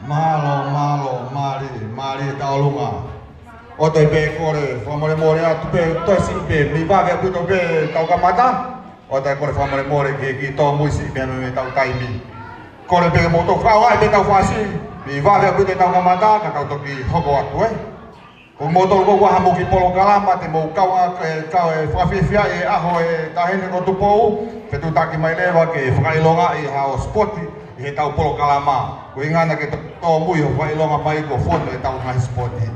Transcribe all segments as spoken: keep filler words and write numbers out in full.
Mālō, mālō, mālie, mālie tauʻolunga. ʻOku ou toe pē kole fakamolemole atu pē, toe siʻi pē, mei vave ʻaupito pē ʻetau kamata. ʻOku ou toe kole fakamolemole ki he kiʻi tōmui siʻi pē mei heʻetau taimi. Kole pē ke mou toe fakaʻauha pē ʻetau fasi, mei vave ʻaupito ʻetau kamata, ka tau toki hoko atu, ē. Ko moutolu ʻoku ʻi ai haʻamou kiʻi polokalama te mou kau ai, ke kau ʻo fakafiefia ʻi he ʻaho ʻo e Taʻahine ko Tupou, fetuʻutaki mai leva ke fakaʻilongaʻi haʻo sipoti ʻi heʻetau polokalama. Ko e ʻuhinga ia ke to-, tōmui hoʻo fakaʻilonga mai ko e fonu ʻetau ngaahi sipoti.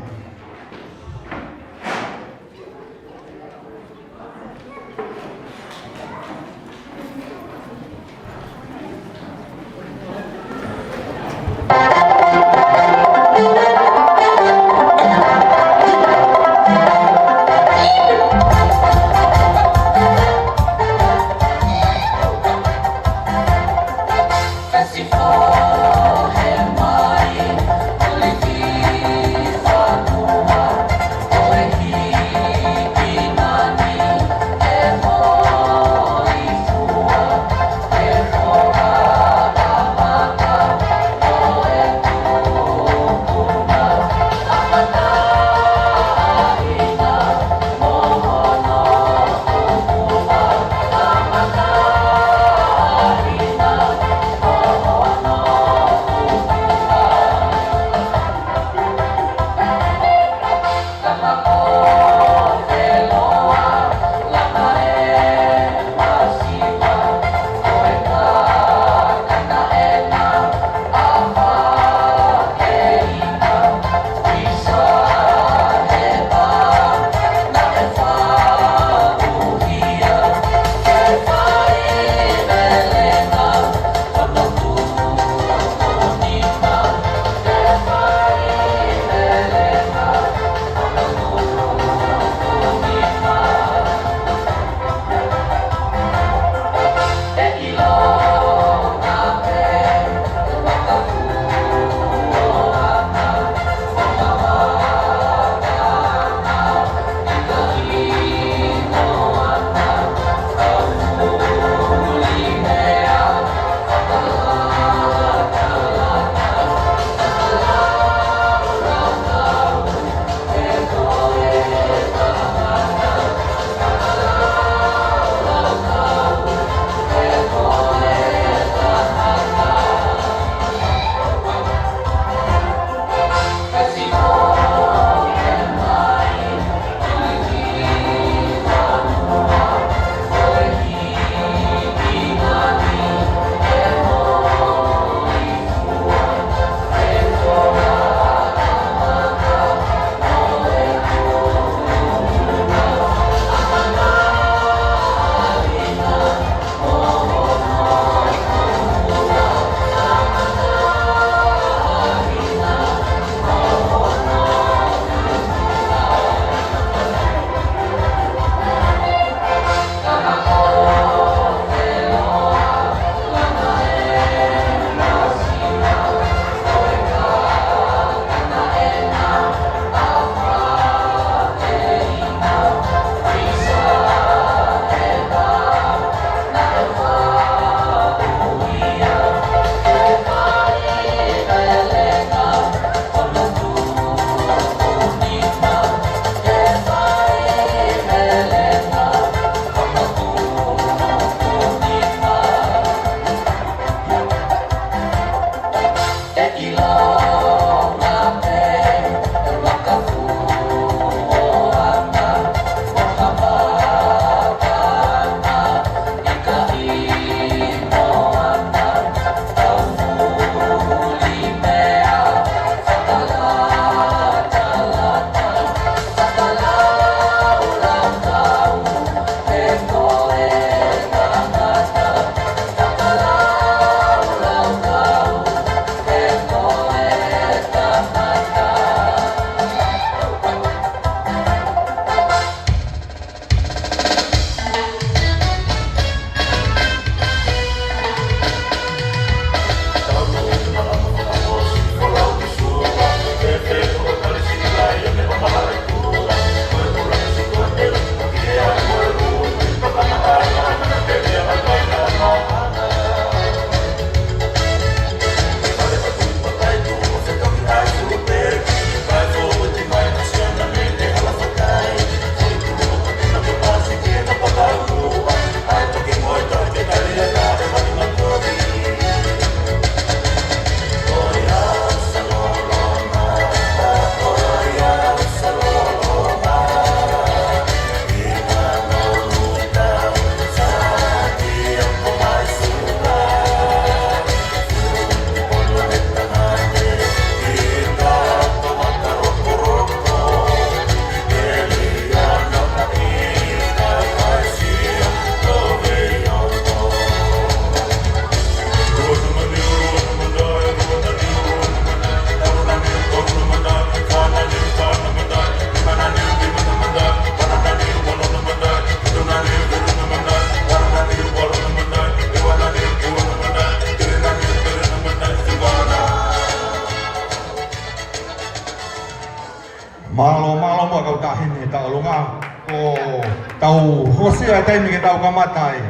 He tauʻolunga, ko ʻetau hokosia e taimi ke tau kamata ai.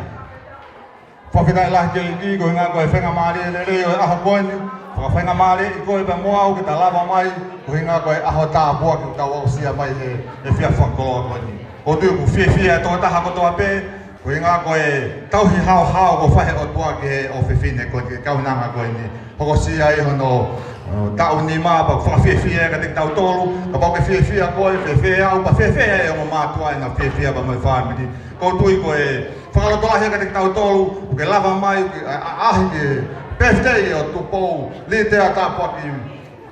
Fakafetaʻi lahi ki he ʻEiki, ko e ʻuhinga ko e faingamālie lelei ʻo e ʻaho ko eni. Fakafaingamālie ʻi koe pea mo au ke ta lava mai, ko e ʻuhinga ko e ʻaho tāpuaki ʻoku tau aʻusia mai he, he efiafi fakakoloa ko eni. ʻOku ou tui ʻoku fiefia e tokotaha kotoa pē, ko e ʻuhinga ko e tauhi haohaoa kuo fai ʻe he ʻOtua ki he ʻofefine ko eni, ki he kaunanga ko eni. Hokosia ai hono, ʻo, taʻu nima, pea fakafiefia kiate kitautolu, kapau ʻoku ke fiefia koe, fēfē au, pea fēfē ʻa e ongo mātuʻa ʻena fiefia pea mo e fāmili. ʻOku ou tui ko e fakalotolahi kiate kitautolu, ʻoku ke lava mai, ke, ʻa, ʻa, ʻaʻahi ki he birthday ʻo Tupou Litea Tāpuaki,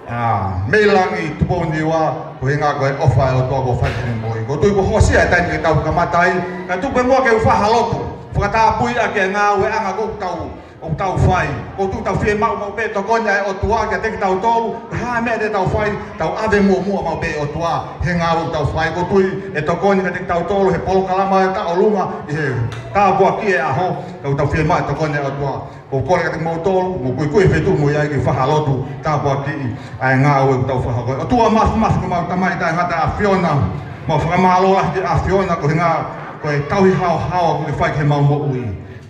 ʻa, Meilangi Tupou Niua, ko e ʻuhinga ko e ʻofa ʻa e ʻOtua kuo fai ki heʻene moʻui. ʻOku ou tui kuo hokosia e taimi ke tau kamata ai, kae tuku pē muʻa ke u fai ha lotu, fakatapui ʻaki e ngāueʻanga ʻoku tau ʻoku tau fai. ʻOku tau fiemaʻu maʻu pē tokoni ʻa e ʻOtua kiate kitautolu, ha meʻa te tau fai, tau ʻave muʻomuʻa maʻu pē ʻOtua he ngāue ʻoku tau fai. ʻOku ou tui ʻe tokoni kiate kitautolu he polokalama ʻo e tauʻolunga ʻi he tāpuaki e ʻaho, ʻoku tau fiemaʻu e tokoni ʻa e ʻOtua. ʻOku ou kole kiate kimoutolu, mou kuikui he feituʻu mou ʻi ai ke fai ha lotu tāpuakiʻi ʻa e ngāue ʻoku tau fakahoko. ʻOtua Māfimafi, ko homau Tamai taʻengata ʻAfiona, mau fakamālō lahi ki he ʻAfiona, ko e ʻuhinga ko e tauhi haohaoa kuo ke fai ki heʻemau moʻui.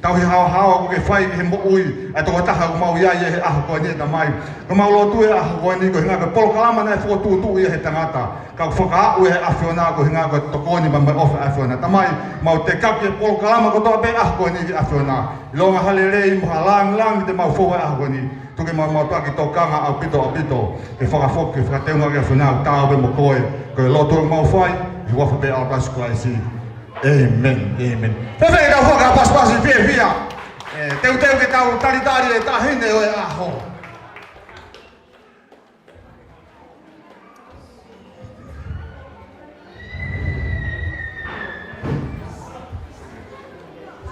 Tauhi haohaoa kuo ke fai ki he moʻui ʻa e tokotaha ʻoku mau ʻi ai he ʻaho ko eni, Tamai. Ko ʻemau lotu he ʻaho ko eni, ko e ʻuhinga ko e polokalama naʻe fokotuʻutuʻu ia ʻe he tangata, ka ʻoku fakaaʻu ʻe he ʻAfiona, ko e ʻuhinga ko e tokoni pea mo e ʻofa ʻa e ʻAfiona. Tamai, mau tekaki e polokalama kotoa pē he ʻaho ko eni ki he ʻAfiona. ʻIlonga ha lelei mo ha lāngilangi te mau fou he ʻaho ko eni. Tuku ke mau mātuʻaki tokanga ʻaupito, ʻaupito, ke fakafoki, ke fakateunga ki he ʻAfiona, ʻo taau pē mo koe. Ko e lotu ʻoku mau fai ʻi he huafa pē ʻo Sīsū Kalaisi. ʻĒmeni, ʻēmeni. Fēfē ke tau fakapasipasi fiefia, ʻe, teuteu ke tau talitali e taʻahine ʻo e ʻaho.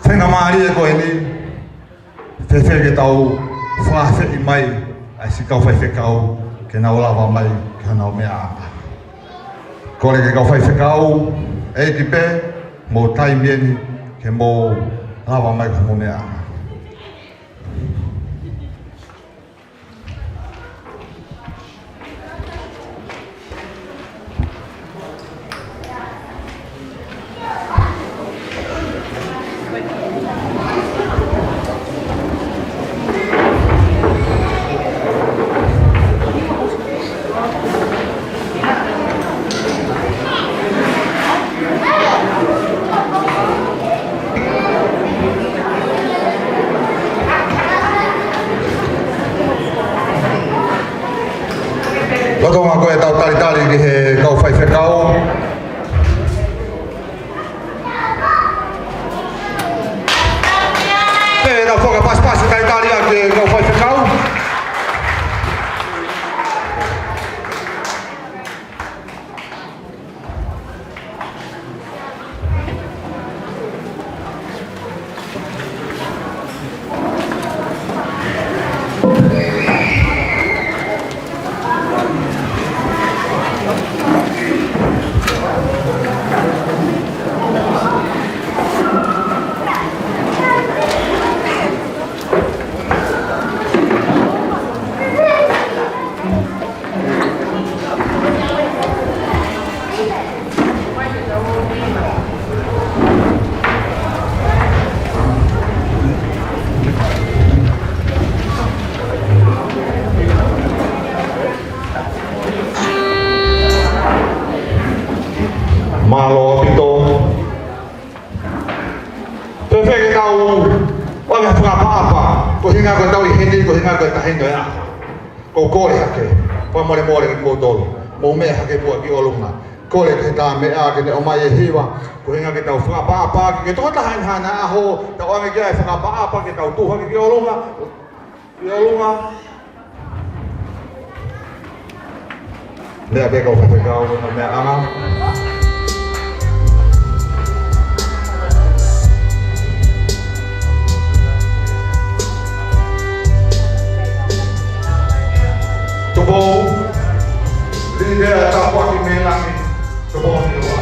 Faingamālie ko eni, fēfē ke tau fakaafeʻi mai ʻa e siʻi kau faifekau ke nau lava mai ki honau meʻaʻanga. Kole ki he kau faifekau, ʻEiki pē, mou taimi eni ke mou lava mai ki hoʻomou meʻaʻanga. Lolotonga ko ē ʻetau talitali ki he kau faifekau, pea tau fakapasipasi talitali ʻaki e kau faifekau. Mālō ʻaupito. Fēfē ke tau ʻoange fakaʻapaʻapa, ko e ʻuhinga ko ʻetau ʻi heni, ko e ʻuhinga ko e taʻahine ʻo e ʻaho. ʻOku ou kole hake, fakamolemole kimoutolu, mou meʻa hake muʻa ki ʻolunga. Kole ki he tā meʻa ke ne ʻomai e hiva, ko e ʻuhinga ke tau fakaʻapaʻapa, ke tokotaha ʻi haʻana ʻaho, tau ʻoange ki ai e fakaʻapaʻapa, ke tau tuʻu hake ki ʻolunga. Ki ʻolunga. Meʻa pē kau faifekau, meʻa anga. Tupou Litea Tāpuaki Meilangi. Tupou Niua.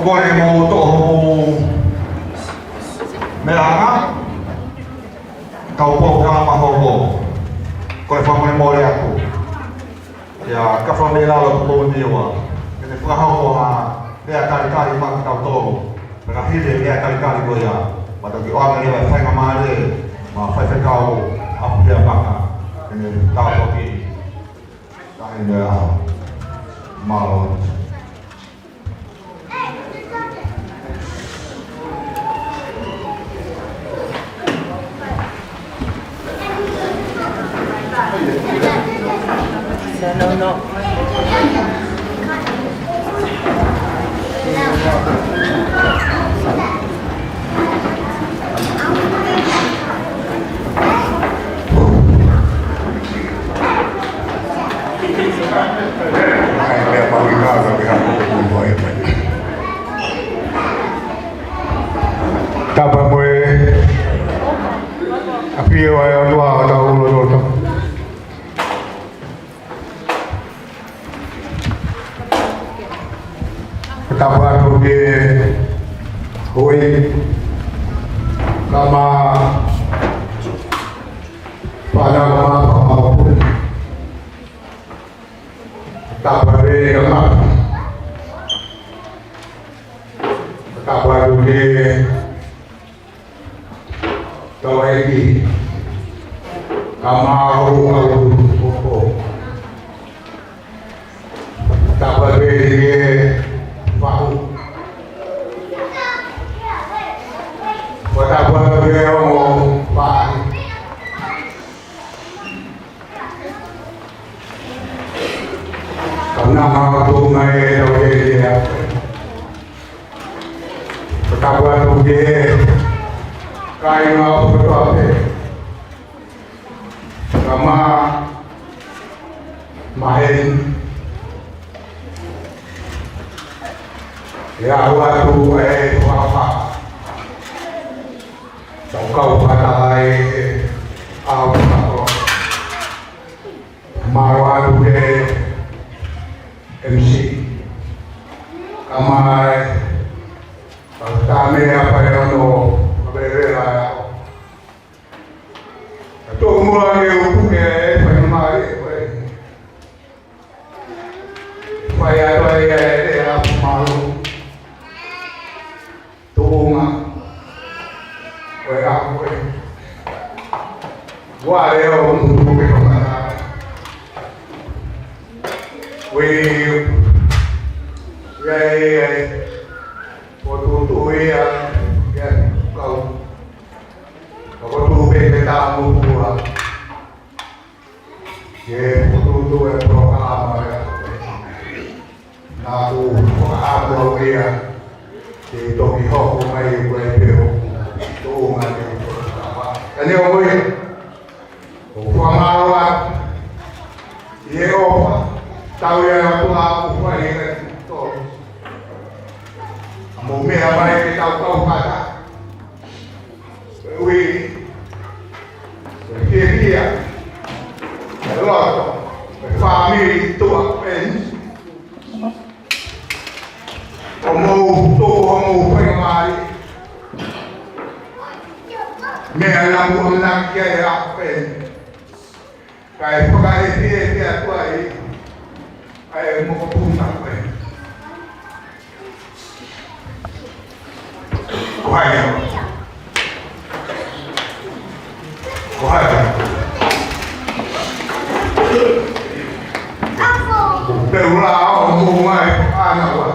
Ko e mou toʻo mou meʻa ʻanga, kau polokalama hoko. Ko e fakamolemole atu. ʻIa, ka fakamolemole atu ko Niua. Ke ne fakahoko ha meʻa kalikali maʻa kitautolu. Pea ka hili e meʻa kalikali ko ia, pea toki ʻoange leva e faingamālie maʻa Faifekau ʻApiamaka. Ke ne tāpuakiʻi. Ka hili e ʻaho. Mālō. Tapu mo e ʻafio ʻa e ʻOtua ʻi hotau lotolotonga. Tapu atu ki he houʻeiki, kae ʻumaʻā e fānau, kae ʻumaʻā e fānau pule. Tapu atu ki he kakai. Tapu atu ki he taulaʻeiki, kae ʻumaʻā e kau ʻaposetolo. Tapu atu ki he fahu. Tapu atu ki he ongo faʻahi. Kae ʻumaʻā e kau tōʻonga ʻi he taulaʻeiki. Tapu atu ki he kāinga ʻo e ʻOtua pē. Kae ʻumaʻā e maheni. ʻE aʻu atu e fakafa. Tau kau fakataha ʻi he ʻaho fakakoloa. Mālō atu ki he M C. Kae ʻumaʻā e kau tame ʻa e fale ono, kau veiveiua. Ka tō muʻa ke u puke e faingamālie ko eni. Fai atu ai e lea ʻoku mālō. Tuʻunga ko e ʻaho ko ē. Ua leo mutu ke kamata. Ue, ia, ia, ia. Ko tutu ia, ia kau. Ko tutu pē ke tā mutu ua. Ke pututu e polokalama ia. Naʻa ku fakaʻamu au ia ke toki hoko mai ko e peo. Tō mai ke u fakaʻamu. Ka ne o ia. ʻOku fakamālō atu. ʻI he ʻofa. Tau ia atu ʻa ku fai e kai tō. Mo meʻa mai ke tau kau fata. Ui, ui, fiefia, e loto, e fāmili tuʻa peni. ʻO mou tuku homou faingamālie. Meʻa naʻa mou ʻamanaki ki ai ʻaho peni. Kae fakaʻehiʻehi atu ai ʻa e mokopuna ko ē. Ko hai? Ko hai? Ko Peula ʻo mou mai ʻana ua.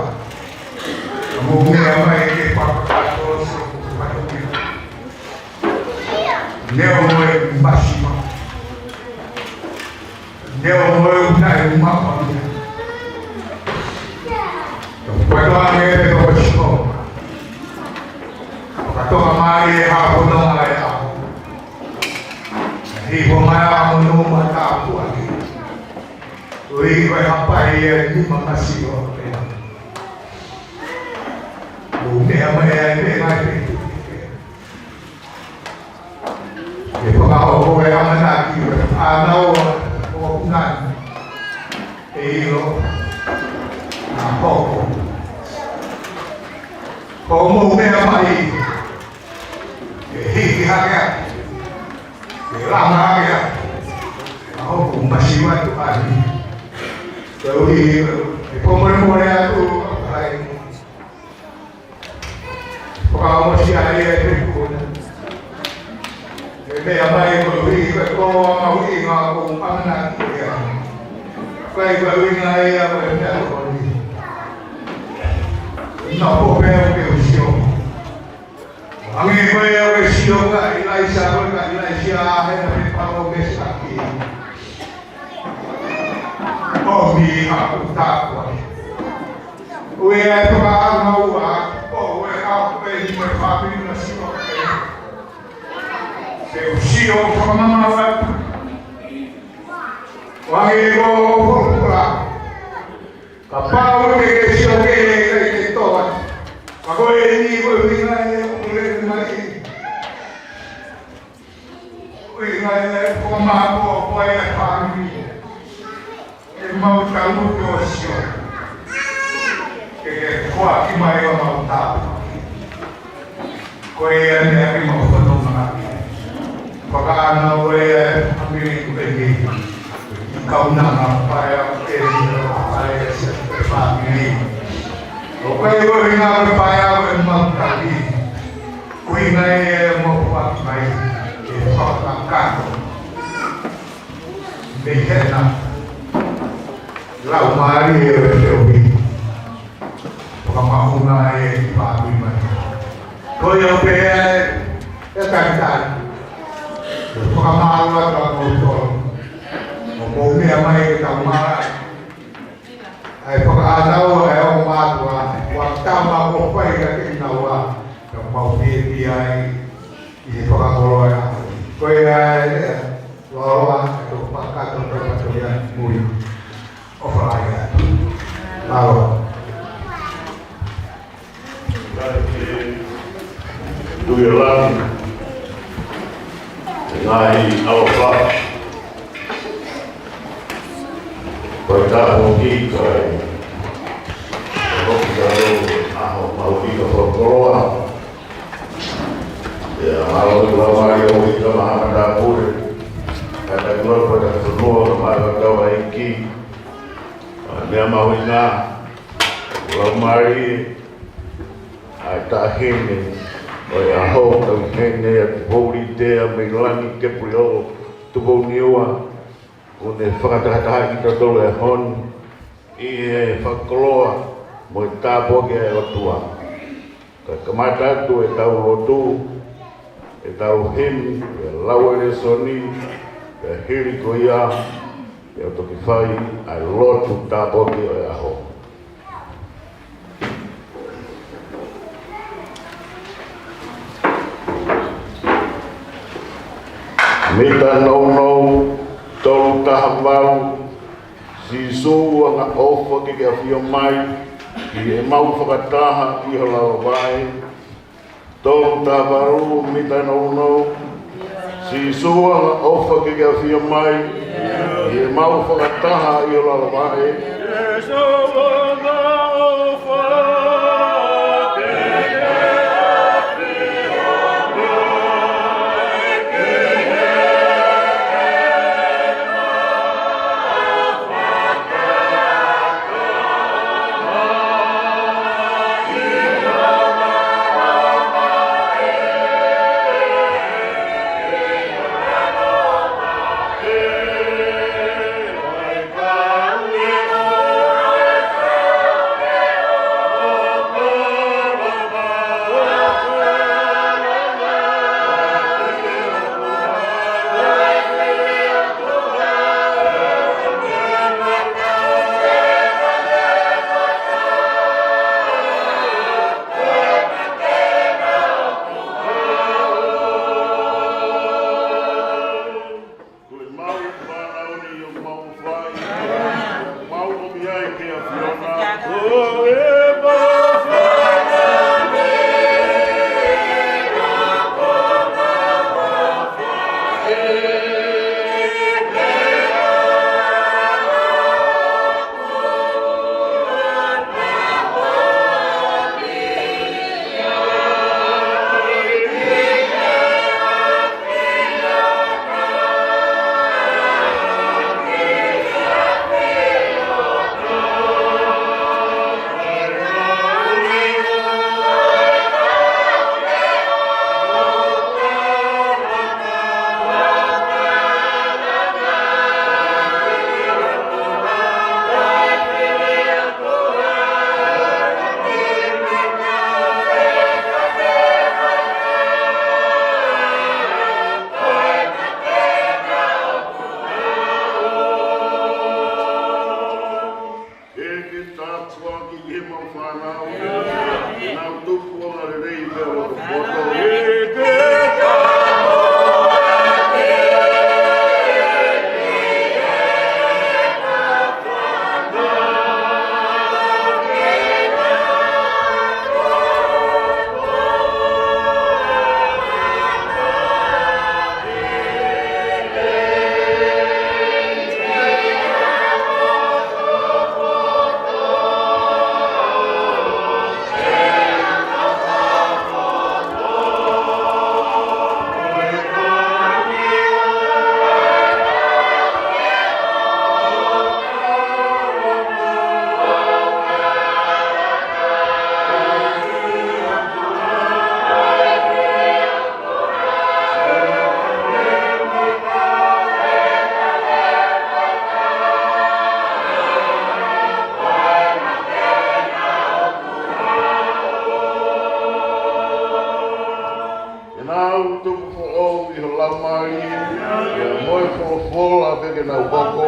Mou meʻa mai ke fakakātoa so ko fatu. Neo mo e masima. Neo mo e unaʻi uma pamia. Tau patoa nge te toko siko. Katoka mai e ha kono mai a. Hi ko mai a mo no ma ta puaki. Ui ko e hapai e ni ma masiko. Mo meʻa mai e meʻa mai. ʻE fakahoko e ʻamanaki ʻo e fānau ʻo Punani. ʻE ʻilo naʻa hoko. ʻOku mou meʻa mai ke hiki hake ʻa, ke langa hake ʻa, ʻa hoku masiva tuʻani. Koeʻuhi, ʻe fakamolemole atu, ʻa e fakaʻosi ʻa e ʻEiki. ʻE meʻa mai koeʻuhi ko e koloa mahuʻinga ʻoku ou ʻamanaki ki ai. Ko e ʻuhinga ia ko e meʻa ko eni. Naʻa ʻoku pehē ʻoku ke sio. Hangē ko ia ʻoku ke sio kia ʻIlaisa, ko kia ʻIlaisa ʻa e na pe palo ke saki. ʻOmi haʻaku tāpuaki. ʻOku ʻi ai e fakaʻānaua, ʻoku ʻi ai e haʻaku pē ni mo e fāmili na sio pē. Ke u sio fakamamafa. Hangē ko e folofola. Kapau te ke sio ki he ʻEiki te ke tō atu. Ka ko eni ko e ʻuhinga ʻoku lele mai. ʻUhinga ʻoku fakamāʻopoʻopo ai e fāmili. ʻE mau tangutu ʻo sio. Ke ke foaki mai ʻemau tāpuaki. Ko ia ʻeni ʻa e mau fanongo ki ai. Fakaʻānaua e fāmili ko eni. Kaunanga paea ko eni, paea ʻa e fāmili. ʻOku ʻi ai e ʻuhinga ko e paea ko ʻemau taki. ʻUhinga ia ʻemau foaki mai, ʻe fakakakato. Mei hena, lau mālie ʻo e feohi. Fakamaʻunga e fāmili mai. Ko ia pē ʻe, ʻe talitali. ʻE fakamālō atu ʻa kimoutolu. ʻOku mou meʻa mai ke tau mālō. ʻA e fakaʻānaua ʻa e ongo mātuʻa, ʻoku tau maʻu ʻo fai ka ke naua, ka mau fiefia ai, ʻi he fakakoloa ʻa e ʻaho. Ko ia e lea, loa loa, ʻe tau fakakakato, tau fakatoia, mui. ʻOfa lahi atu. Mālō. Tuʻi ʻo langi, ngaahi ʻaloʻofa, ʻoku tau ʻi he ʻaho mahuʻinga ʻo e fakakoloa. ʻIo, mālō e lau mālie ʻo e ʻEiki, mahalo ko e tāpule. Ka tau lau ko e tāpule, mālō e kau ʻeiki. ʻA e meʻa mahuʻinga, lau mālie ʻa e taʻahine ʻo e ʻaho, taʻahine ʻa Tupou Litea mei Langi, Kepuleʻoʻo Tupouniua, ʻoku ne fakatahatahaʻi kitautolu he ʻaho ni ʻi he fakakoloa mo e tāpuaki ʻa e ʻOtua. Ka kamata atu ʻetau lotu, ʻetau himi, ʻe lau e lēsoni, pea hili ko ia, pea toki fai ʻa e lotu tāpuaki ʻo e ʻaho. Mita nounou tolu taha valu, Sīsū angaʻofa ke ke ʻafio mai, ʻi heʻemau fakataha ʻi ho lalo vaʻe. Tolu taha valu, mita nounou. Sīsū angaʻofa ke ke ʻafio mai, ʻi heʻemau fakataha ʻi ho lalo vaʻe. ʻI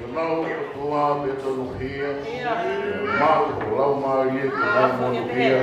honau ʻOtua pē tonuhia, maʻu ho laumālie ke nau monūʻia.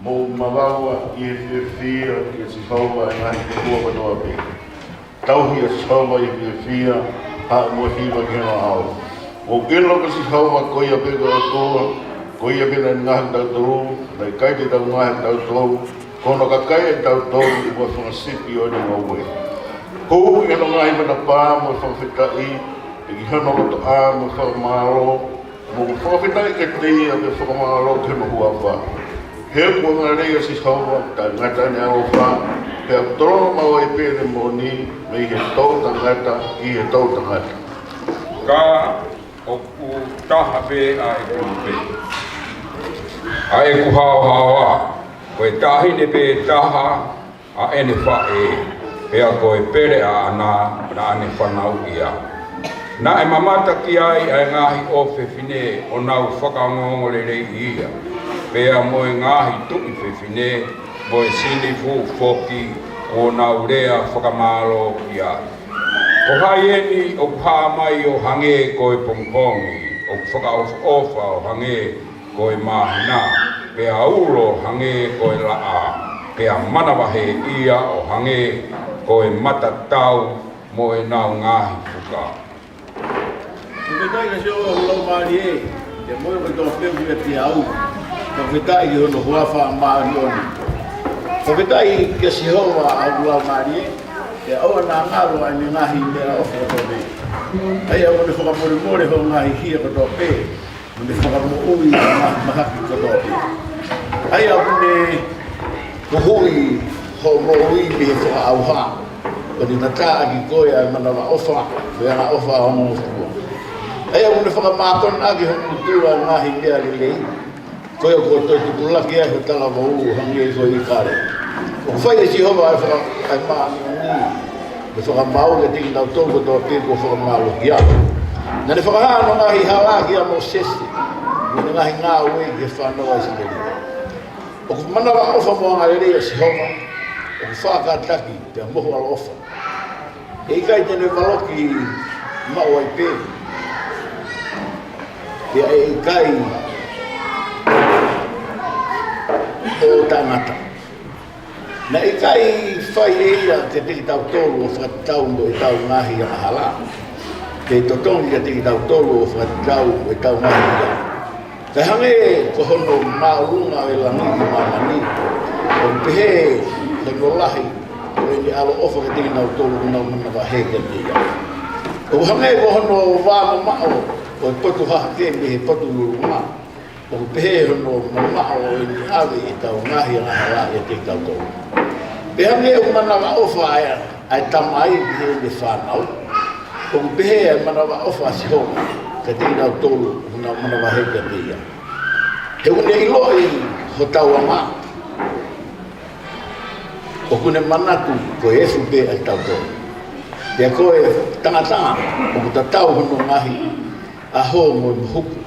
Mou mavaua ʻi he fiefia kia Sihova ʻa e ngaahi tokoua kotoa pē. Tauhi ʻa Sihova ʻi he fiefia, haʻu mo e hiva ki hono ʻao. Mou ʻilo ko Sihova ko ia pē ko e ʻOtua, ko ia pē naʻe ngaohi kitautolu, naʻe ʻikai te tau ngaohi kitautolu, ko hono kakai ʻa kitautolu, ʻi he fanga sipi ʻo ʻene ngoue. Hū ʻi hono ngaahi matapā mo e fakafetaʻi, pea ki hono lotoʻā mo e fakamālō, mou fakafetaʻi kiate ia pea fakamālō ki hono huafa. He ʻoku angalelei ʻa Sihova, taʻengata ʻene ʻaloʻofa, pea ʻoku tolonga maʻu ai pē ʻene moʻoni, mei he toʻutangata ki he toʻutangata. Ka ʻoku taha pē ʻa ʻeku lupe, ʻa ʻeku haohaoa, ko e taʻahine pē taha ʻa ʻene faʻē, pea ko e pele ʻaʻana naʻa ne fanauʻi ia. Naʻe mamata ki ai ʻa e ngaahi ʻofefine ʻo nau fakaongoongoleleiʻi ia, pea mo e ngaahi tuʻi fefine, mo e sinifu foki kuo nau lea fakamālō ki ai. Ko hai eni ʻoku hā mai ʻo hangē ko e pongipongi, ʻoku fakaʻofoʻofa ʻo hangē ko e māhina, pea ulo hangē ko e laʻā, pea manavahē ia ʻo hangē ko e matatau mo ʻenau ngaahi fuka. Fakafetaʻi kia Sihova ho laumālie, pea mo ia kotoa pē ʻoku ʻiate au, fakafetaʻi ki hono huafa māʻoniʻoni. Fakafetaʻi kia Sihova ʻa hoku laumālie, pea ʻoua naʻa ngalo ʻa ʻene ngaahi meʻaʻofa kotoa pē. ʻA ia ʻoku ne fakamolemole hoʻo ngaahi hia kotoa pē, mo ne fakamoʻui hoʻo ngaahi mahaki kotoa pē. ʻA ia ʻoku ne huhuʻi hoʻo moʻui mei he fakaʻauha, ʻo ne ngataʻaki koe ʻa e manavaʻofa mo e angaʻofa ʻa hono ʻOtua. ʻA ia ʻoku ne fakamākona ʻaki ho ngutu ʻa e ngaahi meʻa lelei, ko ia kuo toe tupulaki ai ho talavou ʻo hangē ko e ʻīkale. ʻOku fai ʻe Sihova ʻa e faka-, ʻa e māʻoniʻoni mo e fakamaau kiate kinautolu kotoa pē kuo fakamālohia. Naʻa ne fakahā hono ngaahi hala kia Mōsese, mo ʻene ngaahi ngāue ki he fānau ʻa ʻIsileli. ʻOku manavaʻofa mo angalelei ʻa Sihova, ʻoku faʻa kātaki pea mohu ʻaloʻofa. ʻE ʻikai te ne valoki maʻu ai pē, pea ʻe ʻikai ʻo taʻengata. Naʻe ʻikai fai ʻe ia kiate kitautolu ʻo fakatatau mo ʻetau ngaahi angahala, pe totongi kiate kitautolu ʻo fakatatau mo ʻetau ngaahi hia. Kae hangē ko hono māʻolunga ʻo e langi ki māmani, ʻOku pehē hono lahi ʻo ʻene ʻaloʻofa kiate kinautolu ʻoku nau manavahē kiate ia. ʻOku hangē ko hono vā mamaʻo ʻo e potu hahake mei he potu lulunga, ʻoku pehē hono mamaʻo ʻo ʻene ʻave ʻetau ngaahi angahala ʻiate kitautolu. Pea hangē ʻoku manavaʻofa ʻa e, ʻa e tamai ki heʻene fānau, ʻoku pehē ʻa e manavaʻofa ʻa Sihova kiate kinautolu ʻoku nau manavahē kiate ia. He ʻoku ne ʻiloʻi hotau anga, ʻoku ne manatu ko e efu pē ʻa kitautolu. Pea ko e tangata ʻoku tatau hono ngaahi ʻaho mo e mohuku,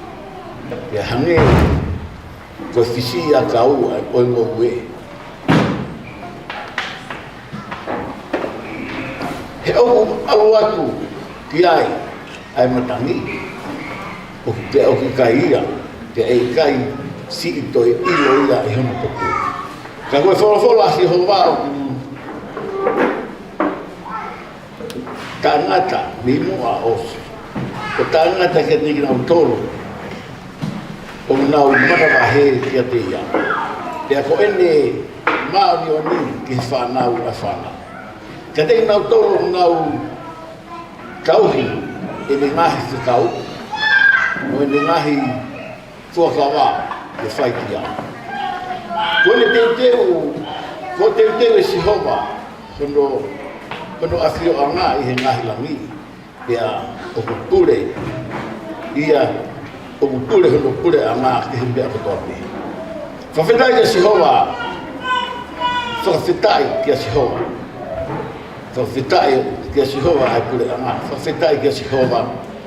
pea hangē ko e fisiʻiʻakau ʻo e ngoue. He ʻoku ʻalu atu ki ai ʻa e matangi, ʻoku, pea ʻoku ʻikai ia, pea ʻe ʻikai siʻi toe ʻilo ia ʻi hono potu. Ka ko e folofola ʻa Sihova ʻoku taʻengata mei muʻa ʻosi, ʻo taʻengata kiate kinautolu ʻoku nau manavahē kiate ia. Pea ko ʻene māʻoniʻoni ki he fānau ʻa e fānau, kiate kinautolu ʻoku nau tauhi ʻene ngaahi fekau mo ʻene ngaahi fuakava ke fai ki ai. Ko ʻene teuteu, ko e teuteu ʻe Sihova hono, hono ʻafioʻanga ʻi he ngaahi langi, pea ʻoku pule ia, ʻoku pule hono puleʻanga ki he meʻa kotoa pē. Fakafetaʻi kia Sihova, fakafetaʻi kia Sihova. Fakafetaʻi kia Sihova ʻa e puleʻanga. Fakafetaʻi kia Sihova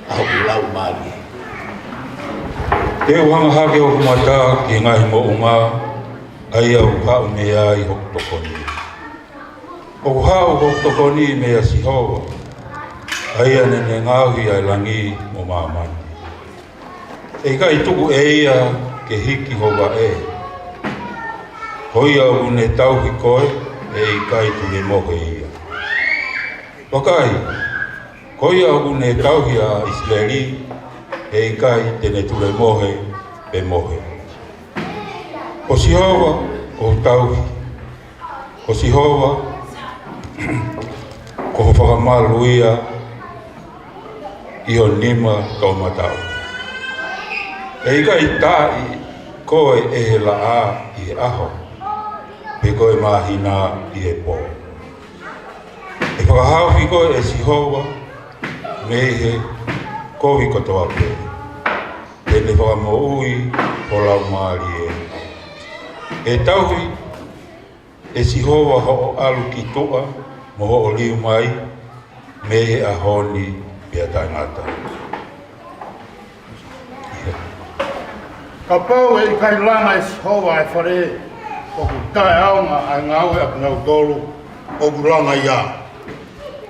ʻa hoku laumālie. Te u hanga hake hoku mata ki he ngaahi moʻunga, ʻa ia ʻoku haʻu mei ai hoku tokoni. ʻOku haʻu hoku tokoni meia Sihova, ʻa ia naʻa ne ngaohi ʻa e langi mo māmani. ʻE ʻikai tuku ʻe ia ke hiki ho vaʻe. Ko ia ʻoku ne tauhi koe, ʻe ʻikai tulemohe ia. Vakai, ko ia ʻoku ne tauhi ʻa ʻIsileli, ʻe ʻikai te ne tulemohe pe mohe. Ko Sihova ʻoku tauhi. Ko Sihova, ko ho fakamalu ia ʻi ho nima toʻomataʻu. ʻE ʻikai taaʻi koe ʻe he laʻā ʻi he ʻaho, pe ko e māhina ʻi he pō. ʻE fakahaofi koe ʻe Sihova mei he kovi kotoa pē. ʻE ne fakamoʻui ho laumālie. ʻE tauhi ʻe Sihova hoʻo ʻalu ki tuʻa mo hoʻo liu mai mei he ʻaho ni pea taʻengata. Kapau ʻe ʻikai langa ʻe Sihova ʻa e fale, ʻoku taʻeʻaonga ʻa e ngāue ʻa kinautolu ʻoku langa ia.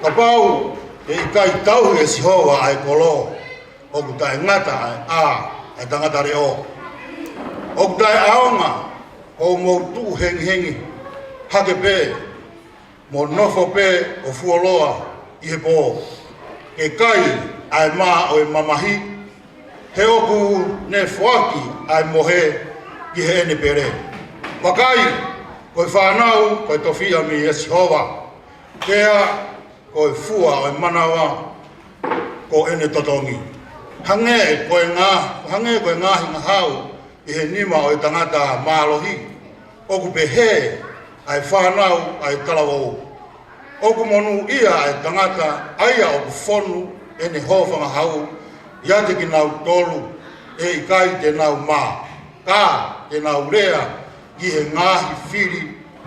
Kapau ʻe ʻikai tauhi ʻe Sihova ʻa e kolo, ʻoku taʻengata ʻa e ʻā ʻa e tangata leʻo. ʻOku taʻeʻaonga hoʻomou tuʻu hengihengi hake pē, mo nofo pē ʻo fuoloa ʻi he pō, ke kai ʻa e mā ʻo e mamahi, he ʻoku ne foaki ʻa e mohe ki heʻene pele. Vakai, ko e fānau ko e tofiʻa meia Sihova, pea ko e fua ʻo e manava ko ʻene totongi. Hangē ko e ngā-, hangē ko e ngaahi ngahau ʻi he nima ʻo e tangata mālohi, ʻoku pehē ʻa e fānau ʻa e talavou. ʻOku monūʻia ʻa e tangata ʻa ia ʻoku fonu ʻene hōfangahau ʻiate kinautolu, ʻe ʻikai te nau mā, ka te nau lea ki he ngaahi fili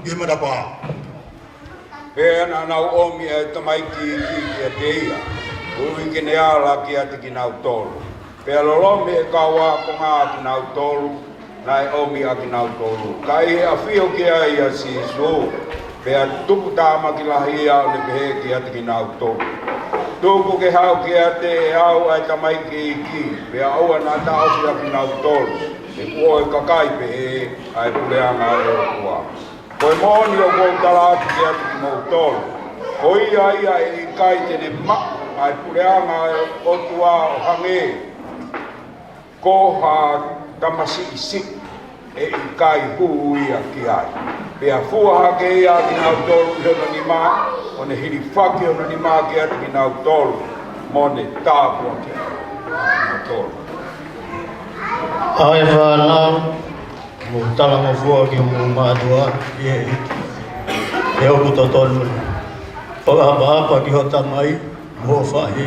ʻi he matapā. Pea naʻa nau ʻomi ʻa e tamaiki iiki kiate ia, koeʻuhi ke ne ala kiate kinautolu. Pea lolomi ʻe he kau ākonga ʻa kinautolu naʻe ʻomi ʻa kinautolu. Ka ʻi he ʻafio ki ai ʻa Sīsū, pea tuputāmaki lahi ia ʻo ne pehē kiate kinautolu, Tuku ke haʻu kiate au ʻa e tamaiki iiki. Pea ʻoua naʻa taʻofi ʻa kinautolu, he kuo ʻo e kakai pehē ʻa e puleʻanga ʻo e ʻOtua. Ko e moʻoni ʻoku ou tala atu kiate kimoutolu, ko ia ia ʻe ʻikai te ne maʻu ʻa e puleʻanga ʻo e ʻOtua ʻo hangē ko ha tamasiʻi siʻi, ʻe ʻikai hū ia ki ai. Pea fua hake ia ʻa kinautolu ʻi hono nima, ʻo ne hilifaki hono nima kiate kinautolu, mo ne tāpuakiʻi kinautolu. ʻA e fānau, mou talangofua ki homou mātuʻa ʻi he ʻEiki, he ʻoku totonu. Fakaʻapaʻapa ki hoʻo tamai mo hoʻo faʻē,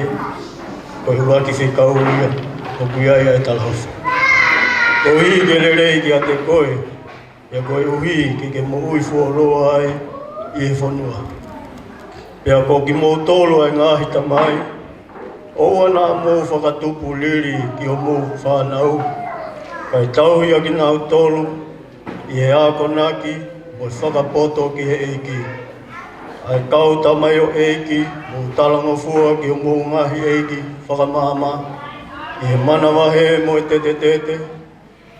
ko e ʻuluaki fekau ia ʻoku ʻi ai ʻa e talaʻofa, koeʻuhi ke lelei kiate koe, pea koeʻuhi ke ke moʻui fuoloa ai ʻi he fonua. Pea ko kimoutolu ʻa e ngaahi tamai, ʻoua naʻa mou fakatupu lili ki homou fānau, kae tauhi ʻa kinautolu ʻi he akonaki mo e fakapoto ki he ʻEiki. ʻA e kau tamaioʻeiki, mou talangofua ki homou ngaahi ʻeiki fakamaama, ʻi he manavahē mo e tetetete,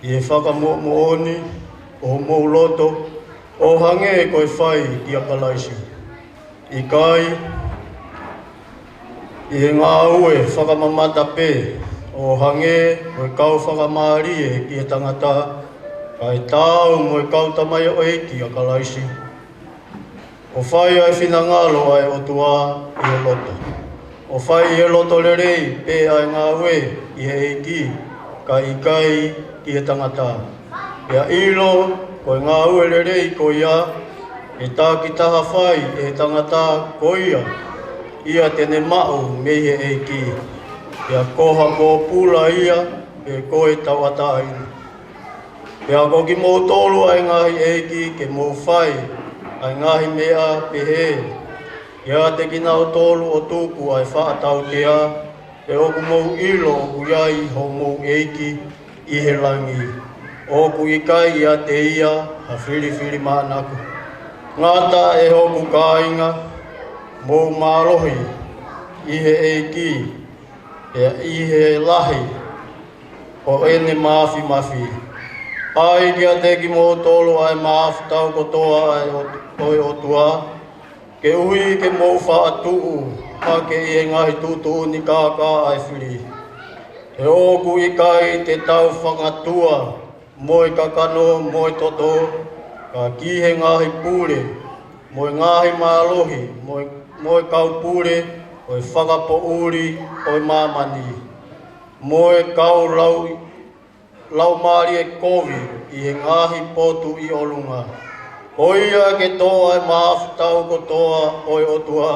ʻi he fakamoʻomoʻoni ʻo homou loto, ʻo hangē ko e fai kia Kalaisi. ʻIkai ʻi he ngāue fakamamata pē, ʻo hangē ko e kau fakamālie ki he tangata, kae taau mo e kau tamaioʻeiki ʻa Kalaisi, ʻo fai ʻa e finangalo ʻa e ʻOtua ʻi he loto, ʻo fai ʻi he loto lelei pē ʻa e ngāue ʻi he ʻEiki, kae ʻikai ki he tangata. Pea ʻilo ko e ngāue lelei ko ia, ʻe takitaha fai ʻe he tangata ko ia, ia te ne maʻu mei he ʻEiki, pea ko ha pōpula ia, pe ko e tauʻatāina. Pea ko kimoutolu ʻa e ngaahi ʻeiki, ke mou fai ʻa e ngaahi meʻa pehē kiate kinautolu ʻo tuku ʻa e faʻa tautea, he ʻoku mou ʻilo ʻoku ʻi ai homou ʻEiki ʻi he langi, ʻoku ʻikai ʻiate ia ha filifilimānako. Ngata ʻe hoku kāinga, mou mālohi ʻi he ʻEiki, pea ʻi he lahi ʻo ʻene māfimafi. ʻAi kiate kimoutolu ʻa e maʻafu tau kotoa ʻa e ʻOt-, ʻo e ʻOtua, koeʻuhi ke mou faʻa tuʻu hake ʻi he ngaahi tuʻutuʻuni kākā ʻa e fili. He ʻoku ʻikai te tau fangatua mo e kakano mo e toto, ka ki he ngaahi pule, mo e ngaahi mālohi, mo e, mo e kau pule ʻo e fakapoʻuli ʻo e māmani, mo e kau lau-, laumālie kovi ʻi he ngaahi potu ʻi ʻolunga. Ko ia ke tō ʻa e maʻafu tau kotoa ʻo e ʻOtua,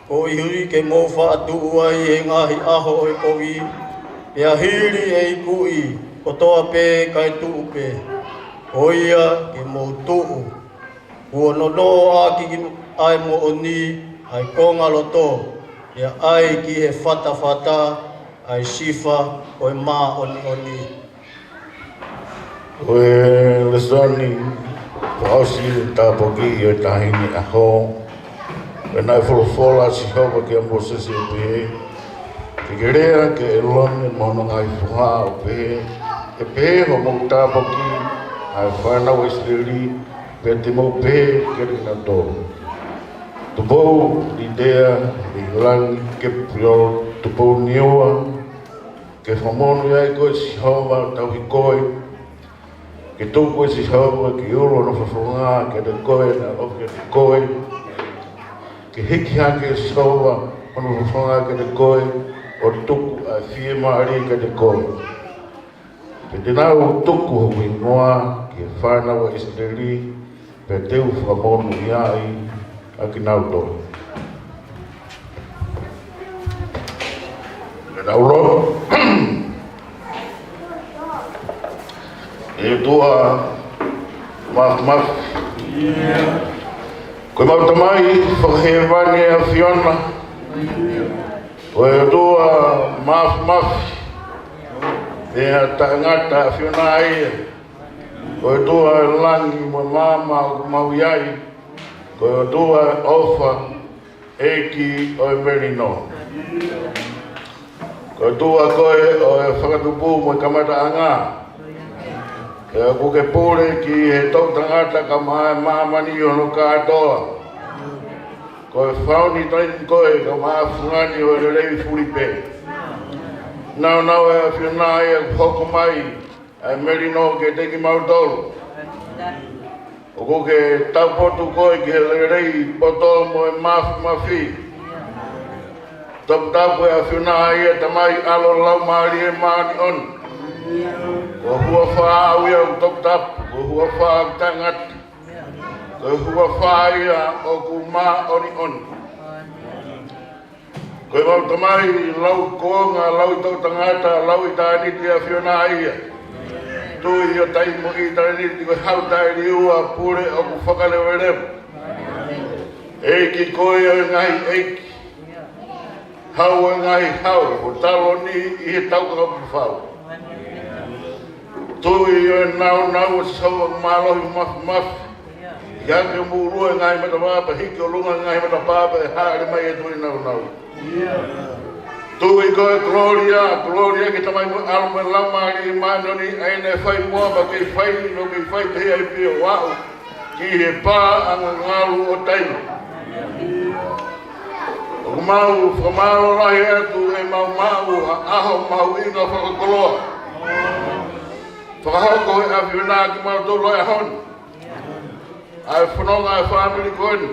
koeʻuhi ke mou faʻa tuʻu ai ʻi he ngaahi ʻaho ʻo e kovi, pea hili ʻe ikuʻi kotoa pē kae tuʻu pē. Ko ia ke mou tuʻu, kuo nonoʻo ʻaki ʻa e moʻoni ʻa e konga loto, pea ʻai ki he fatafata ʻa e sifa ʻo e māʻoniʻoni. Ko e lēsoni fakaʻosi ʻo e tāpuaki ʻo e taʻahine ʻaho. Pea naʻe folofola ʻa Sihova kia Mōsese ʻo pehē, Ke ke lea kia ʻĒlone mo hono ngaahi foha ʻo pehē, ʻE pehē hoʻomou tāpuaki ʻa e fānau ʻa ʻIsileli, pea te mou pehē kiate kinautolu, Tupou Litea, ʻi langi Kepiolo, Tupou Niua, ke fakamonūʻia ai koe ʻe Sihova ʻo tauhi koe. Ke tuku ʻe Sihova ki ʻolunga hono fofonga kiate koe, naʻa ne ʻofa kiate koe. Ke hiki hake ʻe Sihova hono fofonga kiate koe, ʻo tuku ʻa e fiemālie kiate koe. Pea te u tuku hoku hingoa ki he fānau ʻa ʻIsileli, pea te u fakamonūʻia ai ʻa kinautolu. Ke tau lotu. ʻE ʻOtua Māfimafi, ko ʻemau Tamai Fakahēvani ʻa e ʻAfiona, ko e ʻOtua Māfimafi, ʻe taʻengata ʻa e ʻAfiona ia. Ko e ʻOtua ʻo e langi mo e maama ʻoku mau ʻi ai. Ko e ʻOtua ʻofa, ʻEiki ʻo e melino. Ko e ʻOtua koe ʻo e fakatupu mo e kamataʻanga. ʻE ʻoku ke pule ki he toʻutangata kae ʻumaʻā e māmani ʻi hono kātoa. Ko e fāuni taimi koe kae ʻumaʻā e fungani ʻo e lelei fuli pē. Nāunau ʻa e ʻAfiona ia ʻoku hoko mai ʻa e melino kiate kimautolu. ʻOku ke taupotu koe ki he lelei poto mo e māfimafi. Toputapu ʻa e ʻAfiona ʻa e Tamai, ʻAlo, Laumālie Māʻoniʻoni. Ko e huafa ʻaʻau ia ʻoku toputapu, ko e huafa ʻoku taʻengata, ko e huafa ia ʻoku māʻoniʻoni. Ko e mau Tamai, lau kuonga, lau ʻi toʻutangata, lau ʻitāniti ʻa e ʻAfiona ia. Tuʻi ʻo taimi mo ʻitāniti, ko e hau taʻeliua, pule ʻoku fakaleveleva. ʻEiki koe ʻo e ngaahi ʻeiki, Hau ʻo e ngaahi hau, ʻo taloni ʻi he tau kakapufau. Tuʻi ʻo e nāunau, ʻo e sisau ʻoku mālohi mafimafi. ʻI he ʻoku mulu ʻa e ngaahi matapā pea hiki ʻolunga ʻa e ngaahi matapā pea hāʻele mai ʻa e Tuʻi nāunau. Tuʻi ko e kolōlia, kolōlia ki he Tamai mo e ʻAlo mo e Laumālie Māʻoniʻoni, ʻa ia naʻe fai muʻa pea kei fai, ʻo kei fai pehē ai pē ʻo aʻu ki he pā angangalu ʻo taimi. ʻOku mau fakamālō lahi atu ʻemau maʻu ha ʻaho mahuʻinga fakakoloa. Fakahoko ʻe he ʻAfiona kimautolu ʻa e ʻaho ni, ʻa e fononga ʻa e fāmili ko eni,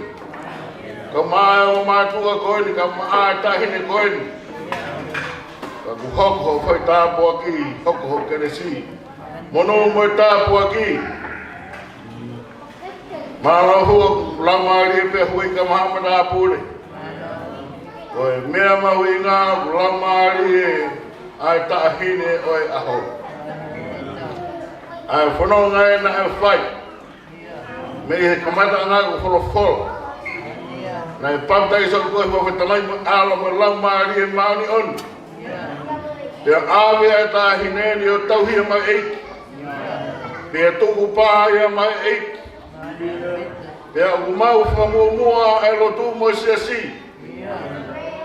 kae ʻumaʻā ʻa e ongo mātuʻa ko eni, kae ʻumaʻā ʻa e taʻahine ko eni. Ka kuo hoko hoʻo fai tāpuaki, hoko hoʻo kelesi, monū mo e tāpuaki. Mālō hoʻo Laumālie pea hū ki he mahaʻa matāpule. Ko e meʻa mahuʻinga ʻoku laumālie ʻa e taʻahine ʻo e ʻaho. ʻA e fononga ē naʻe fai mei he kamataʻanga ʻo e folofola. Naʻe papitaiso koe ʻi he huafa ʻo e Tamai mo e ʻAlo mo e Laumālie Māʻoniʻoni. Pea ʻave ʻa e taʻahine ni ʻo tauhi ia maʻa e ʻEiki. Pea tukupā ia maʻa e ʻEiki. Pea ʻoku mau fakamuʻomuʻa ʻa e lotu mo e siasi.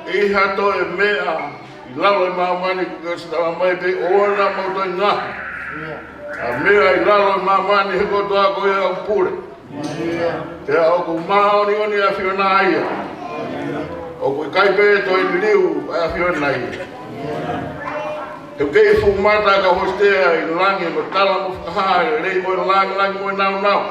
ʻI ha toe meʻa ʻi lalo ʻi māmani, kuo ke ʻosi tala mai pē ʻoua naʻa mau toe ngaohi ha meʻa ʻi lalo ʻi māmani, he kotoa ko ia ʻoku pule. Pea ʻoku māʻoniʻoni ʻa e ʻAfiona ia. ʻOku ʻikai pē toe liliu ʻa e ʻAfiona ia. He ʻoku kei fuʻu mata ka hostea ʻi langi mo tala mo fakahā ʻa e lelei mo e lāngilangi mo e nāunau.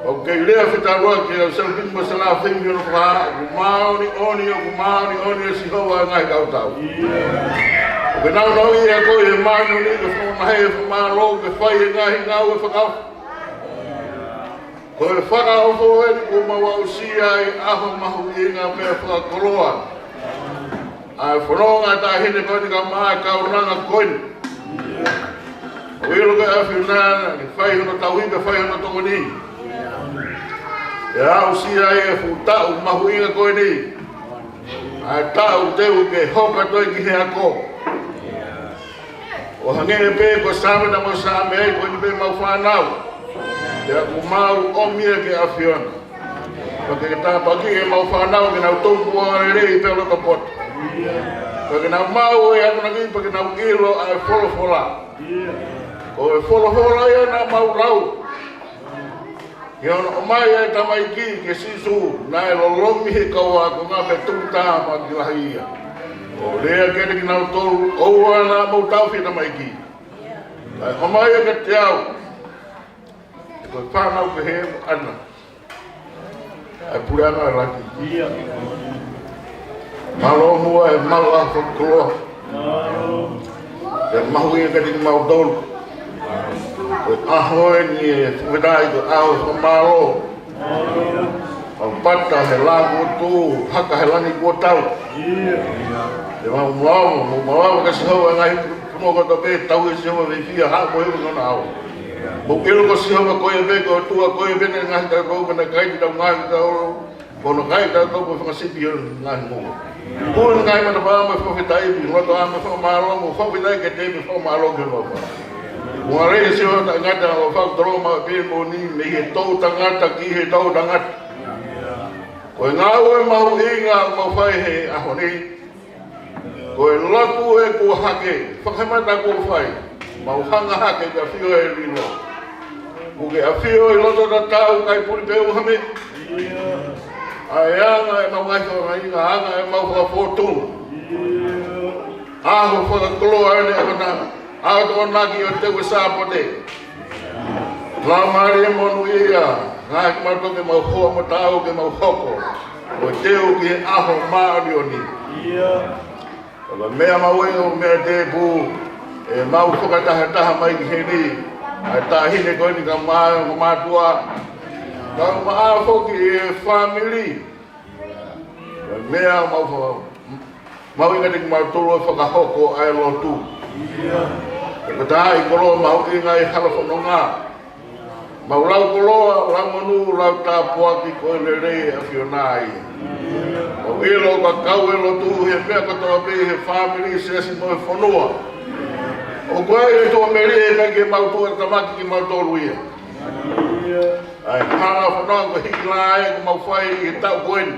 ʻOku kei lea fetaulaki ʻa e selupimi mo e selafimi ʻo fakahā, ʻoku māʻoniʻoni, ʻoku māʻoniʻoni ʻa Sihova ʻo e ngaahi kautau. ʻOku ke nāunauʻia koe ʻi he māʻoniʻoni, ke fakamālō, ke fai e ngaahi ngāue fakaofo. Ko e fakaofo eni kuo mau aʻusia ʻi he ʻaho mahuʻinga pea fakakoloa ʻa e fononga ʻa e taʻahine ko eni kae ʻumaʻā ʻa e kaunanga ko eni. ʻOku ʻilo ko e ʻAfiona naʻa ke fai hono tauhi pea fai hono tokoni. ʻE aʻusia ʻi he fuʻu taʻu mahuʻinga ko eni, ʻa e taʻu te u ke hoka toe ki he ako. ʻO hangē pē ko e Saame naʻa mau saame ai, ko eni pē ʻemau fānau. Pea ʻoku mau ʻomi ia ki he ʻAfiona. Pea ke tāpuakiʻi ʻemau fānau ke nau tau kuo lelei pea loto poto. Pea ke nau maʻu e akonaki pea ke nau ʻilo ʻa e folofola. Ko e folofola ia naʻa mau lau. Ke ono ʻomai ʻa e tamaiki kia Sīsū, naʻe lolomi he kau ākonga pea tuku taha pea ki lahi ia. ʻO lea kiate kinautolu, ʻoua naʻa mou taʻofi e tamaiki. Kae ʻomai ia kiate au. He ko e fānau pehē ʻoku ʻana ʻa e puleʻanga ʻo e langi. Mālō muʻa e maʻu ʻa e fakakoloa. Pea mahuʻinga kiate kimautolu. Ko e ʻaho eni ʻe fakafetaʻi, ko e ʻaho fakamālō. Mau pata he lā kuo tuʻu, haka he langi kuo tau. Pea mau malava, mau malava kia Sihova ʻa e ngaahi fonua kotoa pē, tauhi ʻe Sihova ʻa e fiefia, haʻu mo e ʻuhinga ʻo e ʻaho. Mau ʻilo ko Sihova ko ia pē, ko e ʻOtua ko ia pē naʻe ngaohi kitautolu, pea naʻe kai kitautolu, ngaohi kitautolu. Ko hono kai kitautolu ko e fanga sipi ʻo e ngaahi ngoue. Pule ngaahi matapā mo e fakafetaʻi, pea loto ʻā mo e fakamālō, mo fakafetaʻi kiate ia mo fakamālō ki hono ʻofa. Kuo lelei ʻa Sihova, taʻengata ʻa hono ʻofa, ʻoku tolonga maʻu pē ʻa e moʻoni mei he toʻutangata ki he toʻutangata. Ko e ngāue mahuʻinga ʻoku mau fai he ʻaho ni, ko e lotu ē kuo hake, fakaemata kuo fai, mau hanga hake ke ʻafio he lilo. Kuo ke ʻafio ʻi loto tatau, ʻikai puli pē ʻe ha meʻa. ʻA e anga ʻemau ngaahi fakavaʻinga, anga ʻemau fakafōtunga. ʻAho fakakoloa eni ʻa e Akonaki, ʻaho Tokonaki ʻo e teu ʻo e Sāpate. Laumālie monūʻia, ngaahi kimautolu ke mau hoa mo taau ke mau hoko ʻo teu ki he ʻaho māʻoniʻoni. ʻIo. Ko e meʻa mau ʻe ʻo meʻa tēpū, ʻemau fakatahataha mai ki heni, ʻa e taʻahine ko eni kae ʻumaʻā e ongo mātuʻa, kae ʻumaʻā foki e fāmili. Ko e meʻa mau fa-, mau ʻinga te kimautolu ʻo fakahoko ʻa e lotu. Ko e taha ʻi koloa mau ʻinga ʻi hala fononga. Mau lau koloa, lau monū, lau tāpuaki ko e lelei ʻa e ʻAfiona ia. Mau ʻilo ʻoku kau e lotu he meʻa kotoa pē he fāmili, siasi mo e fonua. ʻOku ʻi ai e tuʻamelie he ʻikai ke mau tuʻutāmaki kimautolu ia. ʻA e hanga fononga ko e hiki lā ē ʻoku mau fai ʻi he taʻu ko eni.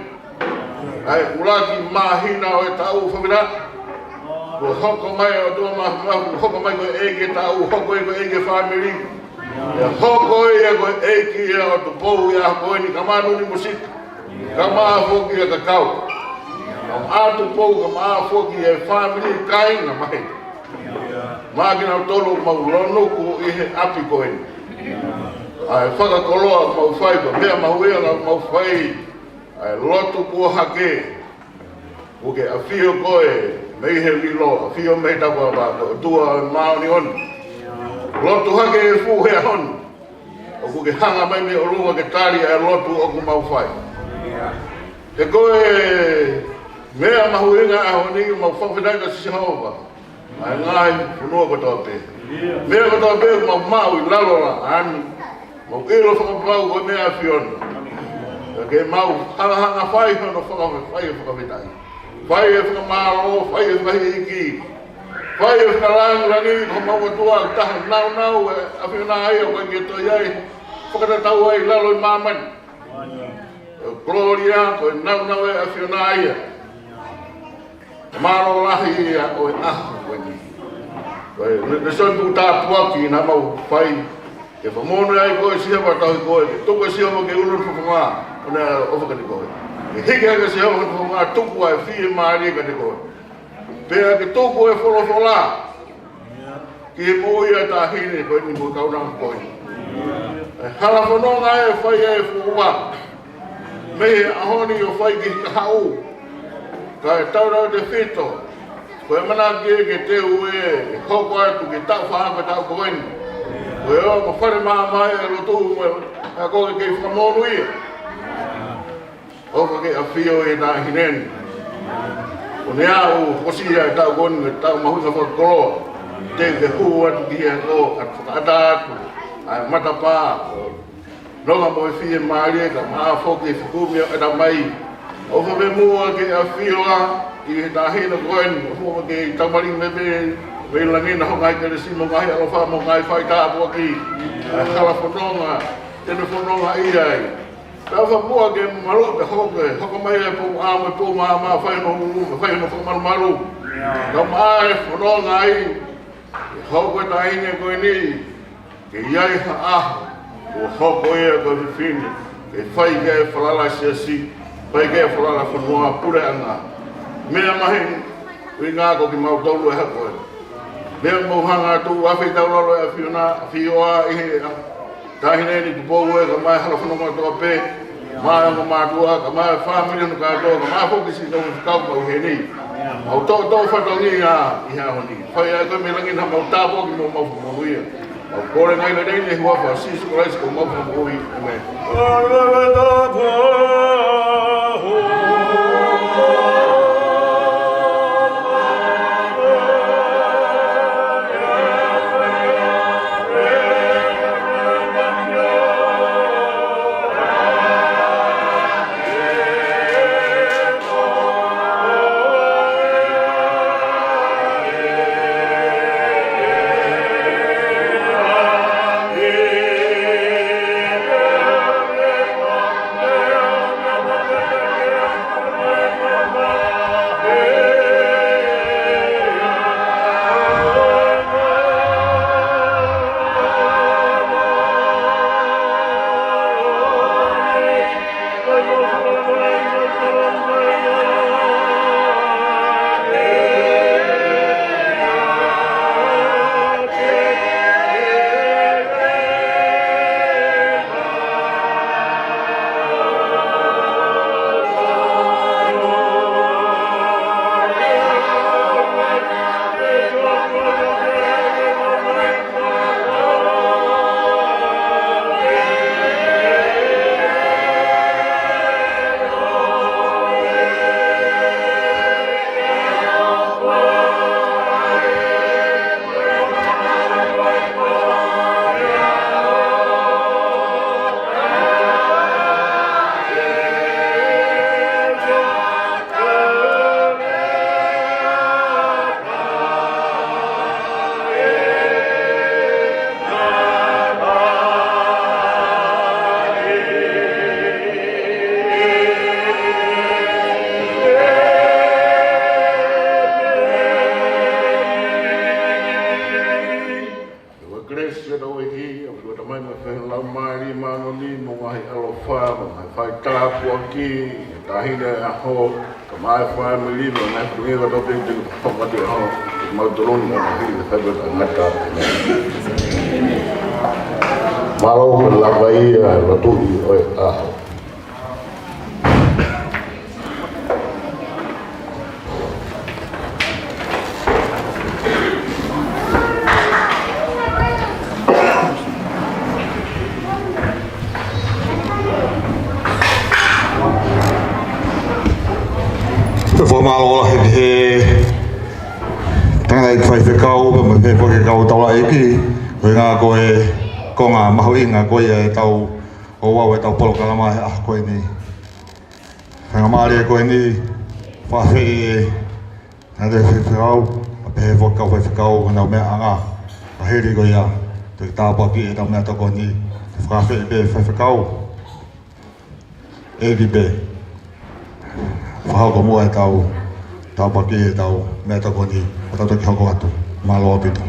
ʻA e ʻuluaki māhina ʻo e taʻu fafila. Kuo hoko mai ʻa e ʻOtua ma-, ma-, hoko mai ko e ʻeiki e taʻu, hoko ia ko e ʻeiki e fāmili. ʻE hoko ia ko e ʻeiki ia ʻo Tupou ia ko eni kae ʻumaʻā Nunimōsika. Kae ʻumaʻā foki ʻa Kakau. Kae ʻumaʻā Tupou, kae ʻumaʻā foki e fāmili kāinga mai. Maʻa kinautolu mau lonuku ʻi he ʻapi ko eni. ʻA e fakakoloa mau fai, ko e meʻa mahuʻinga mau fai. ʻA e lotu kuo hake. ʻOku ke ʻafio koe mei he lilo, ʻafio mei he tapuava, ko e ʻOtua māʻoniʻoni. Lotu hake e fuʻu he ʻaho ni. ʻOku ke hanga mai mei ʻolunga ke tali ʻa e lotu ʻoku mau fai. He ko e meʻa mahuʻinga ʻaho ni, mau fakafetaʻi kia Sihova. ʻA e ngaahi fonua kotoa pē. Meʻa kotoa pē mau maʻu ʻi lalo la ani. Mau ʻilo fakapapau ko e meʻa ʻa e ʻAfiona. Ka ke mau hangahanga fai hono fakafai e fakafetaʻi. Fai e fakamālō, fai e fakahīkihiki. Fai e fakalāngilangi ko homau ʻOtua taha naunau e ʻAfiona ia ʻoku ʻikai ke toe ʻi ai fakatatau ai ʻi lalo ʻi māmani. Ko e kolōlia, ko e naunau e ʻAfiona ia. Mālō lahi ia ʻo e ʻaho ko eni. Ko e le-, lēsoni tuʻu tāpuaki naʻa mau fai. Ke fakamonū ai koe Sihova, tauhi koe. Ke tuku ʻa Sihova ke ʻulu hono fofonga. ʻO ne ʻofa kiate koe. Ke hiki hake ʻa Sihova hono fofonga, tuku ʻa e fiemālie kiate koe. Pea ke tuku e folofola ki he moʻui ʻa e taʻahine ko eni mo e kaunanga ko eni. ʻE hala fononga ʻe fai e fuʻu ua. Mei he ʻaho ni ʻo fai ki he kahaʻu. Kae tautautefito. Ko e ʻamanaki ke teu ʻe hoko atu ke taʻu fā ko e taʻu ko eni. Ko e ō ko e fale maama e lotu mo e ako ke kei fakamonūʻia. ʻOfa ke ʻafio e taʻahine ni. ʻO ne aʻu hokosia e taʻu ko eni, taʻu mahuʻinga fakakoloa. Te ke hū atu ki he ako, ʻo fakaʻatā atu ʻa e matapā. Nonga mo e fiemālie kae ʻumaʻā foki e fekumi ʻo e Tamai. ʻOfa pē muʻa ke ʻafio ʻa e taʻahine ko eni, ʻofa ke taumalingi mei, mei langi na hoʻo ngaahi kelesi mo e ngaahi ʻaloʻofa mo e ngaahi fai tāpuaki. ʻA e hala fononga, te ne fononga ʻi ai. Pea ʻofa muʻa ke malu, pea hoko, hoko mai e pou ʻā mo e pou maama, fai hono ʻulu, fai hono fakamalumalu. Kae ʻumaʻā e fononga ai, ke hoko e taʻahine ko eni, ke ʻi ai ha ʻaho, kuo hoko ia ko e fefine, ke fai ki ai e falala siasi, fai ki ai e falala fonua puleʻanga. Meʻa mahuʻinga ko kimautolu ʻe hako ē. Meʻa mau hanga atu ʻa e fetaulalo ʻa e ʻAfiona, ʻafio ʻa e taʻahine ni Tupou ē, kae ʻumaʻā e hala fononga kotoa pē, mo e ongo mātuʻa, kae ʻumaʻā e fāmili hono kātoa, kae ʻumaʻā foki siʻi kau fekau mau heni. Mau toʻotoʻo fatongia ʻi he ʻaho ni. Fai ʻa e ko e meʻa langi na mau tāpuaki mo mau fakamonūʻia. Mau kole ngaahi lelei ni ʻi he huafa ʻo Sīsū Kalaisi ko homau Fakamoʻui. ʻĒmeni. Fai tāpuaki, taʻahine ʻaho, ka mai fai mili, no nai kuinga ka tope te fakati ho, mau tolong na hi, ka fai ko tangata. Mālō ko lava ia, la tui ʻo e ʻaho. Pea fakamālō lahi he tangataʻeiki faifekau, pea mo e faifekau taulaʻeiki, ko e ngaahi ko e konga mahuʻinga ko ia ʻetau, ʻo ʻetau polokalama he ʻaho ko eni. Faingamālie ko eni, fakafeʻiloaki, naʻe faifekau, ʻa pehē foki kau faifekau, ko ʻenau meʻaʻanga. Ka hili ko ia, te u tāpuakiʻi ʻetau meʻatokoni, te u fakafeʻiloaki pē faifekau. ʻEiki pē, fakahoko muʻa ʻetau, tāpuakiʻi ʻetau meʻatokoni, ʻo tau toki hoko atu. Mālō ʻaupito.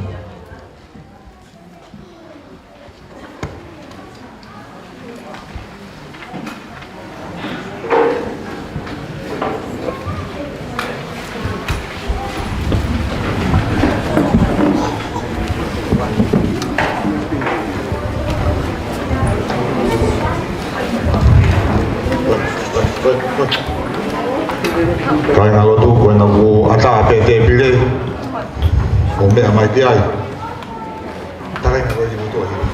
Kāinga lotu, ko ena kuo ʻatā pē tēpile ʻo meʻa mai ki ai. Takai na ko e motuʻa hili.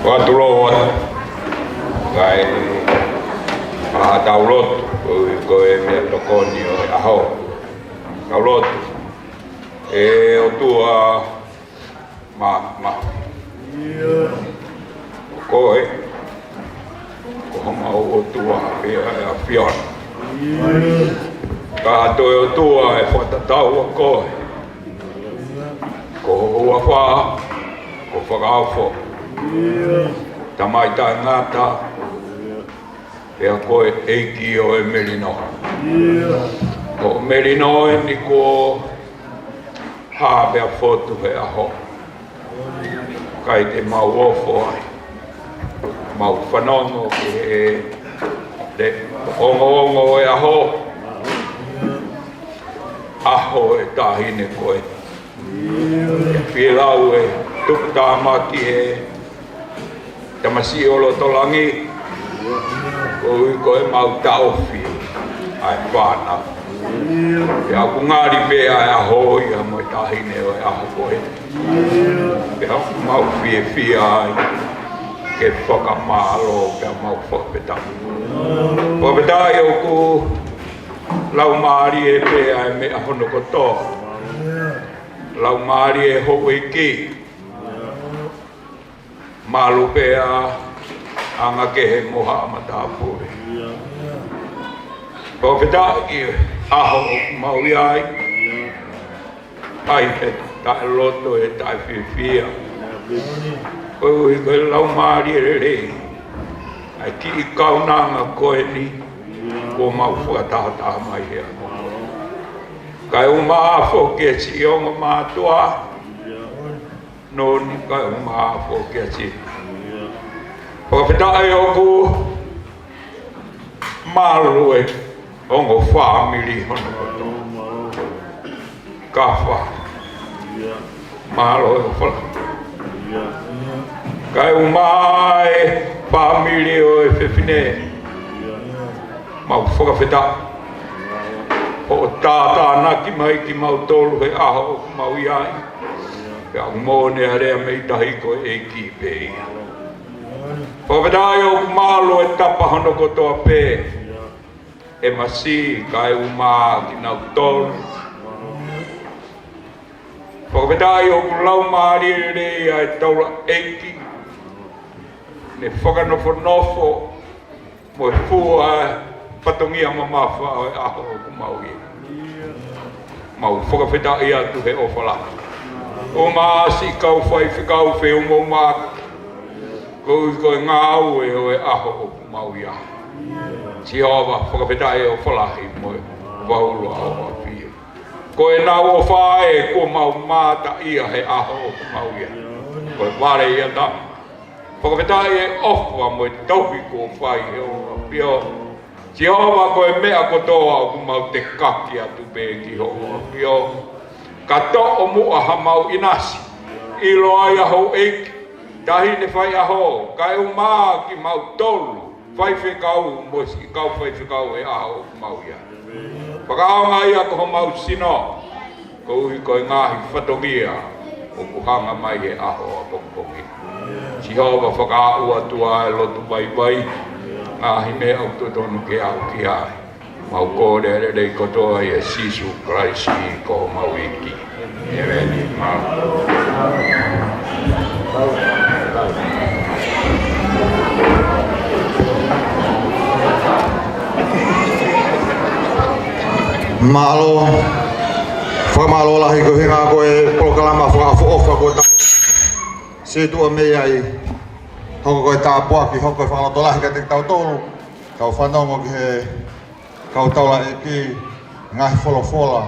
Fakatulou atu. Kae ʻatā ʻetau lotu, ko e, ko e meʻatokoni ʻo e ʻaho. Tau lotu. ʻE ʻOtua, ma, ma. Ko koe, ko homau ʻOtua pē ʻa e ʻAfiona. Ka toe ʻOtua ʻe fakatatau ʻa koe. Ko ho huafa, ko Fakaofo. Tamai taʻengata, pea ko e ʻEiki ʻo e melino. Ko e melino eni kuo hā pea fotu he ʻaho. Kae te mau ofo ai. Mau fanongo ki he, he ongoongo ʻo e ʻaho. ʻAho ʻo e taʻahine ko ē. Fie lau e tuputāmaki he tamasiʻi ʻo loto langi, koeʻuhi ko ʻemau taʻofi ʻa e fānau. Pea ʻoku ngali pē ʻa e ʻaho ia mo e taʻahine ʻo e ʻaho ko ē. Pea ʻoku mau fiefia ai ke fakamālō pea mau fakafetaʻi. Fakafetaʻi ʻoku laumālie pē ʻa e meʻa hono kotoa. Laumālie houʻeiki. Malu pea anga kehe mo haʻa matāpule. Fakafetaʻi ʻaho ʻoku mau ʻi ai. ʻAi he taʻeloto, he taʻefiefia. Koeʻuhi ko e laumālie lelei. ʻA e kiʻi kaunanga ko eni. Kuo mau fakatahataha mai hea. Kae ʻumaʻā foki e siʻi ongo mātuʻa. Noni kae ʻumaʻā foki a si. Fakafetaʻi ʻoku malu e Ongo fāmili hono kotoa. Kafa. Mālō e ʻofa. Kae ʻumaʻā e fāmili ʻo e fefine. Mau fakafetaʻi hoʻo tātānaki mai kimautolu he ʻaho ʻoku mau ʻi ai. Pea ʻoku mou ne alea mei tahi ko e ʻEiki pē ia. Fakafetaʻi ʻoku malu e tapa hono kotoa pē. ʻE masi kae ʻumaʻā kinautolu. Fakafetaʻi ʻoku laumālie lelei ʻa e taulaʻeiki. Ne fakanofonofo mo e fua e fatongia mamafa ʻo e ʻaho ʻoku mau ʻi ai. Mau fakafetaʻi atu he ʻofa lahi. ʻUmaʻā siʻi kau faifekau feʻumaʻumaka. Koeʻuhi ko e ngāue ʻo e ʻaho ʻoku mau ʻi ai. Sihova, fakafetaʻi e ʻofa lahi mo e vaulu ʻa hoʻo ʻafio. Ko ʻenau ʻofa ē kuo mau mātaʻia he ʻaho ʻoku mau ʻi ai. Ko e vale ia tama. Fakafetaʻi e ʻofa mo e tohi kuo fai he hoʻo ʻafio. Sihova, ko e meʻa kotoa ʻoku mau tekaki atu pē ki hoʻo ʻafio. Ka toʻo muʻa hamau ʻinasi. ʻIlo ai ʻa houʻeiki, taʻahine faiʻaho, kae ʻumaʻā kimautolu, faifekau mo siʻi kau faifekau he ʻaho ʻoku mau ʻi ai. Fakaʻaongaʻi ʻa homau sino, koeʻuhi ko e ngaahi fatongia ʻoku hanga mai he ʻaho ʻapongipongi. Sihova, fakaaʻu atu ʻa e lotu vaivai, ngaahi meʻa ʻoku totonu ke aʻu ki ai. Mau kole e lelei kotoa ʻia Sīsū Kalaisi ko homau ʻEiki. ʻEmeni. Mālō. Mālō. Fakamālō lahi ko e ʻuhinga ko e polokalama fakaʻofoʻofa ko e ta-, sītuʻa mei ai. Hoko ko e tāpuaki, hoko ko e fakalotolahi kiate kitautolu. Tau fanongo ki he kau taulaʻeiki, ngaahi folofola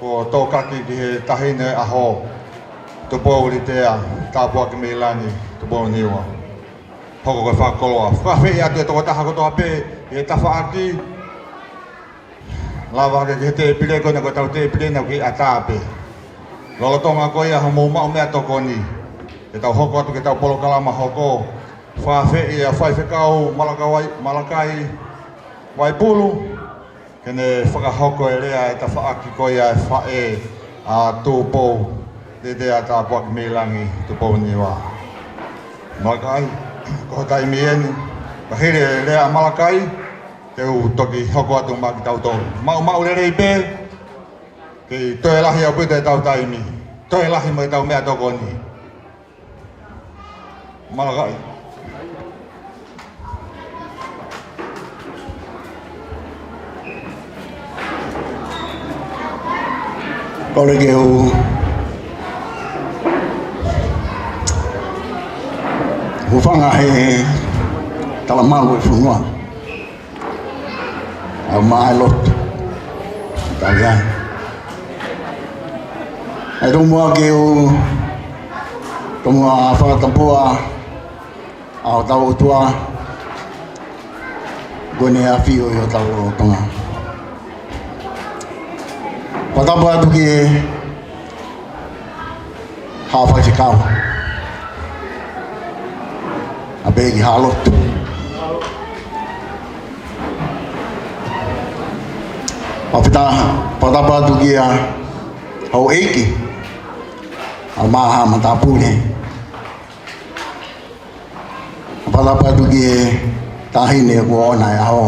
kuo tōkaki ki he taʻahine ʻaho, Tupou Litea, tāpuaki mei langi, Tupou Niua. Hoko ko e fakakoloa. Fakaafeʻi atu e tokotaha kotoa pē ʻi he tafaʻaki. Lava hake ki he tēpile ko ena ko ʻetau tēpile naʻa ku kei ʻatā pē. Lolotonga ko ia hoʻomou maʻu meʻatokoni, ke tau hoko atu ki heʻetau polokalama hoko. Fakaafeʻi ʻa Faifekau Malakai Vai-, Malakai Vaipulu, ke ne fakahoko e lea e tafaʻaki ko ia e faʻē ʻa Tupou, Litea, tāpuaki mei langi, Tupou Niua. Malakai, ko e taimi eni, ka hili e lea ʻa Malakai, te u toki hoko atu maʻa kitautolu. Maʻumaʻu lelei pē, kei toe lahi ʻaupito ʻetau taimi, toe lahi mo ʻetau meʻatokoni. Malakai. Kole ke u hūfanga he talamalu e fonua. ʻA e mālohi. Tau ia. ʻE tomuʻa ke u, tomuʻa fakatapua ʻa hotau ʻOtua, ko ʻene ʻafio ʻi hotau lotolotonga. Fakatapu atu ki he haʻa faifekau. ʻA pē ki he haʻa lotu. Fakafetaʻi, fakatapu atu ki he houʻeiki ʻa e mahaʻa matāpule. Fakatapu atu ki he taʻahine kuo ʻoʻona e ʻaho.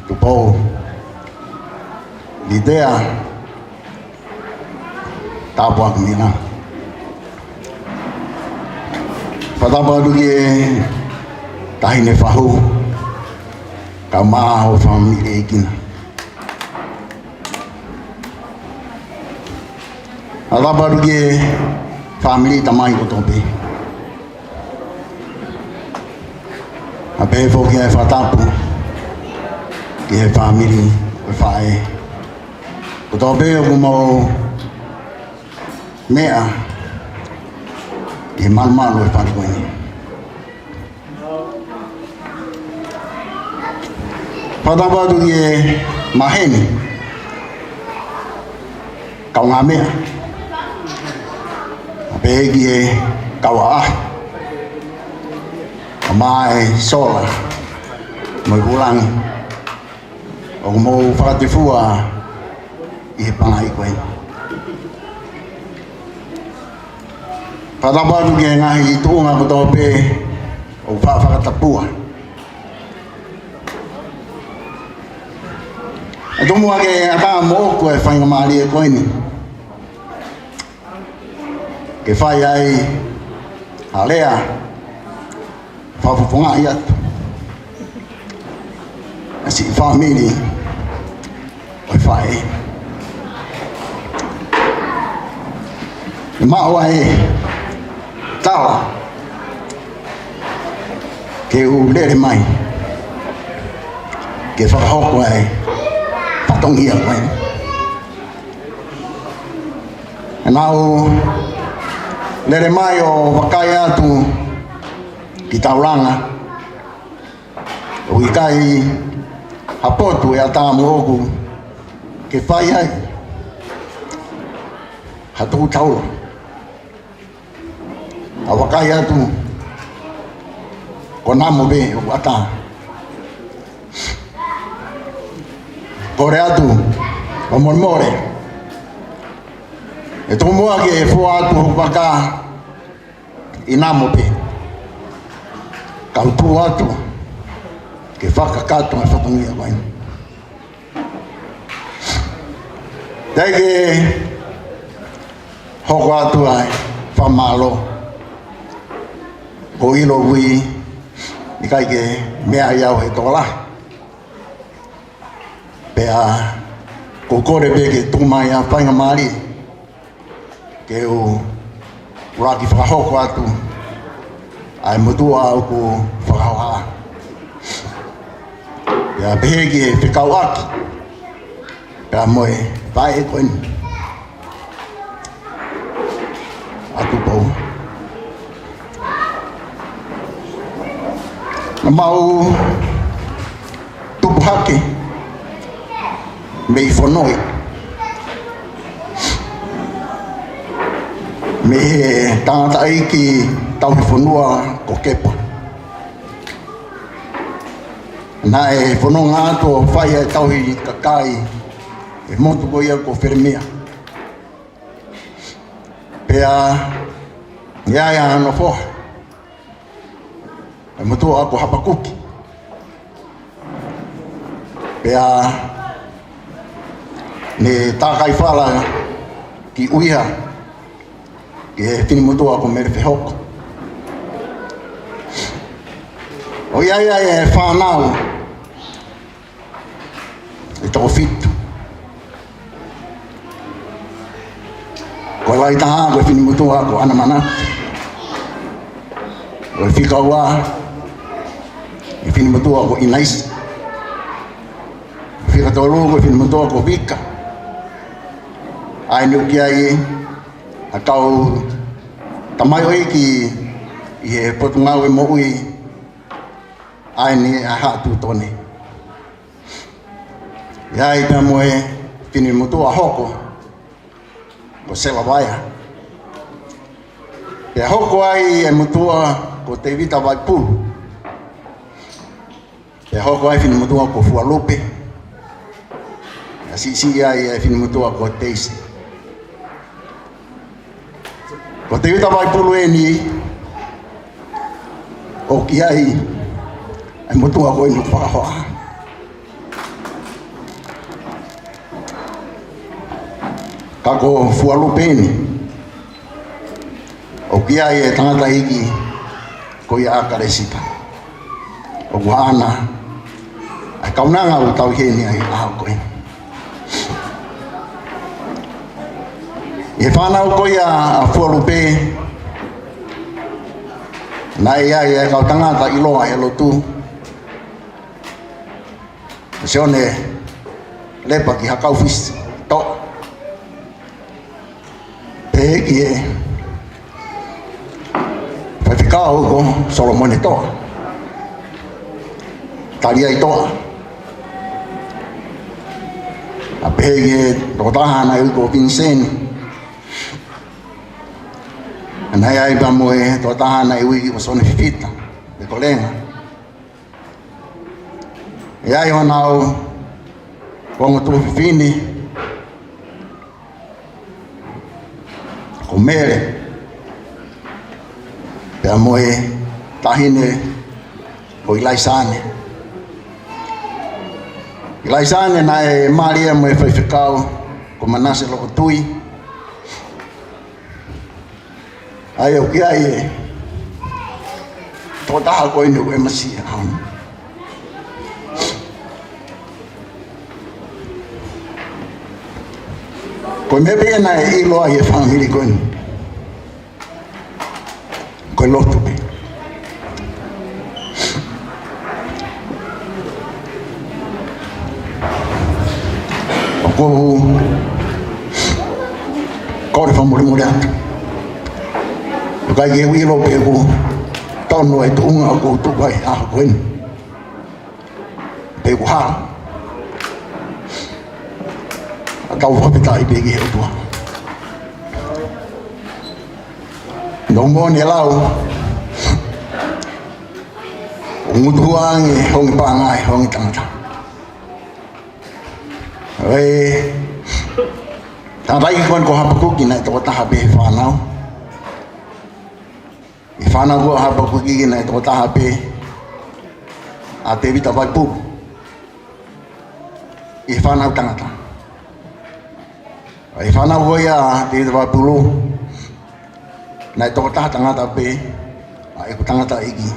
Tupou Litea, tāpuaki mei langi. Fakatapu atu ki he taʻahine fahu, kae ʻumaʻā hoʻo fāmili ʻeiki na. Fakatapu atu ki he fāmili tamai kotoa pē. ʻA pehē foki ʻa e fakatapu ki he fāmili ʻo e faʻē kotoa pē ʻoku mou meʻa ʻi he malumalu ʻo e fale ko eni. Fakatapu atu ki he maheni, kaungāmeʻa, pehē ki he kau ʻaʻahi, ʻa e sola mo e vūlangi ʻoku mou fakatefua ʻi he pangai ko eni. Fakatapu atu ki he ngaahi tuʻunga kotoa pē ʻoku faʻa fakatapua. ʻE tomuʻa ke ʻatā moʻoku e faingamālie ko eni ke fai ai ha lea fakafofongaʻi atu ʻa e siʻi fāmili ʻo e faʻē. Maʻu ʻa e tala ke u lele mai ke fakahoko ʻa e fatongia ko eni. Naʻa ku lele mai ʻo vakai atu ki taulanga, ʻoku ʻikai ha potu ʻe ʻatā moʻoku ke fai ai ha tuku taula. Naʻa ku vakai atu, ko Namo pē ʻoku ʻatā. Kole atu, ʻo molemole, ʻe tomuʻa ke fua atu hoku vaka ʻi Namo pē, kau tuʻu atu ke fakakakato e fatongia ko eni. Teʻeki ke hoko atu ʻa e fakamālō, ko e ʻilo ʻoku ʻikai ke meaʻi au he tokolahi. Pea ʻoku ou kole pē ke tuku mai ʻa e faingamālie ke u ʻuluaki fakahoko atu ʻa e motuʻa ʻoku fakahohaʻa. Pea pehē ki he fekauʻaki pea mo e faʻē ko eni ʻa Tupou. Naʻa mau tupu hake mei Fonoi, mei he tangataʻeiki tauhi fonua ko Kepa. Naʻe fononga atu ʻo fai ʻa e tauhi kakai ʻi he motu ko ia ko Felemea. Pea ʻi ai ʻa hono foha, ʻa e motuʻa ko Hapakuki. Pea ne tākai fala ki ʻUiha ki he finemotuʻa ko Mele Fehoko. ʻOku ʻi ai ʻa e fānau ʻe toko fitu. Ko e lahi taha ko e finemotuʻa ko ʻAnamanatu. Ko e fika ua, ko e finemotuʻa ko ʻInaisi. Fika tolu, ko e finemotuʻa ko Vika. ʻA ē naʻe ʻi ai ʻa e kau tamaioʻeiki ʻi he Potungāue Moʻui, ʻa ē naʻe ʻi ai ʻa Haʻa Tuʻu Tone. ʻI ai pea mo e finemotuʻa hoko ko Sela Vaea. Pea hoko ai e motuʻa ko Tevita Vaipulu. Pea hoko ai e finemotuʻa ko Fualupe. Pea siʻisiʻi ai e finemotuʻa ko Teisi. Ko Tevita Vaipulu eni ʻoku ʻi ai ʻa e motuʻa ko eni ʻoku fakahohaʻa. Ka ko Fualupe eni ʻoku ʻi ai e tangataʻeiki ko ia ʻAkalesipa. ʻOku ʻaʻana ʻa e kaunanga ʻoku tau ʻi heni ai ʻa e ʻaho ko ē. ʻI he fānau ko ia ʻa Fualupe, naʻe ʻi ai e kau tangata ʻiloa he lotu, Sione Lepa ki Hakaufisi, Toʻa. Pehē ki he faifekau ko Solomone Toʻa, Taliai Toʻa, ʻA pehē ki he tokotaha naʻe ui ko Viniseni. Naʻe ʻi ai pea mo e tokotaha naʻe ui ko Sone Fifita, ʻi Kolenga. ʻI ai honau ongo tuofefine, ko Mele, pea mo e taʻahine ko ʻIlaisane. ʻIlaisane naʻe mali ia mo e faifekau ko Manase Lokotui. ʻA ia ʻoku ʻi ai e tokotaha ko eni ʻoku M C ʻi he ʻaho ni. Ko e meʻa pē naʻe ʻilo ai e fāmili ko eni, ko e lotu pē. ʻOku ou kole fakamolemole atu. ʻOku ʻikai ke u ʻilo pe ʻoku tonu e tuʻunga ʻoku ou tuʻu ai he ʻaho ko eni. Pe ʻoku hala. Ka tau fakafetaʻi pē ki he ʻOtua. Naʻe moʻoni e lau, ʻoku ngutu hua ange honge paʻanga ʻi he honge tangata. ʻE, tangataʻeiki ko eni ko Hapakuki naʻe tokotaha pē he fānau. ʻI he fānau ko Hapakuki naʻe tokotaha pē ʻa Tēvita Vaipulu. ʻI he fānau tangata. ʻI he fānau ko ia ʻa Tēvita Vaipulu, naʻe tokotaha tangata pē ʻa ʻeku tangataʻeiki.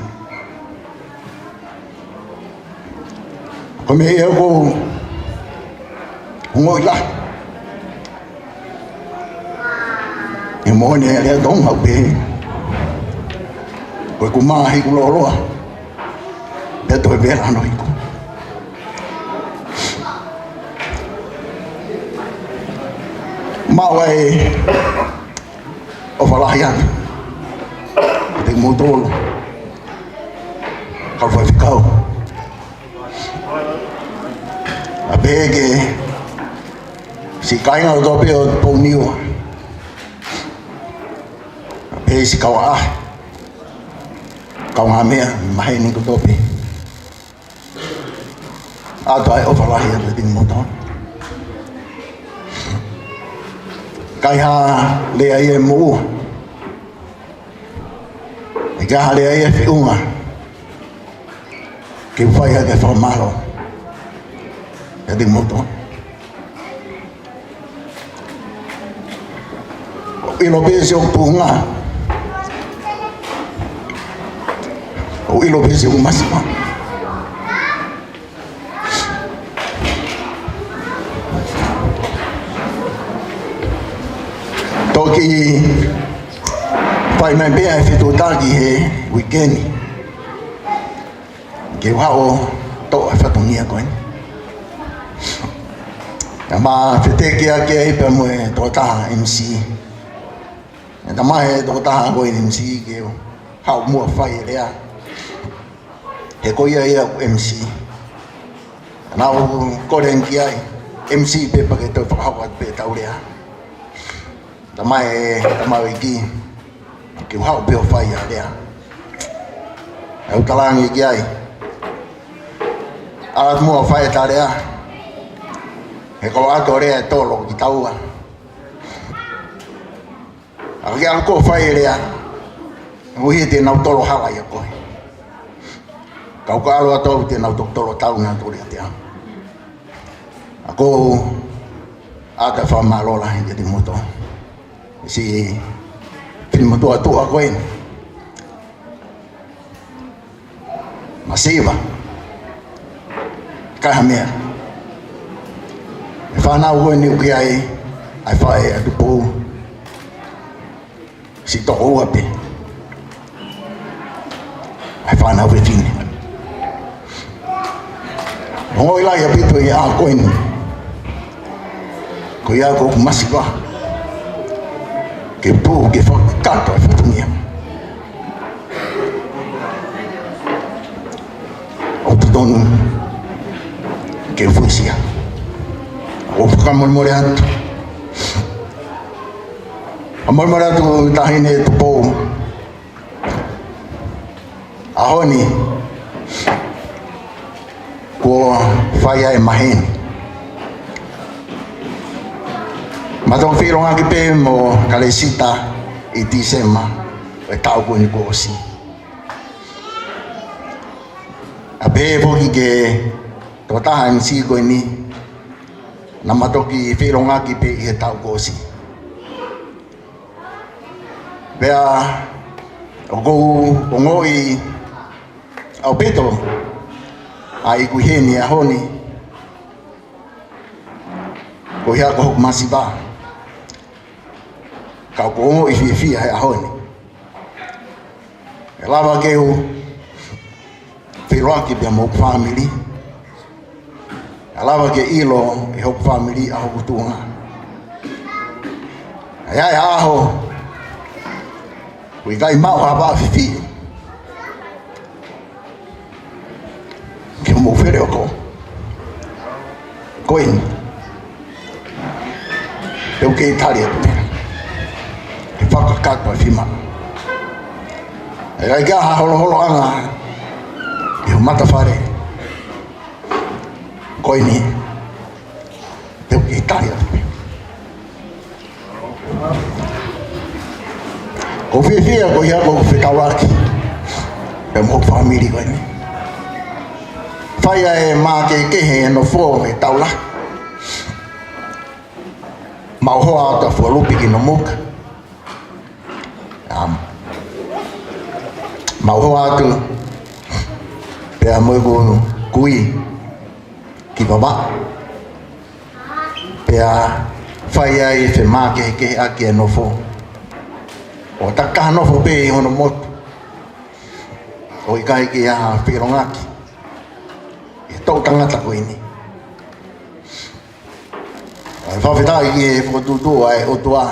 Ko e meʻa ia ʻoku ou ongoʻi lahi. ʻE moʻoni e lea Tonga ʻoku pehē, ko ʻeku mā hiku lōloa, pea toe vela hono hiku. Maʻu ai e ʻofa lahi atu kiate kimoutolu kau faifekau. ʻA pehē ki he siʻi kāinga kotoa pē ʻo Tupou Niua. ʻA pehē siʻi kau ʻaʻahi, kaungāmeʻa, maheni kotoa pē. ʻOatu ai e ʻofa lahi atu kiate kimoutolu. ʻIkai ha lea ia ʻe moʻua. ʻIkai ha lea ia ʻe feʻunga ke u fai hake e fakamālō kiate kimoutolu. ʻOku ʻilo pē siʻoku tuʻunga. ʻOku ʻilo pē siʻoku masiva. Toki fai mai pē ʻa e fetuʻutaki he uike ni ke u haʻu ʻo toʻo e fatongia ko eni. Ka ma fetekiaki ai pea mo e tokotaha M C. ʻE talamai ʻe he tokotaha ko eni M C ke u haʻu muʻa ʻo fai e lea. He ko ia ia ʻoku M C. Naʻa ku kole ange ki ai, M C pē pea ke toe fakahoko atu pē ʻetau lea. Talamai ʻe he tamaiki ke u haʻu pē ʻo fai ʻa e lea. ʻOku ou talaange ki ai, ʻalu atu muʻa ʻo fai ʻeta lea. He ko e ʻoatu e lea ʻe tolo kitaua. ʻA ke ʻalu koe ʻo fai e lea, ʻuhi te nau tolo hala ʻia koe. Ka u ka ʻalu atu au te nau tolo tau nautolu ʻiate au. ʻOku ou ʻoatu e fakamālō lahi kiate kimoutolu. Siʻi finematuʻa tuʻa ko eni. Masiva. ʻIkai ha meʻa. E fānau ko eni ʻoku ʻi ai ʻa e faʻē ʻa Tupou. Siʻi tokoua pē ʻa e fānau fefine. Ongoʻi lahi ʻaupito ʻi he ʻaho ko eni. Ko ia ʻoku ou masiva ke u tuʻu ke fakakakato e fatongia. ʻOku totonu ke u fuesia. ʻOku fakamolemole atu. Fakamolemole atu Taʻahine Tupou. ʻAho ni kuo fai ai e maheni. Mātuʻa, feʻiloaki pē mo Kalesita ʻi Tīsema ʻo e taʻu ko eni kuo ʻosi. ʻA pehē foki ki he tokotaha M C ko eni, naʻá ma toki feʻiloaki pē ʻi he taʻu kuo ʻosi. Pea ʻoku ou ongoʻi ʻaupito ʻa e ikuʻi heni he ʻaho ni, ko ia ko hoku masiva. Ka ʻoku ou ongoʻi fiefia he ʻaho ni. ʻE lava ke u feʻiloaki pea mo hoku fāmili. ʻE lava ke ʻilo ʻe hoku fāmili ʻa hoku tuʻunga. ʻE ʻi ai e ʻaho ʻoku ʻikai maʻu ha vaʻa fifili ke mou fele ʻo ko. Ko eni. Te u kei tali atu pē. Ke fakakakato e fiemaʻu. ʻE ʻikai ke ʻi ai ha holoholoʻanga ʻi ho matafale. Ko eni. Te u kei tali atu pē. ʻOku ou fiefia ko ia ko hoku fetaulaki pea mo hoku fāmili ko eni. Fai ʻa e makehekehe e nofo he taʻu lahi. Mau hoa atu ʻa Fualupi ki Nomuka. Am. Mau hoa atu pea mo ʻeku kui ki Vavaʻu. Pea fai ai e femakehekeheʻaki e nofo. ʻO takaha nofo pē ʻi hono motu. ʻOku ʻikai ke ʻi ai ha feʻiloaki ʻi he toʻu tangata ko eni. ʻOku ou fakafetaʻi ki he fokotuʻutuʻu ʻa e ʻOtua.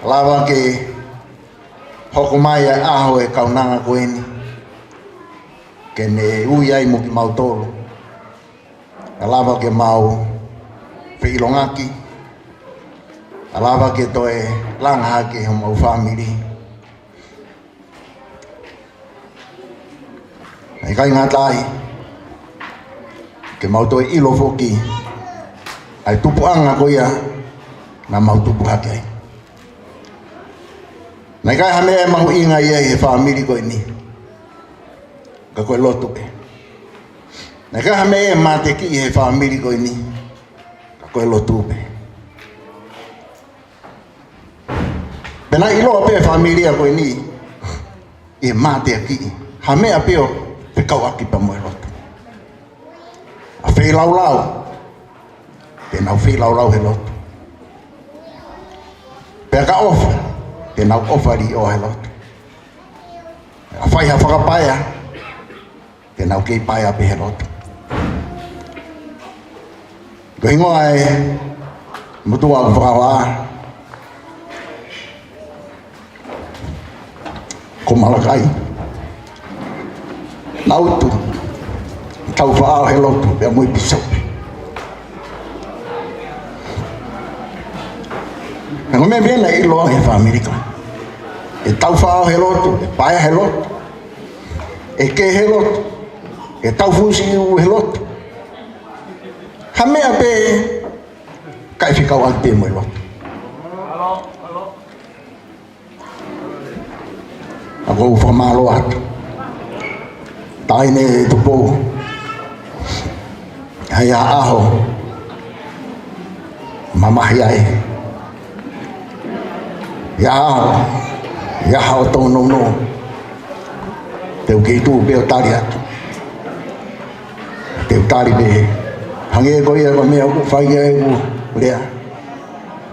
Lava ke hoko mai ʻa e ʻaho e kaunanga ko eni ke ne ui ai mo kimautolu. ʻE lava ke mau feʻiloaki. ʻE lava ke toe langa hake homau fāmili. ʻIkai ngata ai, ke mau toe ʻilo foki ʻa e tupuʻanga ko ia naʻa mau tupu hake ai. Naʻe ʻikai ha meʻa ʻe mahuʻinga ia ʻi he fāmili ko eni, ka ko e lotu pē. Naʻe ʻikai ha meʻa ʻe mateakiʻi ʻi he fāmili ko eni, ka ko e lotu pē. Pea naʻe ʻiloa pē ʻe he fāmili ko eni ʻi he mateakiʻi ha meʻa pē ʻoku fekauʻaki pea mo e lotu. ʻA feilaulau, te nau feilaulau he lotu. Pea ka ʻofa, te nau ʻofa liʻoa he lotu. ʻA fai ha fakapaea, te nau kei paea pē he lotu. Ko e hingoa e motuʻa ʻoku fakahā ko Malakai. Naʻe ʻoatu e taufaʻao he lotu pea mo e pīsope. Naʻe ʻi ai e meʻa pē naʻe ʻiloa he fāmili ko ē. ʻE taufaʻao he lotu, ʻe paea he lotu, ʻe kē he lotu, ʻe taufusi he lotu. Ha meʻa pē kae fekauʻaki pē mo e lotu. ʻOku ou fakamālō atu Taʻahine Tupou. ʻI ai ha ʻaho mamahi ai. ʻI ai ha ʻaho, ʻi ai ha ʻaho tōnounou, te u kei tuʻu pē ʻo tali atu. Te u tali pē. Hangē ko ia ko e meʻa ʻoku fai ai ʻeku lea.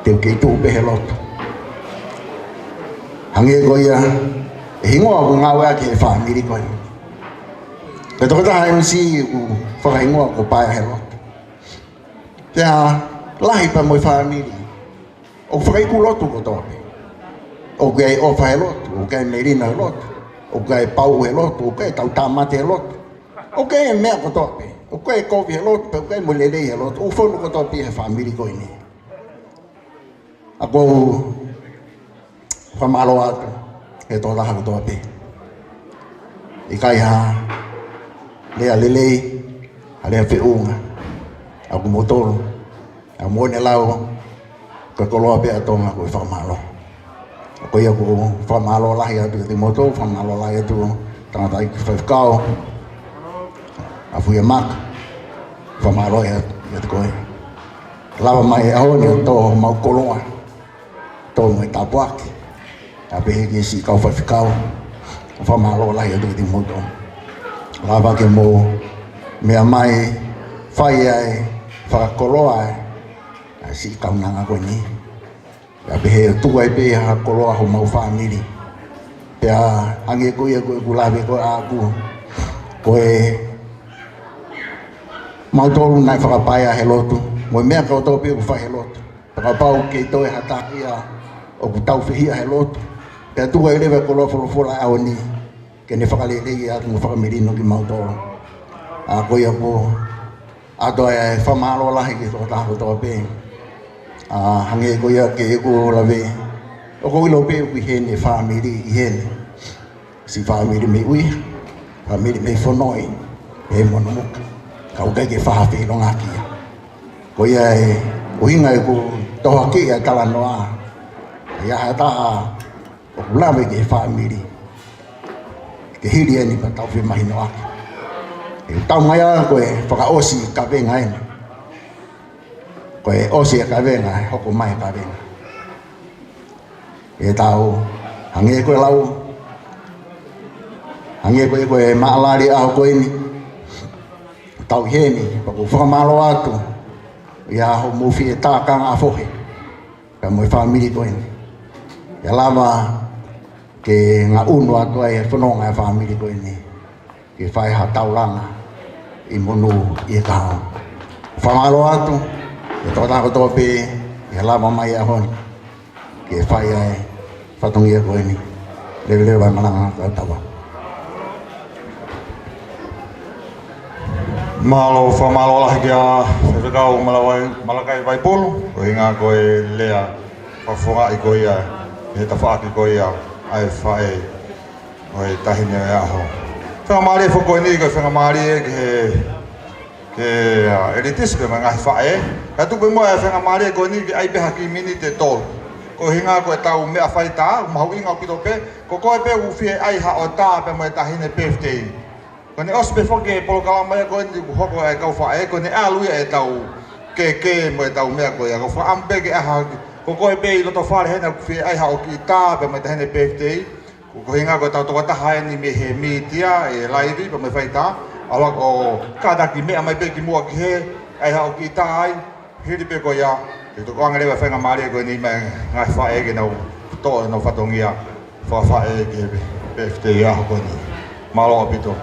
Te u kei tuʻu pē he lotu. Hangē ko ia e hingoa ʻoku ngāueʻaki he fāmili ko eni. Ko e tokotaha M C ʻoku fakahingoa ko Paea he Lotu. Pea lahi pea mo e fāmili ʻoku fakaiku lotu kotoa pē. ʻOku ʻi ai e ʻofa he lotu, ʻoku ʻi ai e melino he lotu, ʻoku ʻi ai e pau he lotu, ʻoku ʻi ai e tautāmate he lotu, ʻoku ʻi ai e meʻa kotoa pē. ʻOku ʻikai kovi he lotu, pea ʻoku ʻikai mo lelei he lotu, ʻoku fonu kotoa pē he fāmili ko eni. ʻOku ou fakamālō atu he tokotaha kotoa pē. ʻIkai ha lea lelei, ha lea feʻunga ʻa kimoutolu. ʻA moʻoni lau, ko e koloa pē ʻa Tonga ko e fakamālō. Ko ia ʻoku ou fakamālō lahi atu kiate kimoutolu, fakamālō lahi atu tangataʻeiki faifekau, ʻa Fuia Maka, fakamālō atu kiate koe. Lava mai he ʻaho ni ʻo tō homau koloa, tō mo e tāpuaki. ʻA pehē ki he siʻi kau faifekau, fakamālō lahi atu kiate kimoutolu. Lava ke mou meʻa mai fai ai fakakoloa ai ʻa e siʻi kaunanga ko eni. ʻA pehē ʻe tuku ai pē ha koloa homau fāmili. Pea hangē ko ia ko ʻeku lave ko ē ʻaʻaku, ko e mautolu naʻe fakapaea he lotu, mo e meʻa kotoa pē ʻoku fai he lotu. Pea kapau ʻoku kei toe ha taha ia ʻoku tau fehiʻa he lotu, pea tuku ai leva e koloa folofola ʻo e ʻaho ni, ke ne fakalelei atu mo fakamelino kimautolu. ʻA ko ia ʻoku ʻoatu ai e fakamālō lahi ki he tokotaha kotoa pē. ʻA hangē ko ia ko ʻeku lave, ʻoku ou ʻilo pē ʻoku ʻi heni e fāmili ʻi heni. Siʻi fāmili mei ʻUiha, fāmili mei Fonoʻi, mei Monomoka. Ka ʻoku ʻikai ke faʻa feʻilongaki ia. Ko ia e ʻuhinga ʻeku tohoakiʻi e talanoa. ʻI ai ha taha ʻoku lave ki he fāmili, ke hili eni pea tau femahinoʻaki. ʻE tau mai ā ko e fakaʻosi kavenga eni. Ko e ʻosi e kavenga, hoko mai e kavenga. ʻE tau, hangē ko e lau, hangē ko e, ko e maʻalali ʻaho ko eni, tau ʻi heni, pea ʻoku ou fakamālō atu ʻi hoʻomou fie tākanga ʻa fohe, pea mo e fāmili ko eni. ʻE lava ke ngaʻunu atu ai e fononga e fāmili ko eni ke fai ha taulanga ʻi Monū ʻi he kahaʻu. Fakamālō atu, ʻe tokotaha kotoa pē, ʻi he lava mai ʻaho ni ke fai ai fatongia ko eni. Leveleva e malanga ka tava. Mālō, fakamālō lahi kia Faifekau Malawai, Malakai Vaipulu, ko e ʻuhinga ko e lea fakafofongaʻi ko ia, he tafaʻaki ko ia, ʻa e faʻē ʻo e taʻahine ʻo e ʻaho. Faingamālie foki ko eni, ko e faingamālie ki he, ki he, ʻa, ʻeletisi pea mo e ngaahi faʻē. Ka tuku muʻa e faingamālie ko eni ke ʻai pē ha kiʻi miniti ʻe tolu. Ko e ʻuhinga ko ʻetau meʻa faitā, mahuʻinga ʻaupito pē, ko koe pē ʻoku fie ʻai haʻo tā pea mo e taʻahine birthday. Ko ʻene ʻosi pē foki e polokalama ia ko eni kuo hoko e kau faʻē, ko ʻene ʻalu ia ʻetau keke mo ʻetau meʻa ko ia. Ko e fakaʻamu pē ke ʻai ha, ko koe pē ʻi loto fale hena ʻoku fie ʻai haʻo kiʻi tā pea mo e taʻahine birthday. Ko e ʻuhinga ko ʻetau tokotaha eni mei he mītia, e laivi, pea mo e faitā. ʻAlu ʻo kātaki meʻa mai pē ki muʻa ki hē, ʻai haʻo kiʻi tā ai, hili pē ko ia, ʻe toki ʻoange leva e faingamālie ko eni maʻa e ngaahi faʻē ke nau toʻo honau fatongia fakafaʻē ki he birthday ʻaho ko eni. Mālō ʻaupito.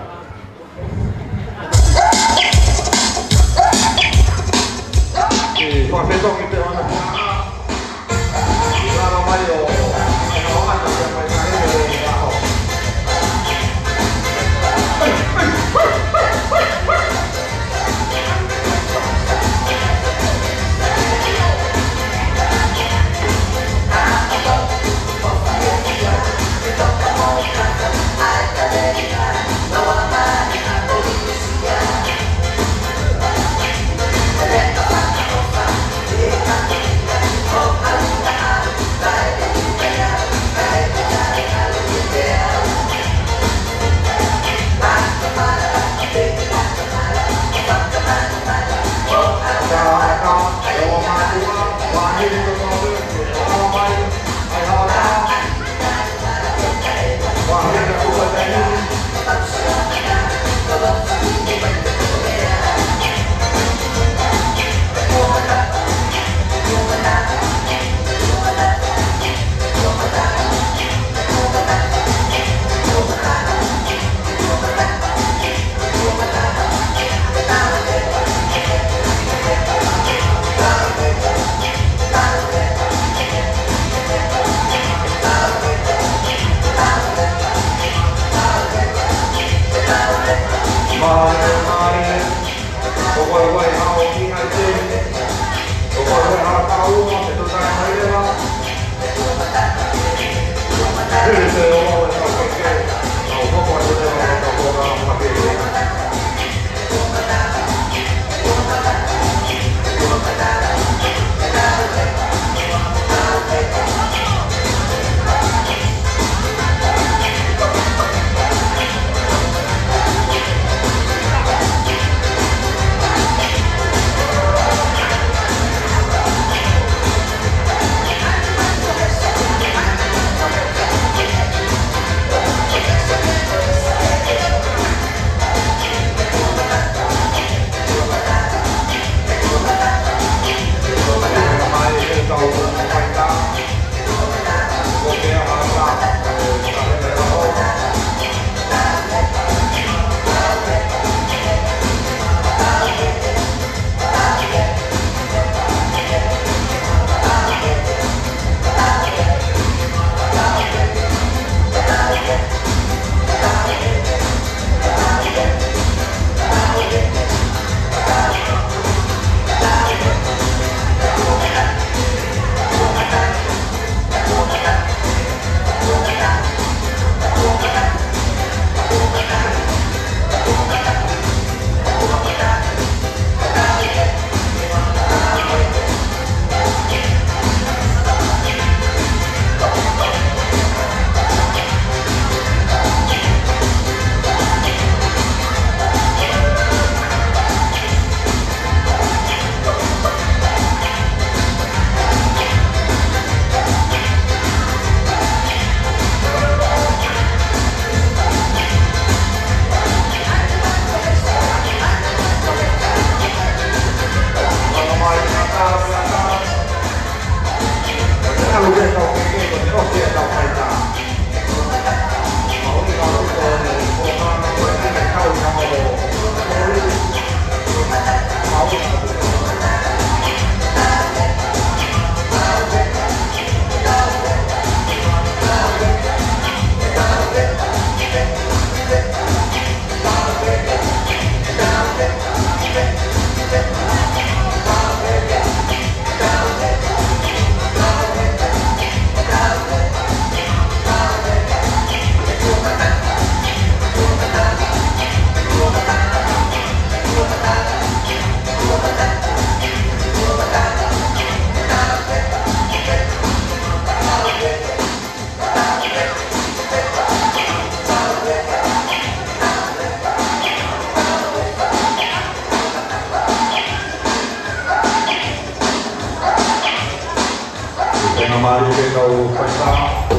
Mālie pē kau faifekau.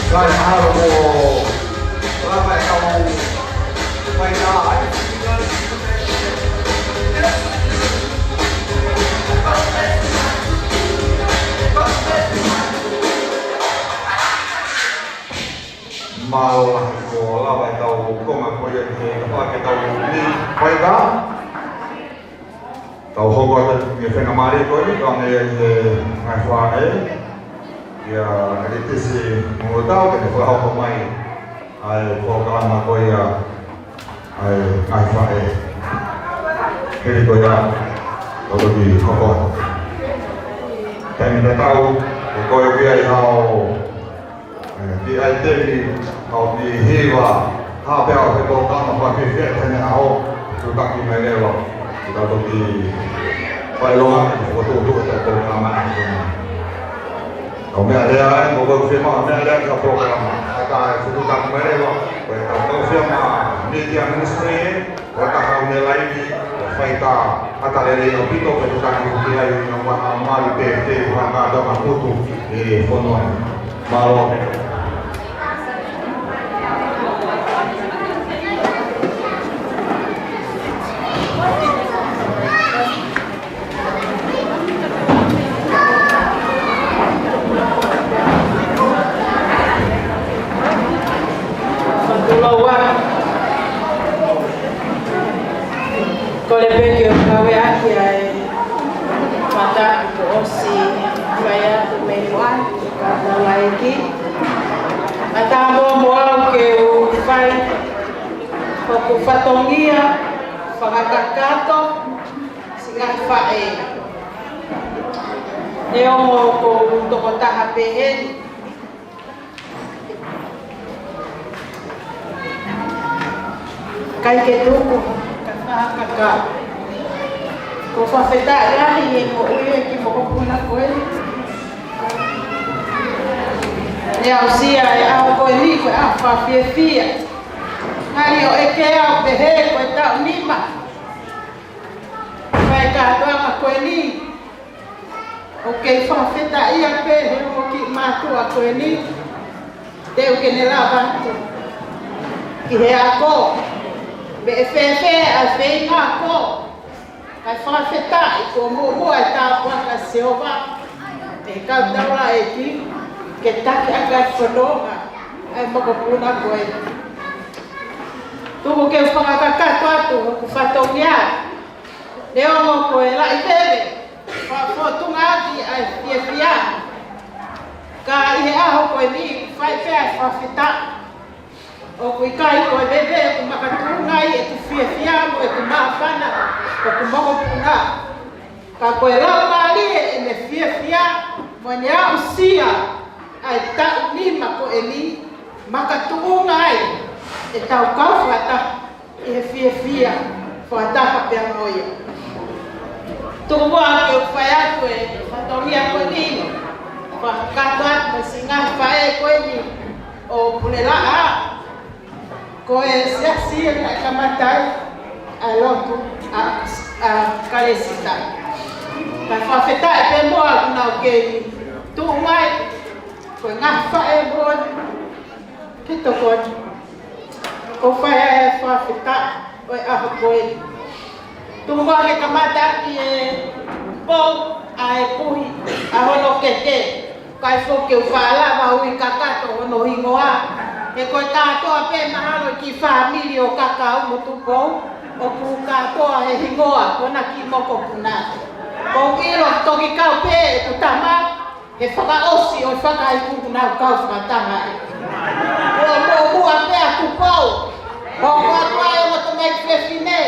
Kae mahalo ko e lava e kau faitā ai. Mālō lahi, ko e lava e kau konga ko ia ke tapa ke tau ni faitā. Tau hoko atu ki he faingamālie ko eni, kau ngai ai he ngaahi faʻē. Ia, ʻa e tesi mo tau, ke ne fakahoko mai ʻa e polokalama ko ia ʻa e ngaahi faʻē. Hili ko ia, tau toki hoko atu. Taimi tatau, ko e ko ia ʻi hao ʻE, ʻi ai temi, ʻo ʻi hiva, ha pea ʻo he polokalama fakafiefia ʻi he ʻaho, tutaki mai leva, ke tau toki fai longa, ke fokotuʻutuʻu e polokalama ʻa e ʻaho ni. ʻO meʻa lea ai, ko e fiemaʻu meʻa lea ki he polokalama. ʻA ia ko e tutaki mai leva, ko e tau tau fiemaʻu, media ministry, ʻo e taha ʻo e laivi, ʻo e faitā, ʻata lelei ʻaupito, ko e tutaki ki ai, ʻo e maʻa mali pe te, ʻo e kātoanga putu, ʻi he fonua ni. Mālō. Fakatulou ā. Kole pē ke u kau ʻaki ʻa e fakaʻosi fai atu mei muʻa, ka tau laiki. ʻA tā mo au ke u fai hoku fatongia fakakakato siʻi ngaahi faʻē. Neongo ko u tokotaha pehē ni. ʻIkai ke tuku, ka fakakakato. ʻOku ou fakafetaʻi lahi he moʻui ʻa e kiʻi mokopuna ko eni. ʻE aʻusia e ʻaho ko eni, ko e ʻaho fakafiefia. Ngali ʻoku ʻeke au pehē ko e taʻu nima. Fai kātoanga ko eni. ʻOku ou fakafetaʻi pē he ongo kiʻi mātuʻa ko eni. Te u ke ne lava atu ki he ako. Meʻa fēfē ʻa e feinga ako. Kae fakafetaʻi kuo muʻomuʻa e tāpuaki ʻa Sihova. ʻE kau taulaʻeiki. Ke taki ʻaki ʻa e fononga ʻa e mokopuna ko eni. Tuku ke u fakakakato atu hoku fatongia. Neongo ko e laʻi veve, fakafōtunga ʻaki ʻa e fiefia. Ka ʻi he ʻaho ko eni, fai pē ʻa e fakafetaʻi. ʻOku ʻikai ko e veve ʻoku makatuʻunga ai ʻeku fiefia mo ʻeku māfana, ʻoku mokopuna. Ka ko e Laumālie ʻene fiefia, mo ʻene aʻusia, ʻa e taʻu nima ko eni, makatuʻunga ai, ʻetau kau fakataha. ʻI he fiefia, fakataha pea mo ia. Tuku muʻa ke u fai atu e fatongia ko eni, fakakakato atu mo siʻi ngaahi faʻē ko eni, ʻo Pulelaʻa, ko e siasi naʻe kamata ai ʻa e lotu ʻa, ʻa Kalesita. Kae fakafetaʻi pē muʻa ʻoku nau kei tuʻu mai, ko e ngaahi faʻē moʻoni, ke tokoni. ʻOku fai ʻa e fakafetaʻi ʻo e ʻaho ko eni. Tuku muʻa ke kamata ʻaki e pou ʻa e puhi ʻa hono keke. Kae foki ke u faʻa lava ui kakato hono hingoa. He ko e kātoa pē mahalo e kiʻi fāmili ʻo Kakau mo Tupou. ʻOku kātoa he hingoa, ko ʻena kiʻi mokopuna. ʻOku ou ʻilo toki kau pē ʻeku tama. He fakaʻosi ʻo e fakaikuku naʻa ku kau fakataha ai. Kuo muʻomuʻa pē ʻa Tupou. Hoko atu ai ʻa e ongo tamaiki fefine.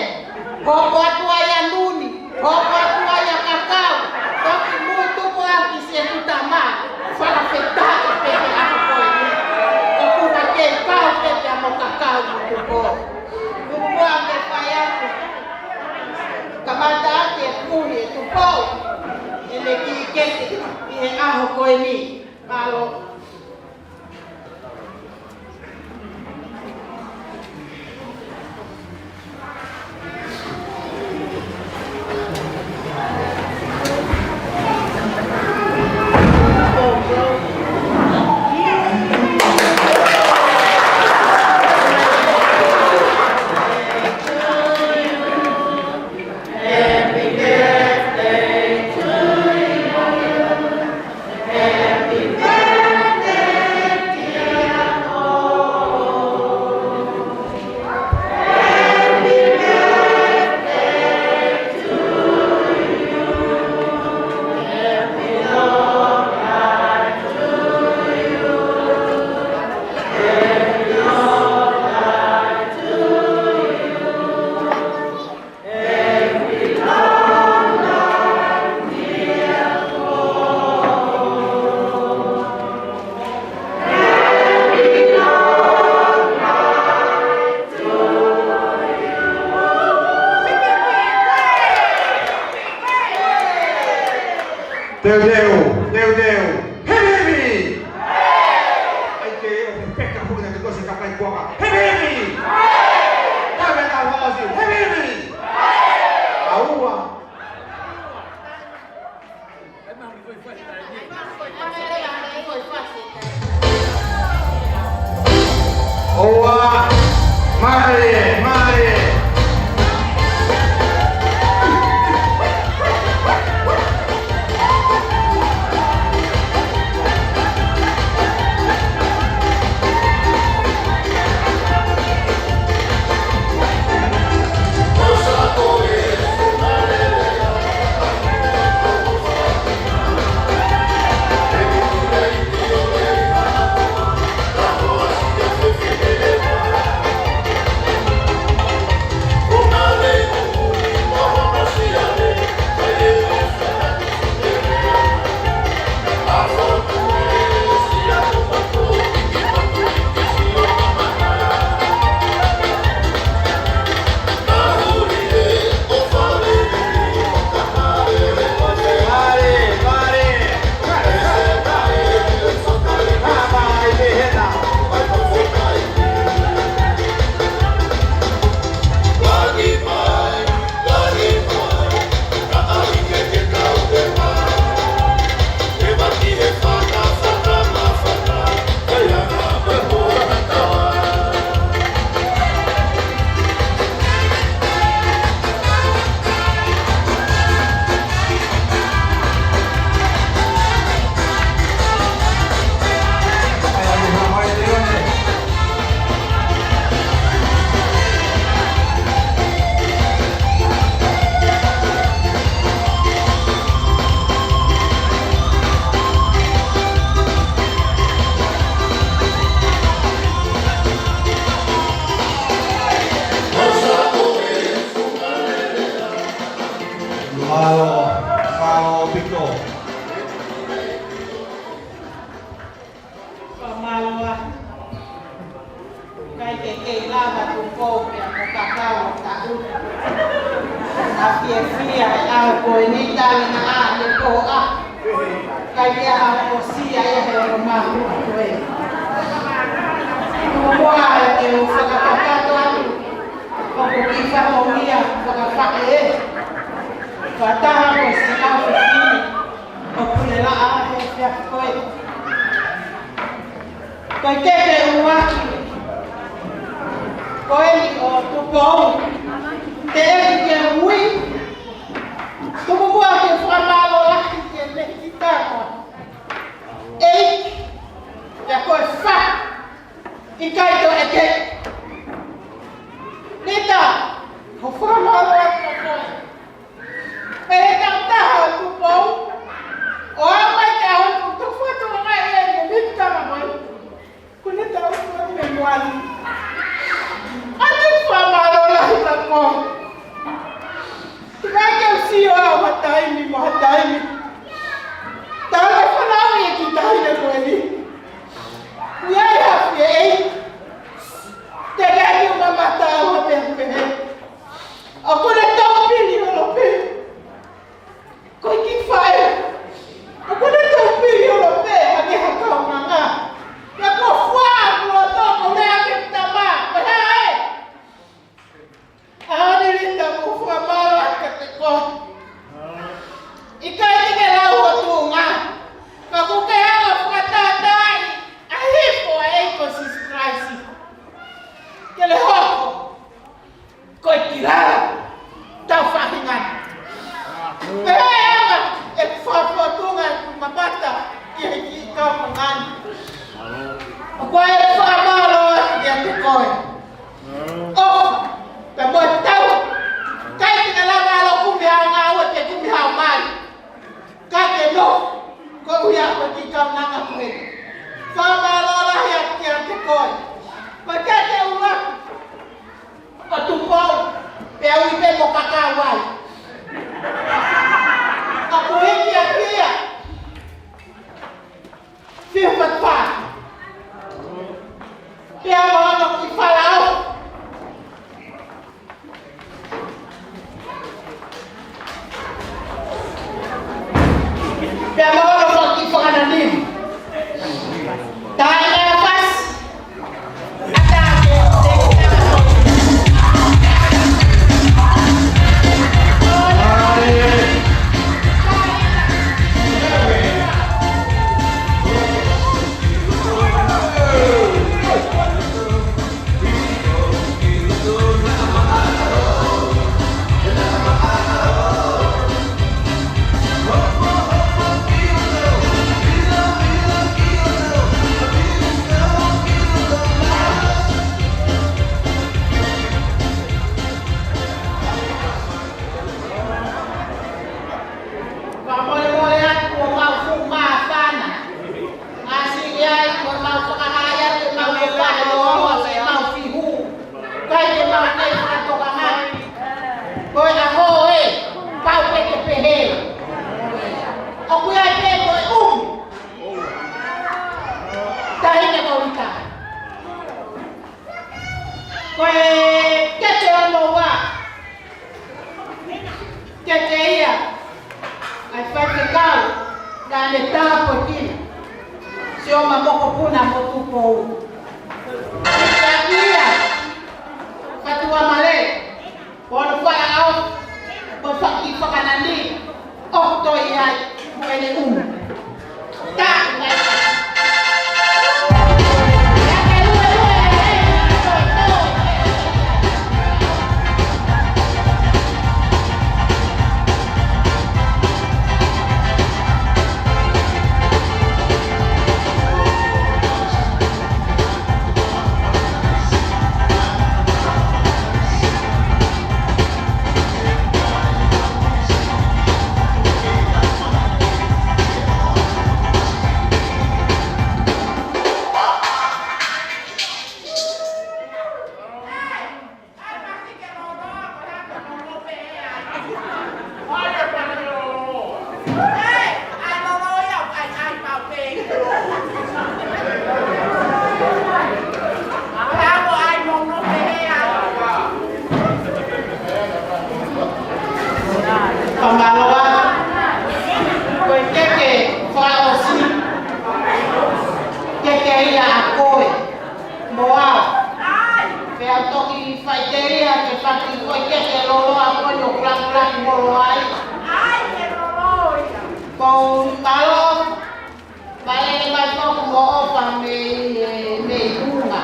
Hoko atu ai ʻa Nuni. Hoko atu ai ʻa Kakau. Toki mou tupu ʻaki siʻeku tama. Fakafetaʻi pē he ʻaho ko eni. ʻOku na kei kau pē pea mo Kakau mo Tupou. Tuku muʻa ke fai atu. Kamata ʻaki e puhi ʻe Tupou. ʻEne kiʻi keke ʻi he ʻaho ko eni. Mālō. Teuteu, teuteu, himi himi! ʻAi ke ʻo peka puna ke kosi ka kai kuaka, himi himi! Tau me tau hosi, himi himi! ʻAua. ʻOua, mare, mare. Mālō, mālō ʻaupito. Fakamālō. ʻIkai ke kei lava Tupou pea mo Kakau ʻo taʻu. ʻA fiefia he ʻaho ko eni, tali na ʻa e ko ā. ʻIkai ke ʻa ʻosi ia he ʻoku mahu ko ē. Ko ā e ke u fakakakato atu ʻoku kiʻi fatongia fakafaʻē. Fakataha ko e siʻa fefine ʻoku ne laʻa he efiafi ko ē. Ko e keke ʻuluaki ko eni ʻo Tupou, teʻeki ke ui. Tuku muʻa ke fakamālō lahi ki he mehikitanga. ʻEiki, ʻa ia ko e fā, ʻikai toe ʻeke. Nita, ko e fakamālō atu kiate koe. Pea tautaha atu Tupou, ʻo aʻu mai ki he ʻaho ni kuo tau fakatokangaʻi ai e mehikitanga mai. Kuo ne tau ʻoatu e muali. ʻOatu e fakamālō lahi kiate koe. Teʻeki ke u sio au ha taimi mo ha taimi. Tau fanauʻi e kiʻi taʻahine ko eni. ʻI ai ha fie ʻEiki. Teʻeki ke u mamata au ha pehē pehē. ʻOku ne tau pili holo pē. Ko e kiʻi faʻē. ʻOku ne tau pili holo pē, hangē ha kaunanga. Pea ko e fuʻu loto, ko e lea ki he tama, ko e hā ē. ʻAho ni Lita, ʻoku ou fakamālō atu kiate koe. ʻIkai te ke lau ho tuʻunga. Ka ʻoku ke hanga ʻo fakatātaaʻi ʻa e hifo ʻa e ʻEiki ko Sīsū Kalaisi. Ke ne hoko ko e kiʻi lala ʻetau faʻahinga ni. Pea ʻe anga ʻeku fakafofonga ʻeku mamata ki he kiʻi kaunanga ni. ʻOku ou fakamālō atu kiate koe. ʻOfa, pea mo e tauhi. ʻIkai te ke lava ʻo kumi haʻo ngāue pe kumi haʻo mali. Ka ke nofo, koeʻuhi ko e kiʻi kaunanga ko eni. Fakamālō lahi atu kiate koe. Ko e keke ʻuluaki ʻo Tupou, pea ui pē mo Kakau ai. Ka ko e hiki ʻaki ia. Fiu matapā. Pea mo hono kiʻi falaofi. Ko e kete hono ua, kete ia ʻa e faifekau Laneta Poikina, Sioma Mokopuna Motukou. Ko e kete ia, Fatuʻamalele, ko hono fakaʻosi, ko e fakifakanani, ʻo toe ʻi ai mo ʻene ʻunu. Kamaloa, ko e keke fakaʻosi, keke ia ʻa koe mo au. Pea toki faʻiteliha ke faki ko e keke loloa ko eni ʻo kulakulaku molo ai. Ko e mālō, mālō mai foki mo ʻofa mei, mei Tonga.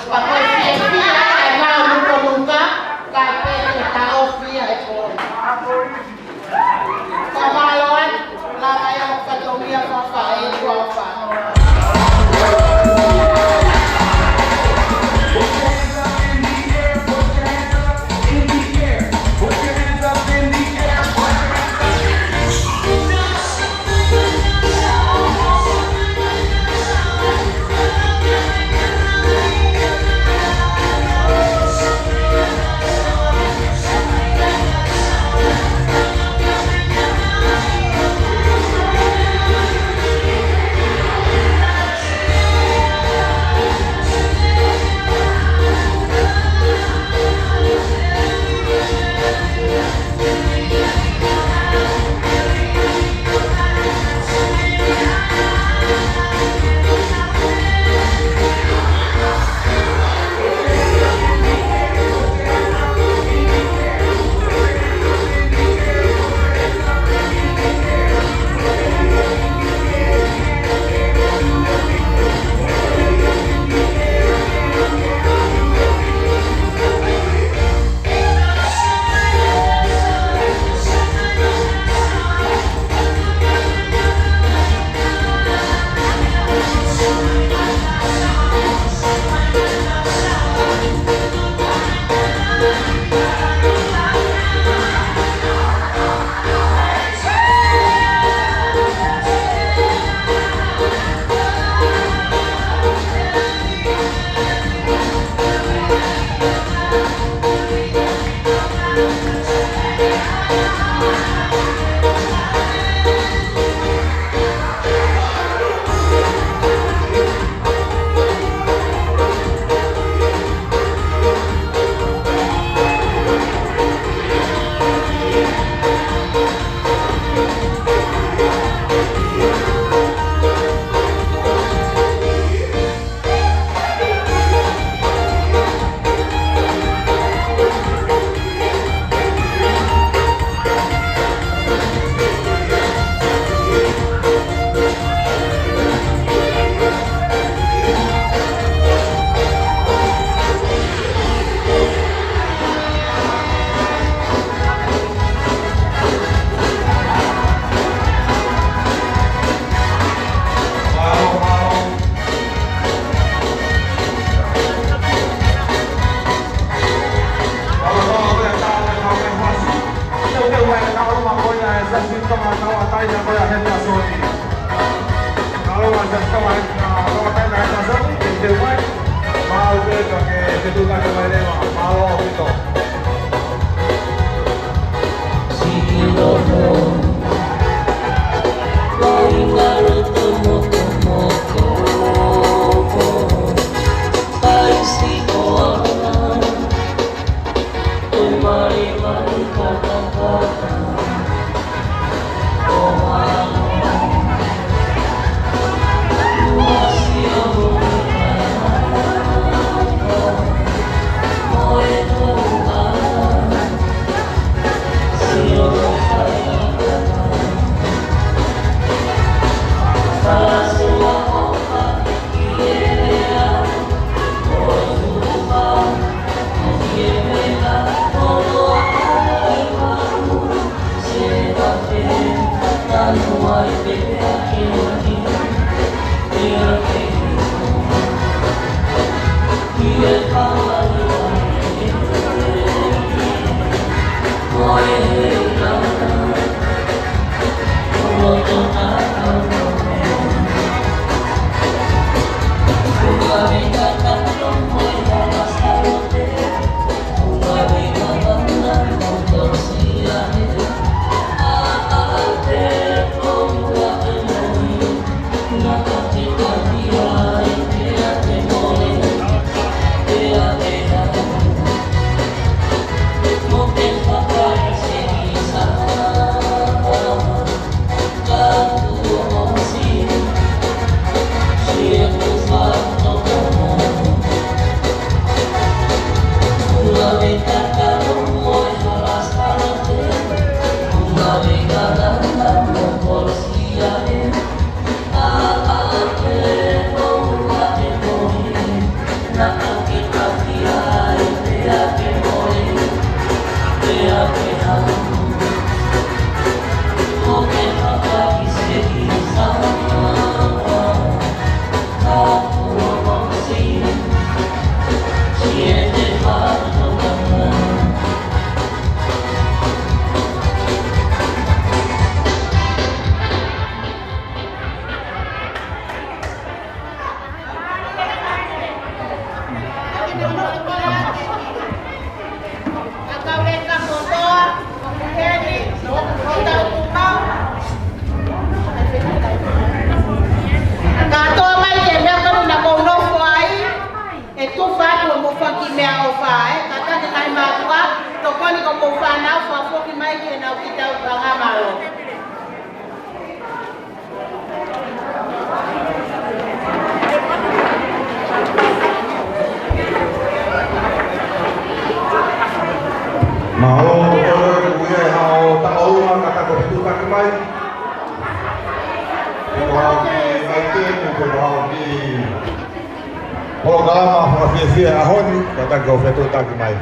Pea ko e fiefia ʻa e ngaahi nukanuka, kae pehē ke taʻofi ʻa e kolo. Kamaloa, lava ia ʻo fatongia fakaʻeiki ʻofa. Mālō, ko e kuia e hao taʻu ua, kātaki ʻo fetuʻutaki mai. Ko e hao ki ai ke, ko e hao ki polokalama fakafiefia ʻaho ni, kātaki ʻo fetuʻutaki mai.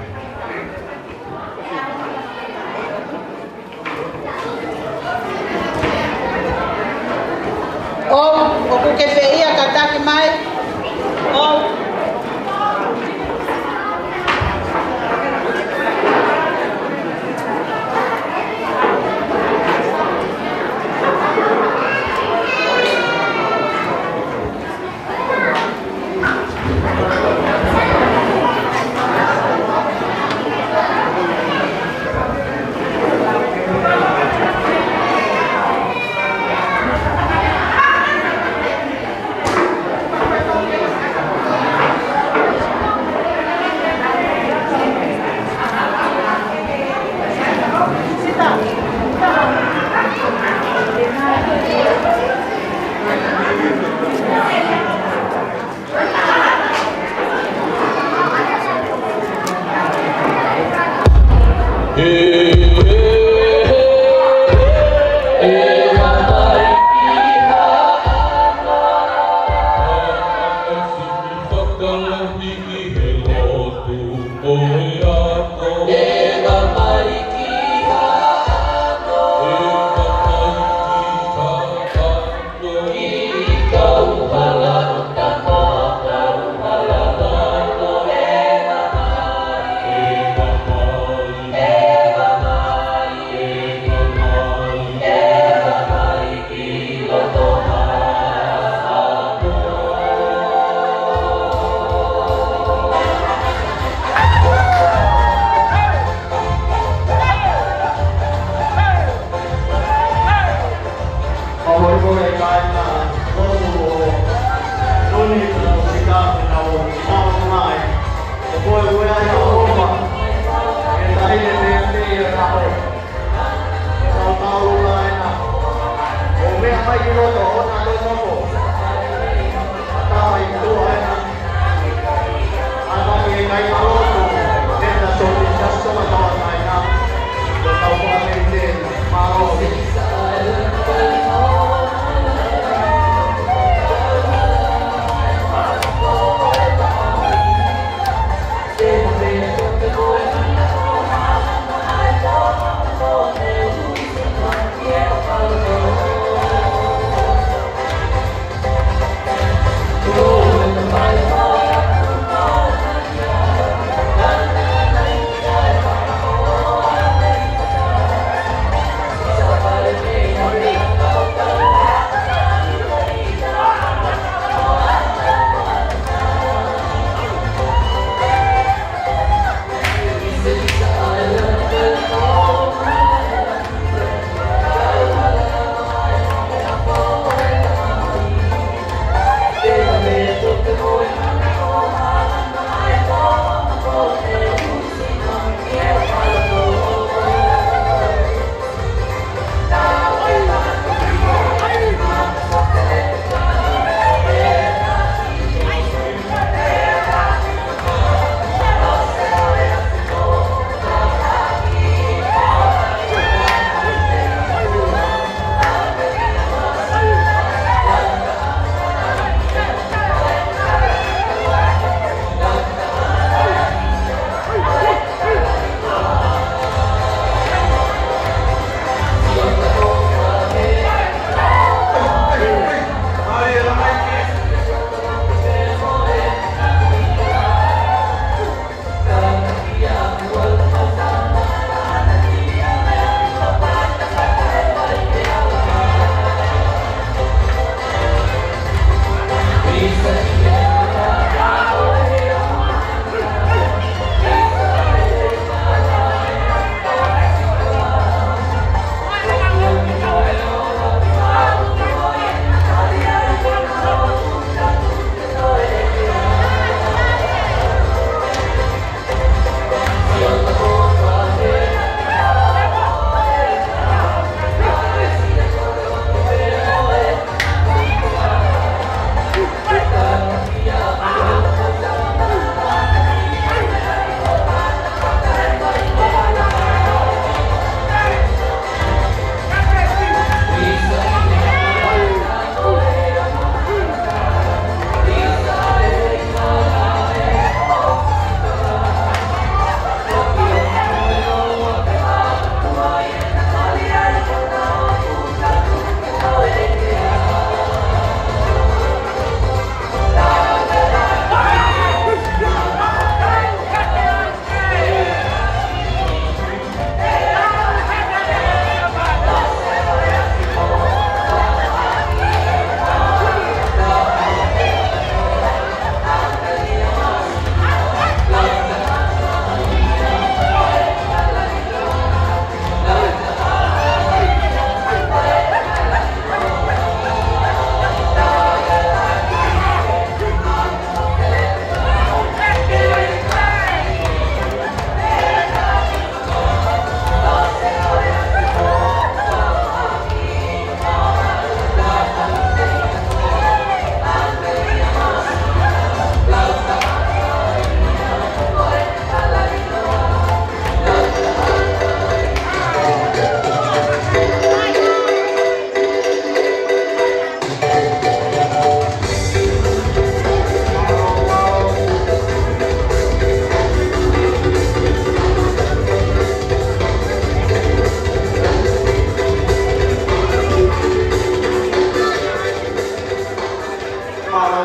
ʻOu, ʻoku ke fie kātaki mai? ʻOu.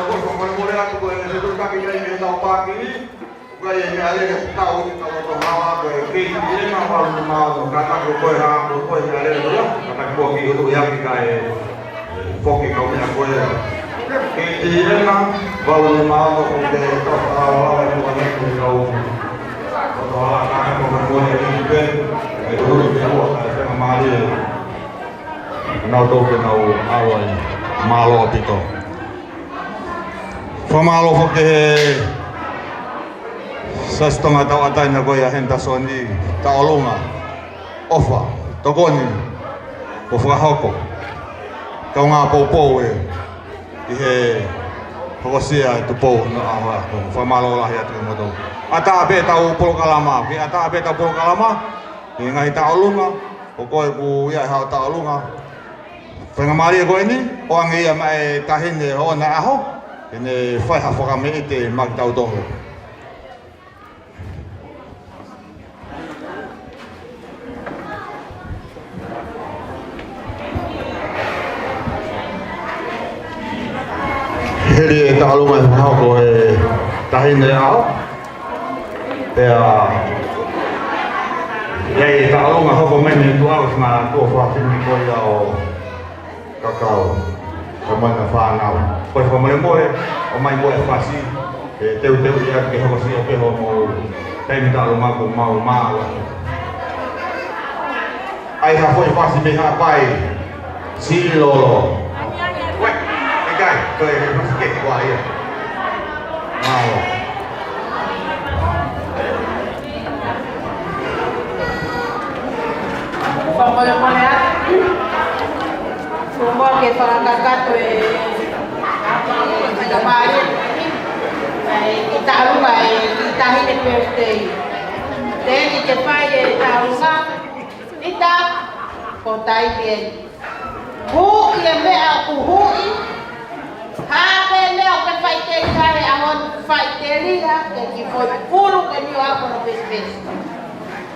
Ko e fakamolemole atu ko e fetuʻutaki mai mei he tau pākili. ʻOku ʻi ai e meʻalele ʻoku tau ʻi he tau ʻoto hala ko e K T M valu nima ono, kātaki ko e hā, ko e hā lele ko ia, kātaki ko e kiʻi ʻutu ia ki kae foki kau meʻa ko e K T M valu nima ono ko e tau hala hala ko e kau ʻoto hala kātaki ko e ko e kiʻi pē, e ʻutu ke ua, kae fenga mālie. Nau tau ke nau ʻalu ai. Mālō ʻaupito. Fakamālō foki he Siasi Tonga Tauʻatāina ko ia Henderson ʻi Taʻolunga. ʻOfa, tokoni, ko e fakahoko. Kaungā poupou ē, ʻi he hokosia e Tupou no ʻAhoa. Ko e fakamālō lahi atu kiate kimoutolu. ʻAtā pē ʻetau polokalama, ke ʻatā pē ʻetau polokalama, ʻi he ngaahi Taʻolunga, ko koe ʻoku ʻi ai haʻo Taʻolunga. Faingamālie ko eni, ʻoange ia maʻa e Taʻahine Hoʻona ʻAho, ke ne fai ha fakameʻite maʻa kitautolu. Hili e Taʻolunga ʻe fakahoko ʻe he Taʻahine ʻAho. Pea, ʻi ai e Taʻolunga hoko mai mei tuʻa, ʻosi ngā tuʻo fāfini ko ia ʻo Kakau, ka mai na fānau. Ko e fakamolemole, ʻomai ko e fasi, ʻe teuteu ia ke hokosia pē hoʻomou taimi Taʻolunga ko mau māua. ʻAi ha foʻi fasi mei Haʻapai, Siʻilolo. Uē, ʻikai, ko e fasi ke kua ia. Māua. Fakamolemole atu. Ko e moa ke fakakakato e kamali. ʻE, ʻi Taʻolunga e, ʻi Taʻahine Birthday. Tēni ke fai e Taʻolunga. ʻIta, ko e taimi eni. Huʻi e meʻa ʻoku huʻi. Hā pē meʻa ʻoku ke faʻiteliha he ʻaho ni, faʻiteliha ke ki foʻi pulu ke niu ako no pesipesi.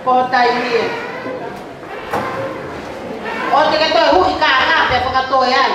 Ko e taimi eni. ʻOua te ke toe huʻi kākā pea fakatoe ai.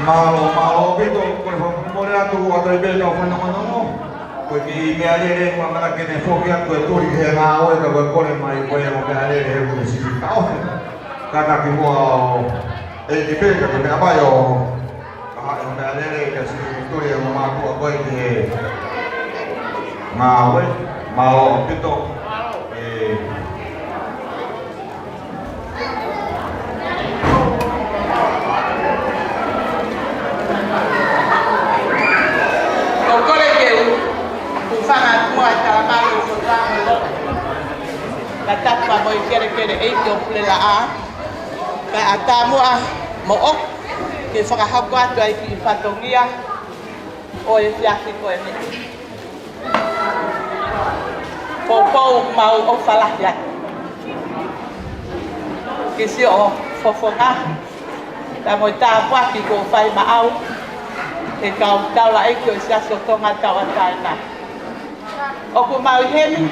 Mālō, mālō ʻaupito, ko e fakamolemole atu ʻa e taimi pē ʻetau fanongonongo. Ko e kiʻi meʻalele ʻoku ʻamanaki ke ne foki atu e tuli he ngāue ka ko e kole mai ko e ongo meʻalele he ʻoku ne siʻi taʻofi. Kātaki muʻa ʻo ʻEiki pē ka ko e meʻa mai ʻo ka haʻu e ongo meʻalele ka siʻi tuli e ongo mātuʻa ko e ki he ngāue, mālō ʻaupito. ʻE, ʻOku ou kole ke u, u hūfanga atu muʻa he talamalu ʻo e ʻOtua mo e lotu. Ka tapu mo e kelekele ʻEiki ʻo Pulelaʻā. Kae ʻatā muʻa moʻoku ke fakahoko atu ʻa e kiʻi fatongia ʻo e efiafi ko eni. Poupou mau ʻofa lahi atu ki siʻo fofonga, pea mo e tāpuaki kuo fai maʻau ʻe he kau taulaʻeiki ʻo e Siasi ʻo Tonga Tauʻatāina. ʻOku mau ʻi heni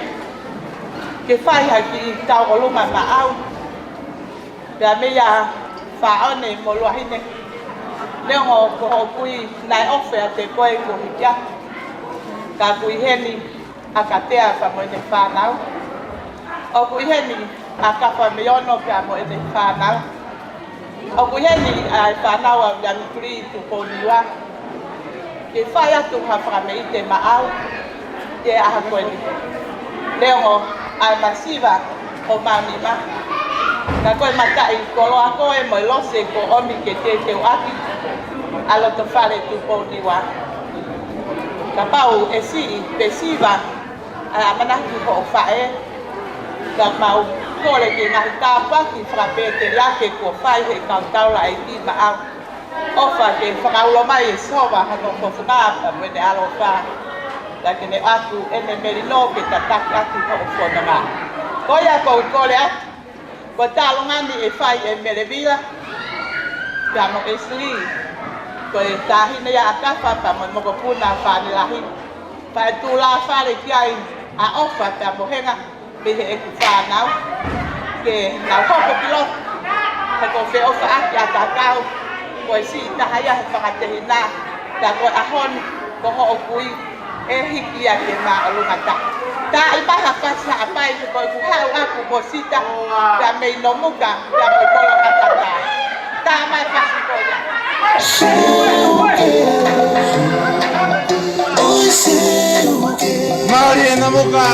ke fai ha kiʻi tauʻolunga maʻau pea mei a Fāʻone mo Luahine, neongo ko hoʻo kui naʻe ʻofa ʻiate koe kuo hiki atu, ka ʻoku ʻi heni ʻa Katea pea mo ʻene fānau. ʻOku ʻi heni ʻa Kafa mei Ono pea mo ʻene fānau. ʻOku ʻi heni ʻa e fānau ʻa Viliami Tulī Tupou Niua. Ke fai atu ha fakameʻite maʻau ki he ʻaho ko eni. Neongo ʻa e masiva ʻo homau nima, ka ko e mataʻikoloa ko ē mo e lose kuo ʻomi ke teuteuʻaki ʻa e loto fale Tupou Niua. Kapau ʻe siʻi pe siva ʻa e ʻamanaki hoʻo faʻē, ka mau kole ki he ngaahi tāpuaki fakapēteliake kuo fai ʻe he kau taulaʻeiki maʻau. ʻOfa ke fakaulo mai ʻe Sihova hono fofonga pea mo ʻene ʻaloʻofa, pea ke ne ʻoatu ʻene melino ke tataki ʻaki hoʻo fononga. Ko ia ʻoku ou kole atu, ko e taʻaloga ni ʻe fai ʻe Melevila pea mo ʻEsilī, ko e taʻahine ia ʻa Kafa pea mo e mokopuna Fānelahi. Pea ʻe tulāfale ki ai ʻa ʻOfa pea mo Henga mei heʻeku fānau ke nau hoko ki loto. He ko e feʻofaʻaki ʻa e kakai, ko e siʻi taha ia he fanga tehina, ka ko e ʻaho ni ko hoʻo kui ʻe hiki ia ki he māʻolunga taha. Taaʻi mai ha fasi Haʻapai he ko ʻeku haʻu ʻaku mo Sita, pea mei Nomuka, pea mei Kolomataka. Tā mai fasi ko ia. Mālie Nomuka.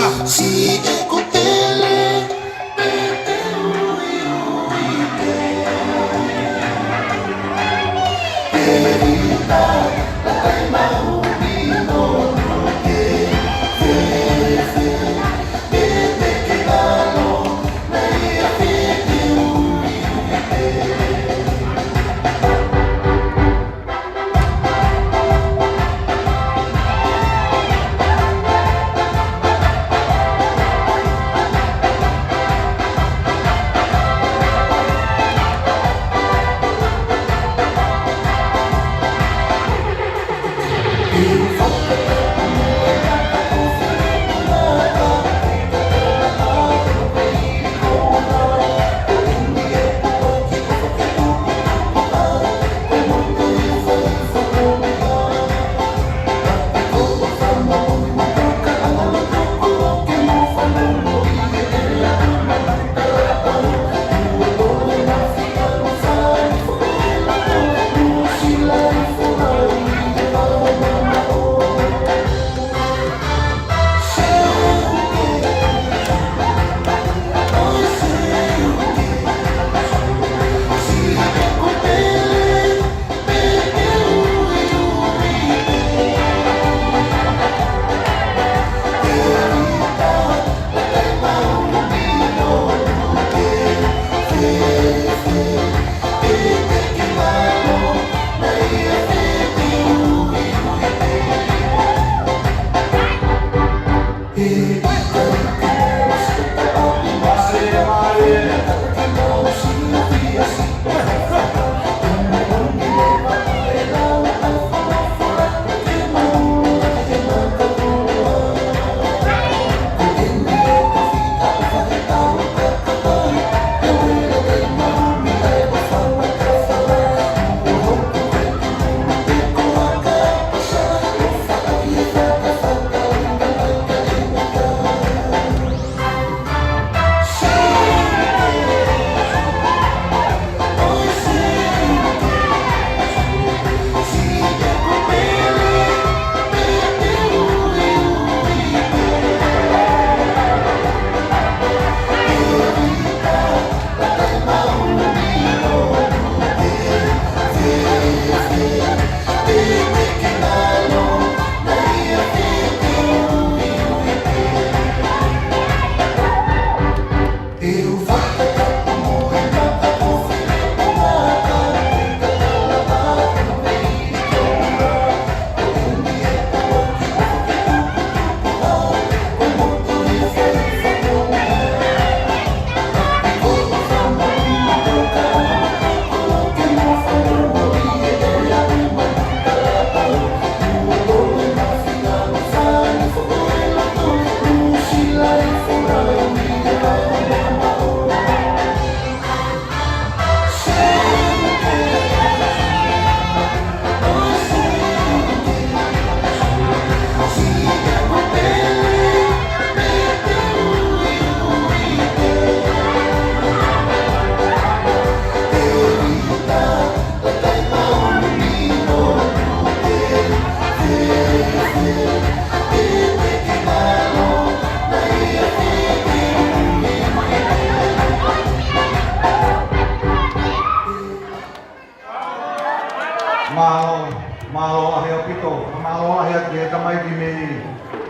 Mālō lahi ʻaupito, mālō lahi atu ki he tamaiki mei,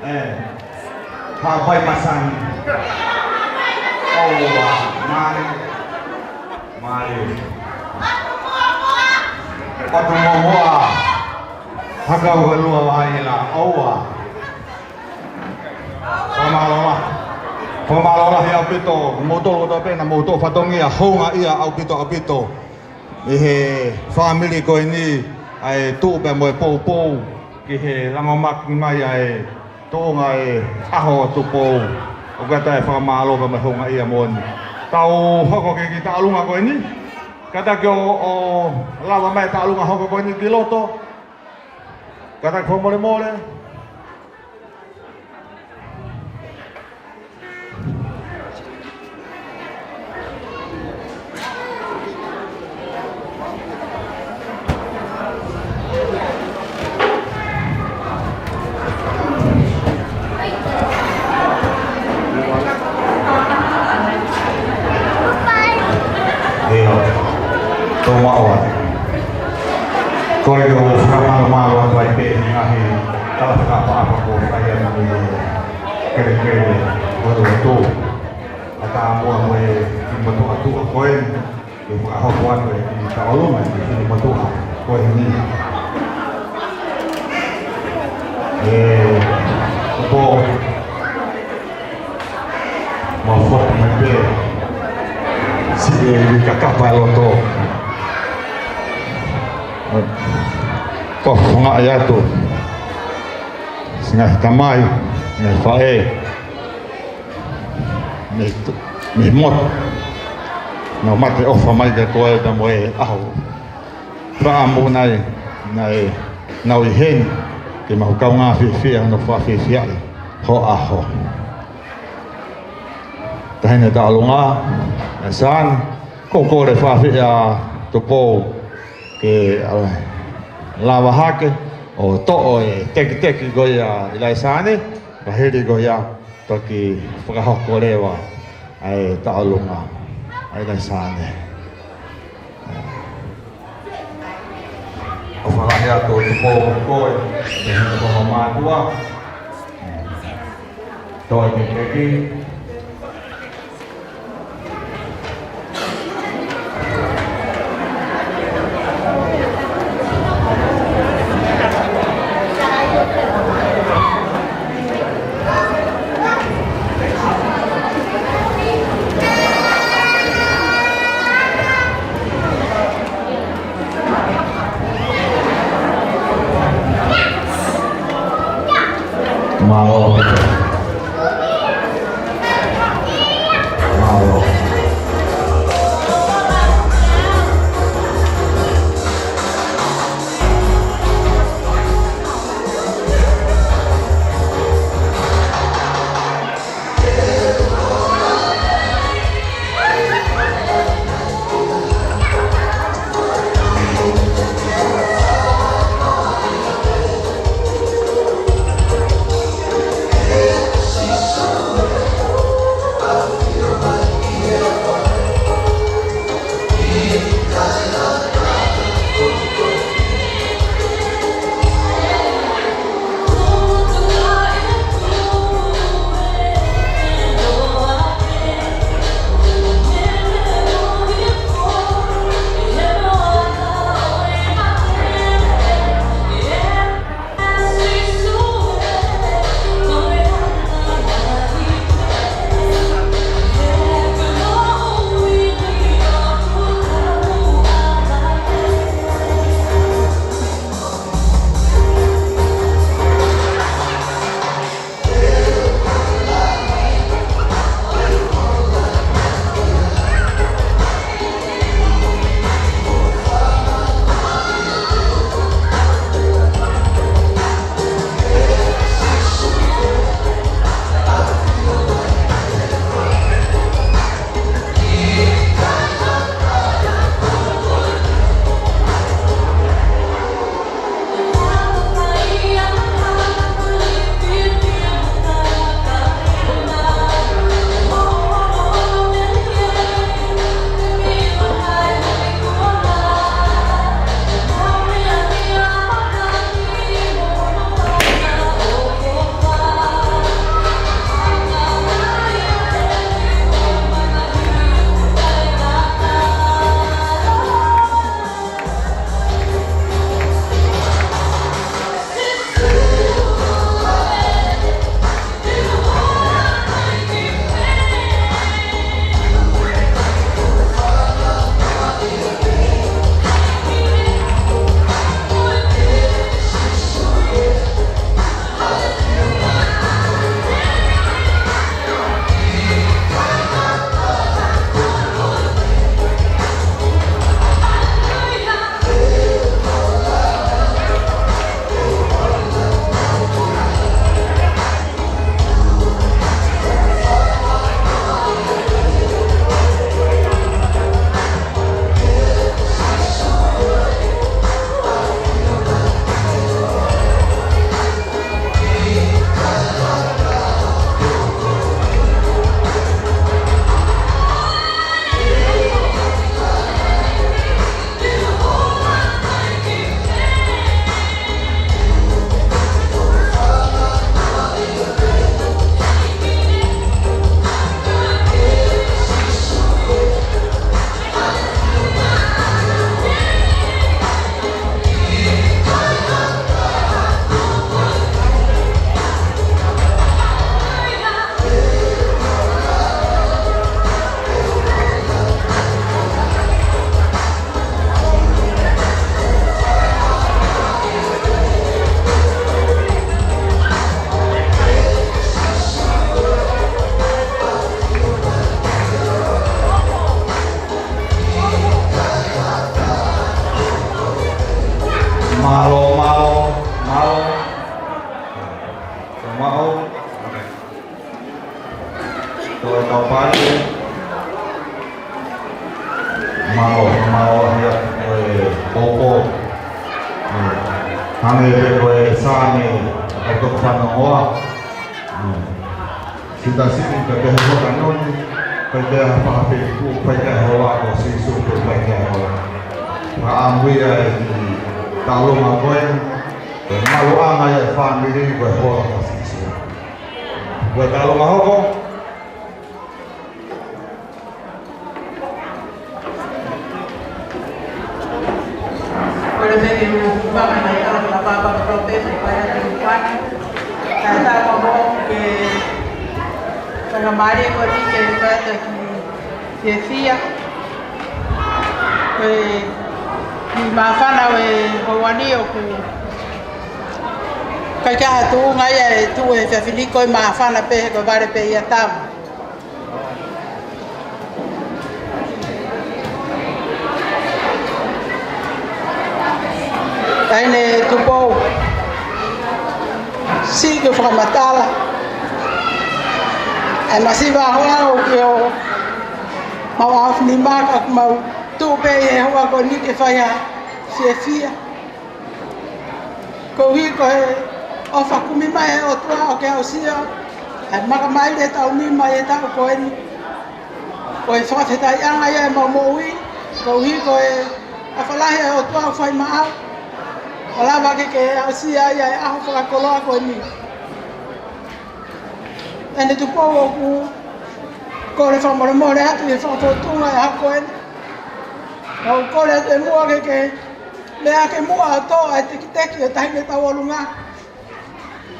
ē, Haʻapai Masani. ʻOua, mālie, mālie. Patu Momoa. Haka ua lua vaila, ʻoua. Fakamālō lahi. Fakamālō lahi ʻaupito, moutolu kotoa pē naʻa mou toʻo fatongia, houngaʻia ʻaupito, ʻaupito. ʻI he fāmili ko eni, ʻa e tuʻu pea mo e poupou, ki he langomaki mai ʻa e tuʻunga e ʻaho ʻo Tupou. ʻOku ʻikai ke fakamālō pea mo e houngaʻia moʻoni. Tau hoko ki he kiʻi taʻalunga ko eni. Kātaki ʻo, ʻo lava mai taʻalunga hoko ko eni ki loto. Kātaki fakamolemole. ʻIo, tō maʻu atu. Kole ke u fakamālō atu ai pē ʻi he ngaahi tala fakaʻapaʻapa kuo fai ʻanenai ʻi he kelekele ʻo e lotu. ʻA tā mua mo e kiʻi motuʻa tuʻa ko ē, ke fakahoko atu e kiʻi taʻalunga ki he kiʻi motuʻa ko eni. ʻE, pō. Mau foki mai pē. Siʻi e kakapa e loto. Ko funga atu. Siʻi ngaahi tamai, ngaahi faʻē. Mei, mei motu. Naʻa mate ʻofa mai kia koe pea mo e ʻaho. Faʻa mo nai, nai, nau ʻi heni, ke mau kaungā fiefia, hono fakafiefiaʻi ho ʻaho. Taʻahine taʻalunga, ʻe Sani, ko e kole fakaafeʻi ʻa Tupou, ke, ʻa, lava hake, ʻo toʻo e tekiteki ko ia ʻa ʻIlaisaane, ka hili ko ia, toki fakahoko leva ʻa e taʻalunga ʻa ʻIlaisaane. ʻOfa lahi atu ki he pō ko ē, ʻi he ʻaho mātuʻa. Toe ke keki. Mālō. Mālō, mālō ia ko e poupou. Hangē pē ko e Saame ʻa e toko fānongoa. Sita sini ka te hoa kanoni, ka te ha paha pe ku, ka te hoa ko Sīsū, ka te hoa. Ka ʻamu ia ʻi he taulonga ko ē, ko e maluʻanga ia e fāmili ko e hoa ko Sīsū. Ko e taulonga hoko. Kole pē ke u fakamanatu ʻa e tala fakapapau pē, ʻe fai atu ki he fānau. Kae ʻatā mo ke fakamālō ko eni ke fai atu ki he fiefia. Ko e kiʻi māfana ʻo e houa ni ʻoku ʻikai ke ʻi ai ha tuʻunga ia ʻe tuʻu he efiafi ni, ko e māfana pē he ko e vale pē ia tamu. Taʻahine Tupou, siʻi ke fakamatala ʻa e masiva ʻaho ʻaho ki homau ʻaofinima, ka ʻoku mau tuʻu pē ʻi he houa ko eni ke fai ha fiefia. Koeʻuhi ko e ʻofa kumi mai ʻe he ʻOtua ʻo ke aʻusia ʻa e maka maile taʻu nima ʻi he taʻu ko eni. Ko e fakafetaʻiʻanga ia ʻemau moʻui, koeʻuhi ko e ʻofa lahi ʻa e ʻOtua ʻoku fai maʻau, ʻo lava ke ke aʻusia ia e ʻaho fakakoloa ko eni. Taʻahine Tupou, ʻoku ou kole fakamolemole atu ʻi he fakafōtunga ʻo e ʻaho ko eni. ʻOku ou kole atu ʻi muʻa ke ke lea ki muʻa ʻo toʻo ʻa e tekiteki ʻo Taʻahine Tauolunga.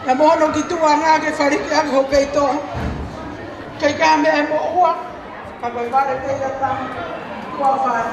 Naʻa mo hono kituʻanga ke faliki ʻaki hoʻo peito. Kei ka meʻa ʻe moʻua, ka ko e vale pē ia tamu. Kuo fai.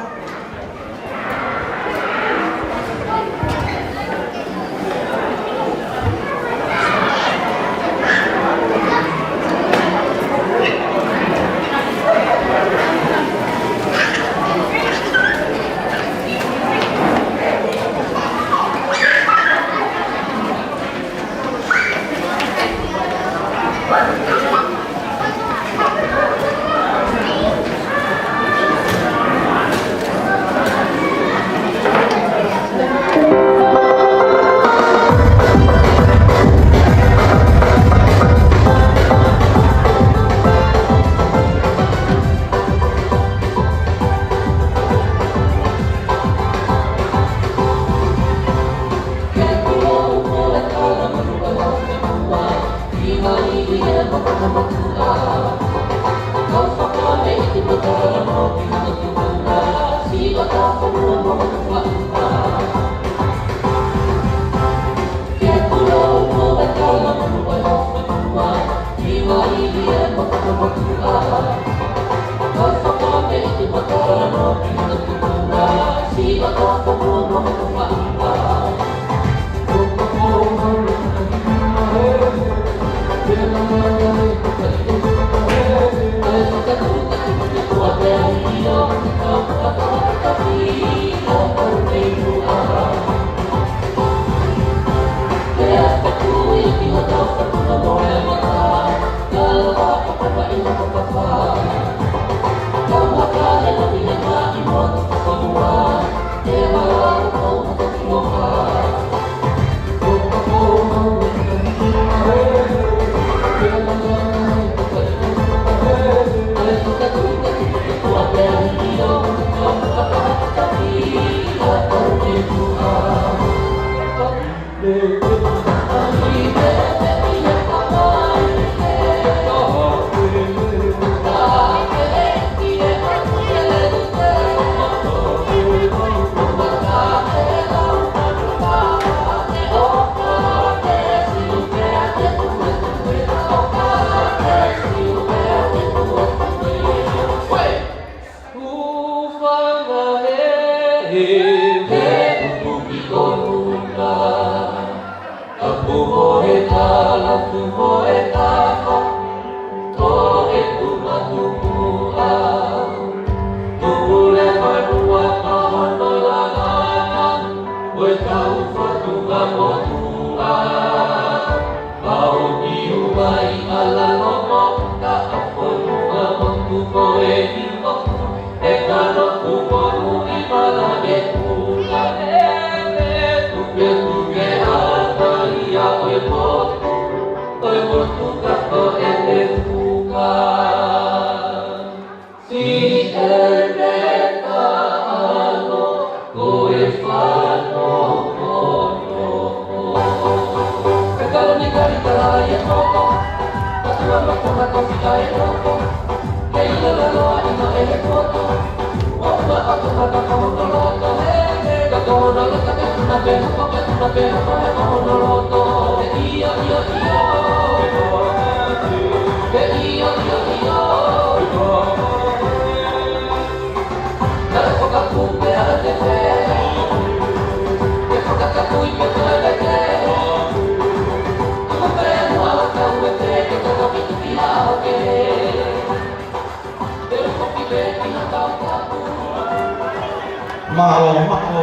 Mālō, mālō,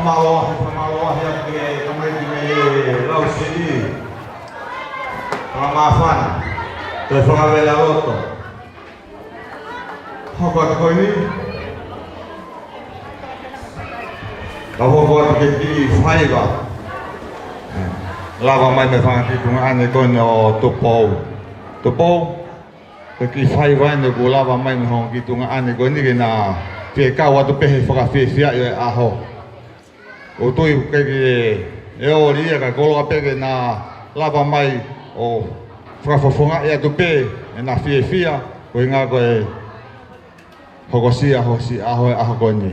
mālō, mālō, ʻa e kau mai ki he lau siʻi. Māfana, toe fakavela loto. Hoko atu ko eni. Ka hoko atu ki he kiʻi faiva. Lava mai mei he fanga kiʻi tuongaʻane ko eni ʻo Tupou. Tupou, ko e kiʻi faiva eni kuo lava mai mei he fanga kiʻi tuongaʻane ko eni ke na fie kau atu pē he fakafiefiaʻi ʻo e ʻaho. ʻOku ou tui ʻoku ʻikai ke ʻoli ia ka koloa pē ke na lava mai ʻo fakafofongaʻi atu pē ʻena fiefia, ko e ʻuhinga ko e hokosia ho siʻi ʻaho he ʻaho ko eni.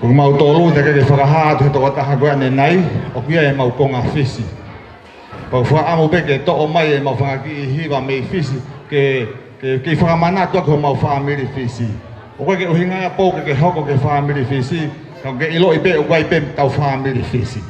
Ko kimautolu naʻe ʻikai ke fakahā atu he tokotaha ko ē ʻanenai, ʻoku ʻi ai ʻemau konga Fisi. Pea ʻoku fakaʻamu pē ke toʻo mai ʻemau fanga kiʻi hiva mei Fisi, ke, ke, ke fakamanatu ʻaki homau fāmili Fisi. ʻOku ʻikai ke ʻuhinga ia pe ʻoku ke hoko ko e fāmili Fisi, ka ʻoku ke ʻiloʻi pē ʻoku ʻi ai pē ʻetau fāmili Fisi.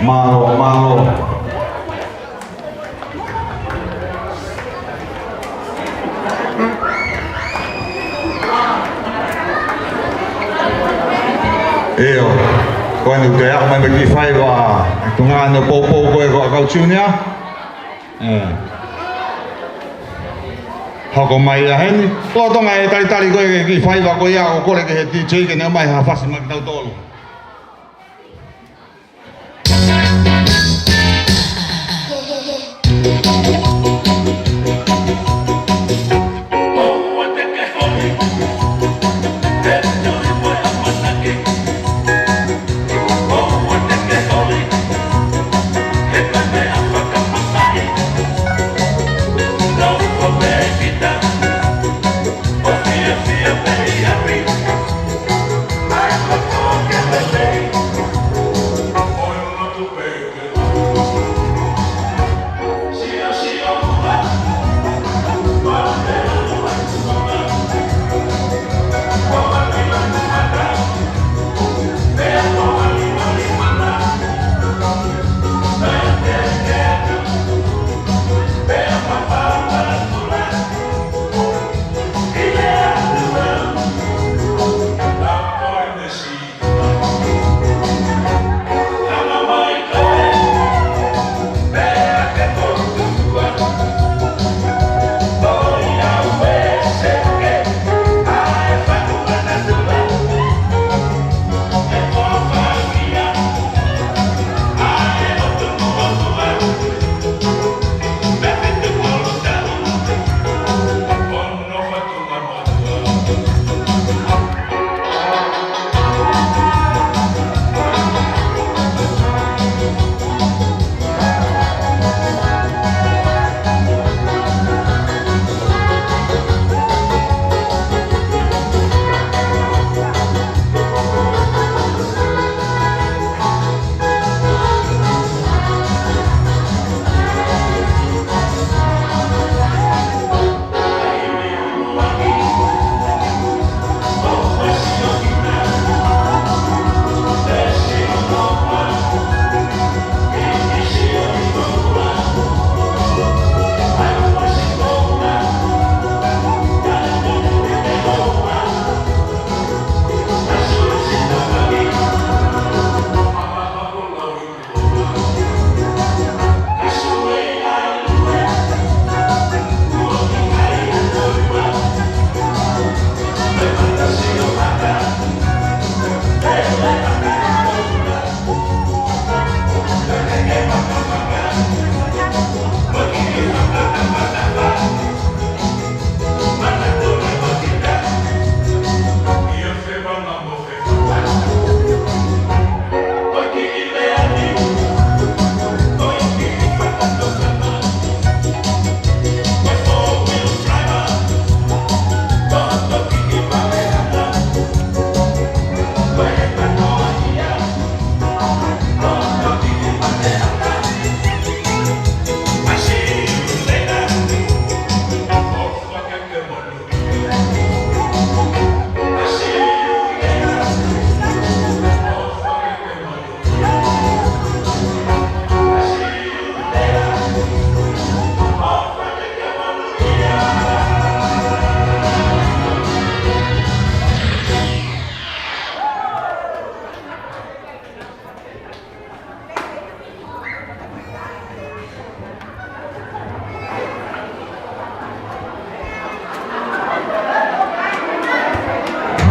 Mālō, mālō. ʻIo, ko eni ʻoku toe aʻu mai mei he kiʻi faiva, ʻi he tuʻunga ʻene poupou ko ē ko ʻAkau Junior. ʻE. Hoko mai ia heni. Lolotonga e talitali ko ē ki he kiʻi faiva ko ia, ʻoku kole ki he D J ke ne ʻomai ha fasi maʻa kitautolu.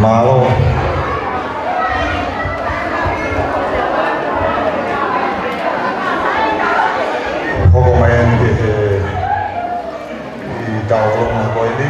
Mālō. Hoko mai eni ki he kiʻi tauʻolunga ko eni.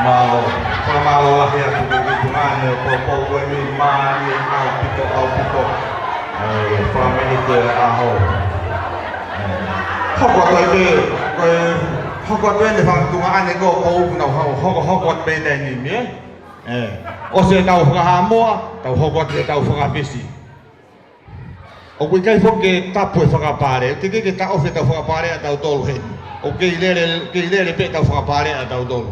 Mālō, fakamālō lahi atu ki he tuongaʻane ʻo e poupou ko eni, mālie ʻaupito, ʻaupito. ʻE, fakaminiti ʻa e ʻaho. ʻE, hoko atu ʻa e, ko e, hoko atu ʻa e fanga tuongaʻane ko ē ʻoku nau hoko, hoko, hoko atu pē taimi ni, ē? ʻE, ʻosi ʻetau fakahaʻamoa, tau hoko atu ʻetau fakafisi. ʻOku ʻikai foki ke tapu e fakapale, ʻoku teʻeki ke taʻofi ʻetau fakapale ʻatautolu heni. ʻOku kei lele, kei lele pē ʻetau fakapale ʻatautolu.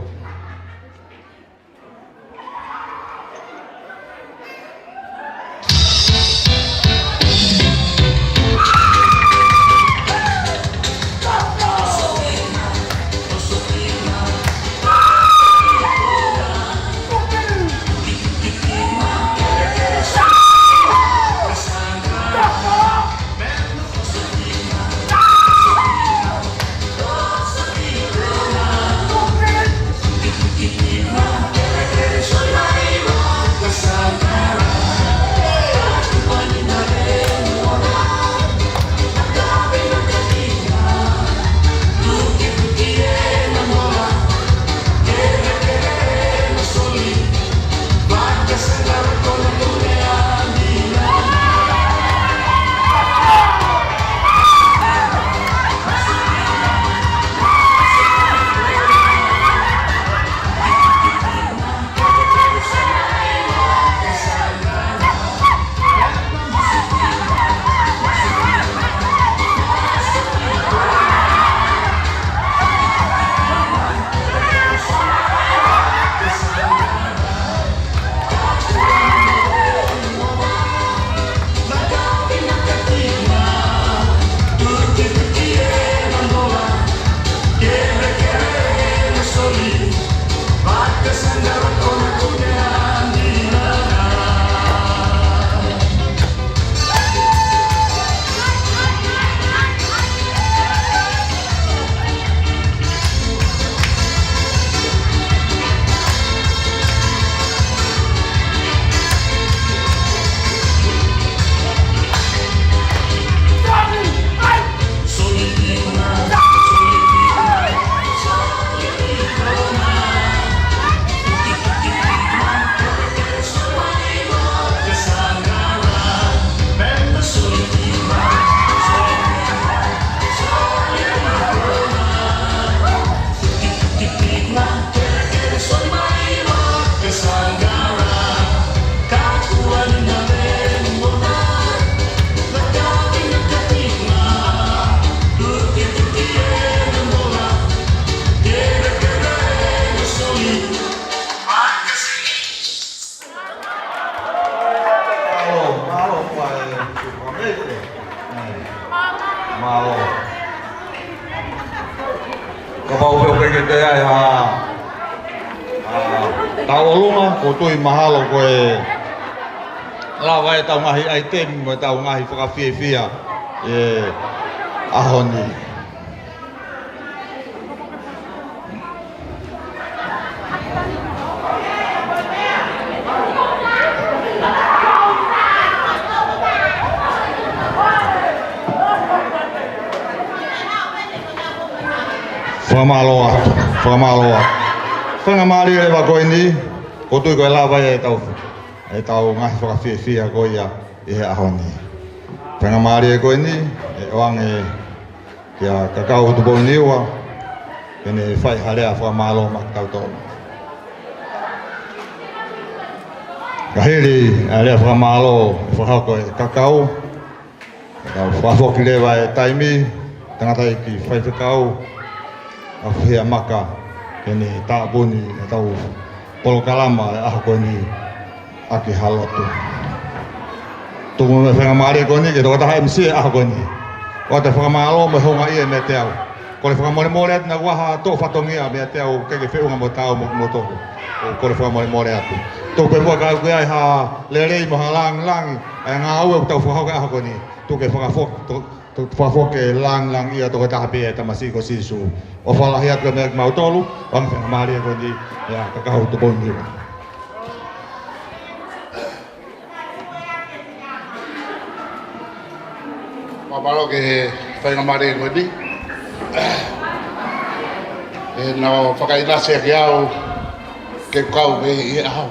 Mālō, mālō, mālō. Kapau pē ʻoku ʻikai ke toe ʻi ai ha, ha tauʻolunga, ʻoku ou tui mahalo ko e lava ʻetau ngaahi ʻaitemi mo ʻetau ngaahi fakafiefia ʻi he ʻaho ni. Fakamālō atu, fakamālō atu. Faingamālie leva ko eni, ʻoku ou tui ko e lava ia ʻetau, ʻetau ngaahi fakafiefia ko ia ʻi he ʻaho ni. Faingamālie ko eni, ʻe ʻoange kia Kakau Tupou ʻIniua, ke ne fai ha lea fakamālō maʻa kitautolu. Ka hili ʻa e lea fakamālō ʻe fakahoko ʻe Kakau, ʻe tau fakafoki leva e taimi, tangataʻeiki faifekau, ʻa Fuhia Maka, ke ne tāpuni ʻetau polokalama ʻi he ʻaho ko eni ʻaki ha lotu. Tuku mo e faingamālie ko eni ki he tokotaha M C ʻi he ʻaho ko eni. ʻOatu e fakamālō mo e houngaʻia meiate au. Kole fakamolemole atu naʻa ku ʻi ai ha toʻo fatongia meiate au, ʻikai ke feʻunga mo taau mo kimoutolu. ʻOku kole fakamolemole atu. Tuku pē muʻa ka ʻoku ʻi ai ha lelei mo ha lāngilangi ʻa e ngāue ʻoku tau fakahoko he ʻaho ko eni. Tuku ke fakafoki, to-, to-, fakafoki e lāngilangi ʻa e tokotaha pē ʻa e Tamasiʻi ko Sīsū. ʻOfa lahi atu kiate kimoutolu, ʻoange faingamālie ko eni, ʻia Kakau Tupou ʻIniua. Mālō ki he faingamālie ko eni. ʻE, naʻe fakaʻinasi ʻaki au Ke kau pē ʻi he ʻaho.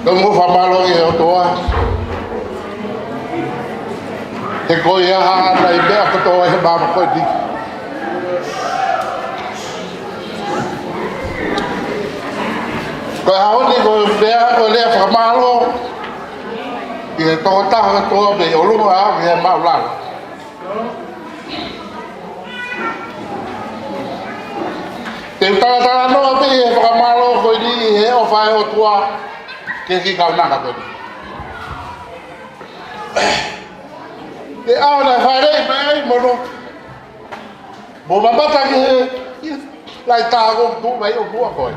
Tau mo fakamālō ki he ʻOtua. He ko ia ʻa e meʻa kotoa ʻi he māmani ko eni. Ko e ʻaho ni ko e meʻa ko e lea fakamālō ki he tokotaha kotoa mei ʻolunga ʻo aʻu ki he māʻulalo. Te u talatalanoa pē ʻi he fakamālō ko eni ʻi he ʻofa ʻa e ʻOtua ki he kiʻi kaunanga ko eni. Te au na fale mai ai mono. Mo mamata ki he, ki he laʻi tā ko tu mai ʻo mua ko ē.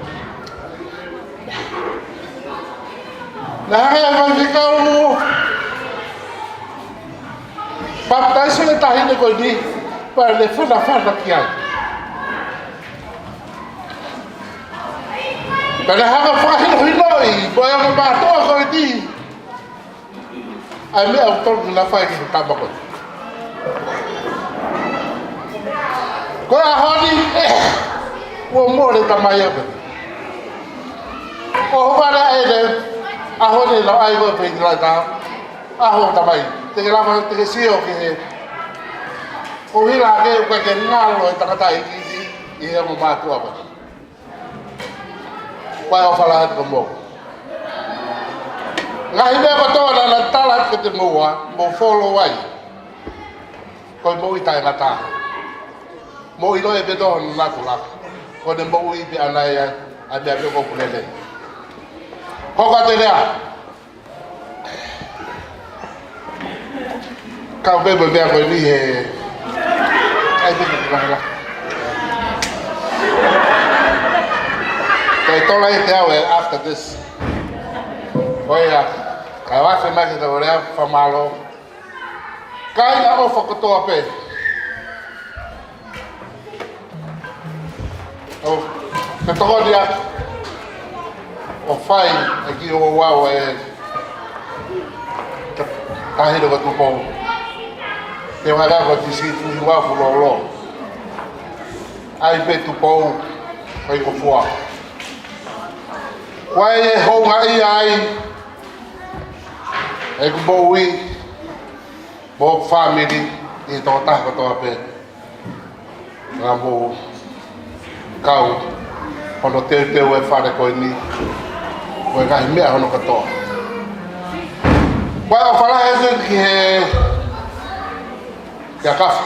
Naʻe hanga ʻe he faifekau ʻo papitaiso e taʻahine ko eni, pea ne fanafana ki ai. Pea ne hanga ʻo fakahinohinoʻi, ko e ongo mātuʻa ko eni, ʻa e meʻa ʻoku totonu ke na fai ki he tama ko ē. Ko e ʻaho ni, ʻoua muʻa le tamai ʻa koe. ʻO hoko ʻa e ʻaho ni lau ai ko e pehē ki he laʻi tā. ʻAho tamai. Te ke lava, te ke sio ki he ʻuhinga ke ʻoua ke ngalo e tangataʻeiki ʻi he ongo mātuʻa ko ē. Ko e ʻofa lahi atu ka mou. Ngaahi meʻa kotoa naʻa na tala atu kiate kimoua, mou follow ai. Ko e moʻui taʻengata. Mou ʻilo e pē toa na tula. Ko e moʻui pē ʻana ia, ʻa e meʻa pē ko pulele. Hoko atu e lea. Kau pē mo e meʻa ko eni he, ʻai pē ke lahi la. Ko e tola e te au e after this. Ko ia, ka ʻoua ʻe fai mai ke tau lea fakamālō. Kāinga ʻofa kotoa pē. ʻO, ke tokoni atu. ʻO fai, ʻa e kiʻi ouau ʻa e ta-, taʻahine ko Tupou. Te u hanga ko e tisi fuhi wa fulolo. ʻAi pē Tupou, fai ko fua. Ko e houngaʻia ai, ʻeku moʻui, mo e fāmili, ʻi he tokotaha kotoa pē. Naʻa mou kau hono teuteu e fale ko eni, mo e ngaahi meʻa hono kotoa. Ko e ʻofa lahi atu ki he, kia Kafa.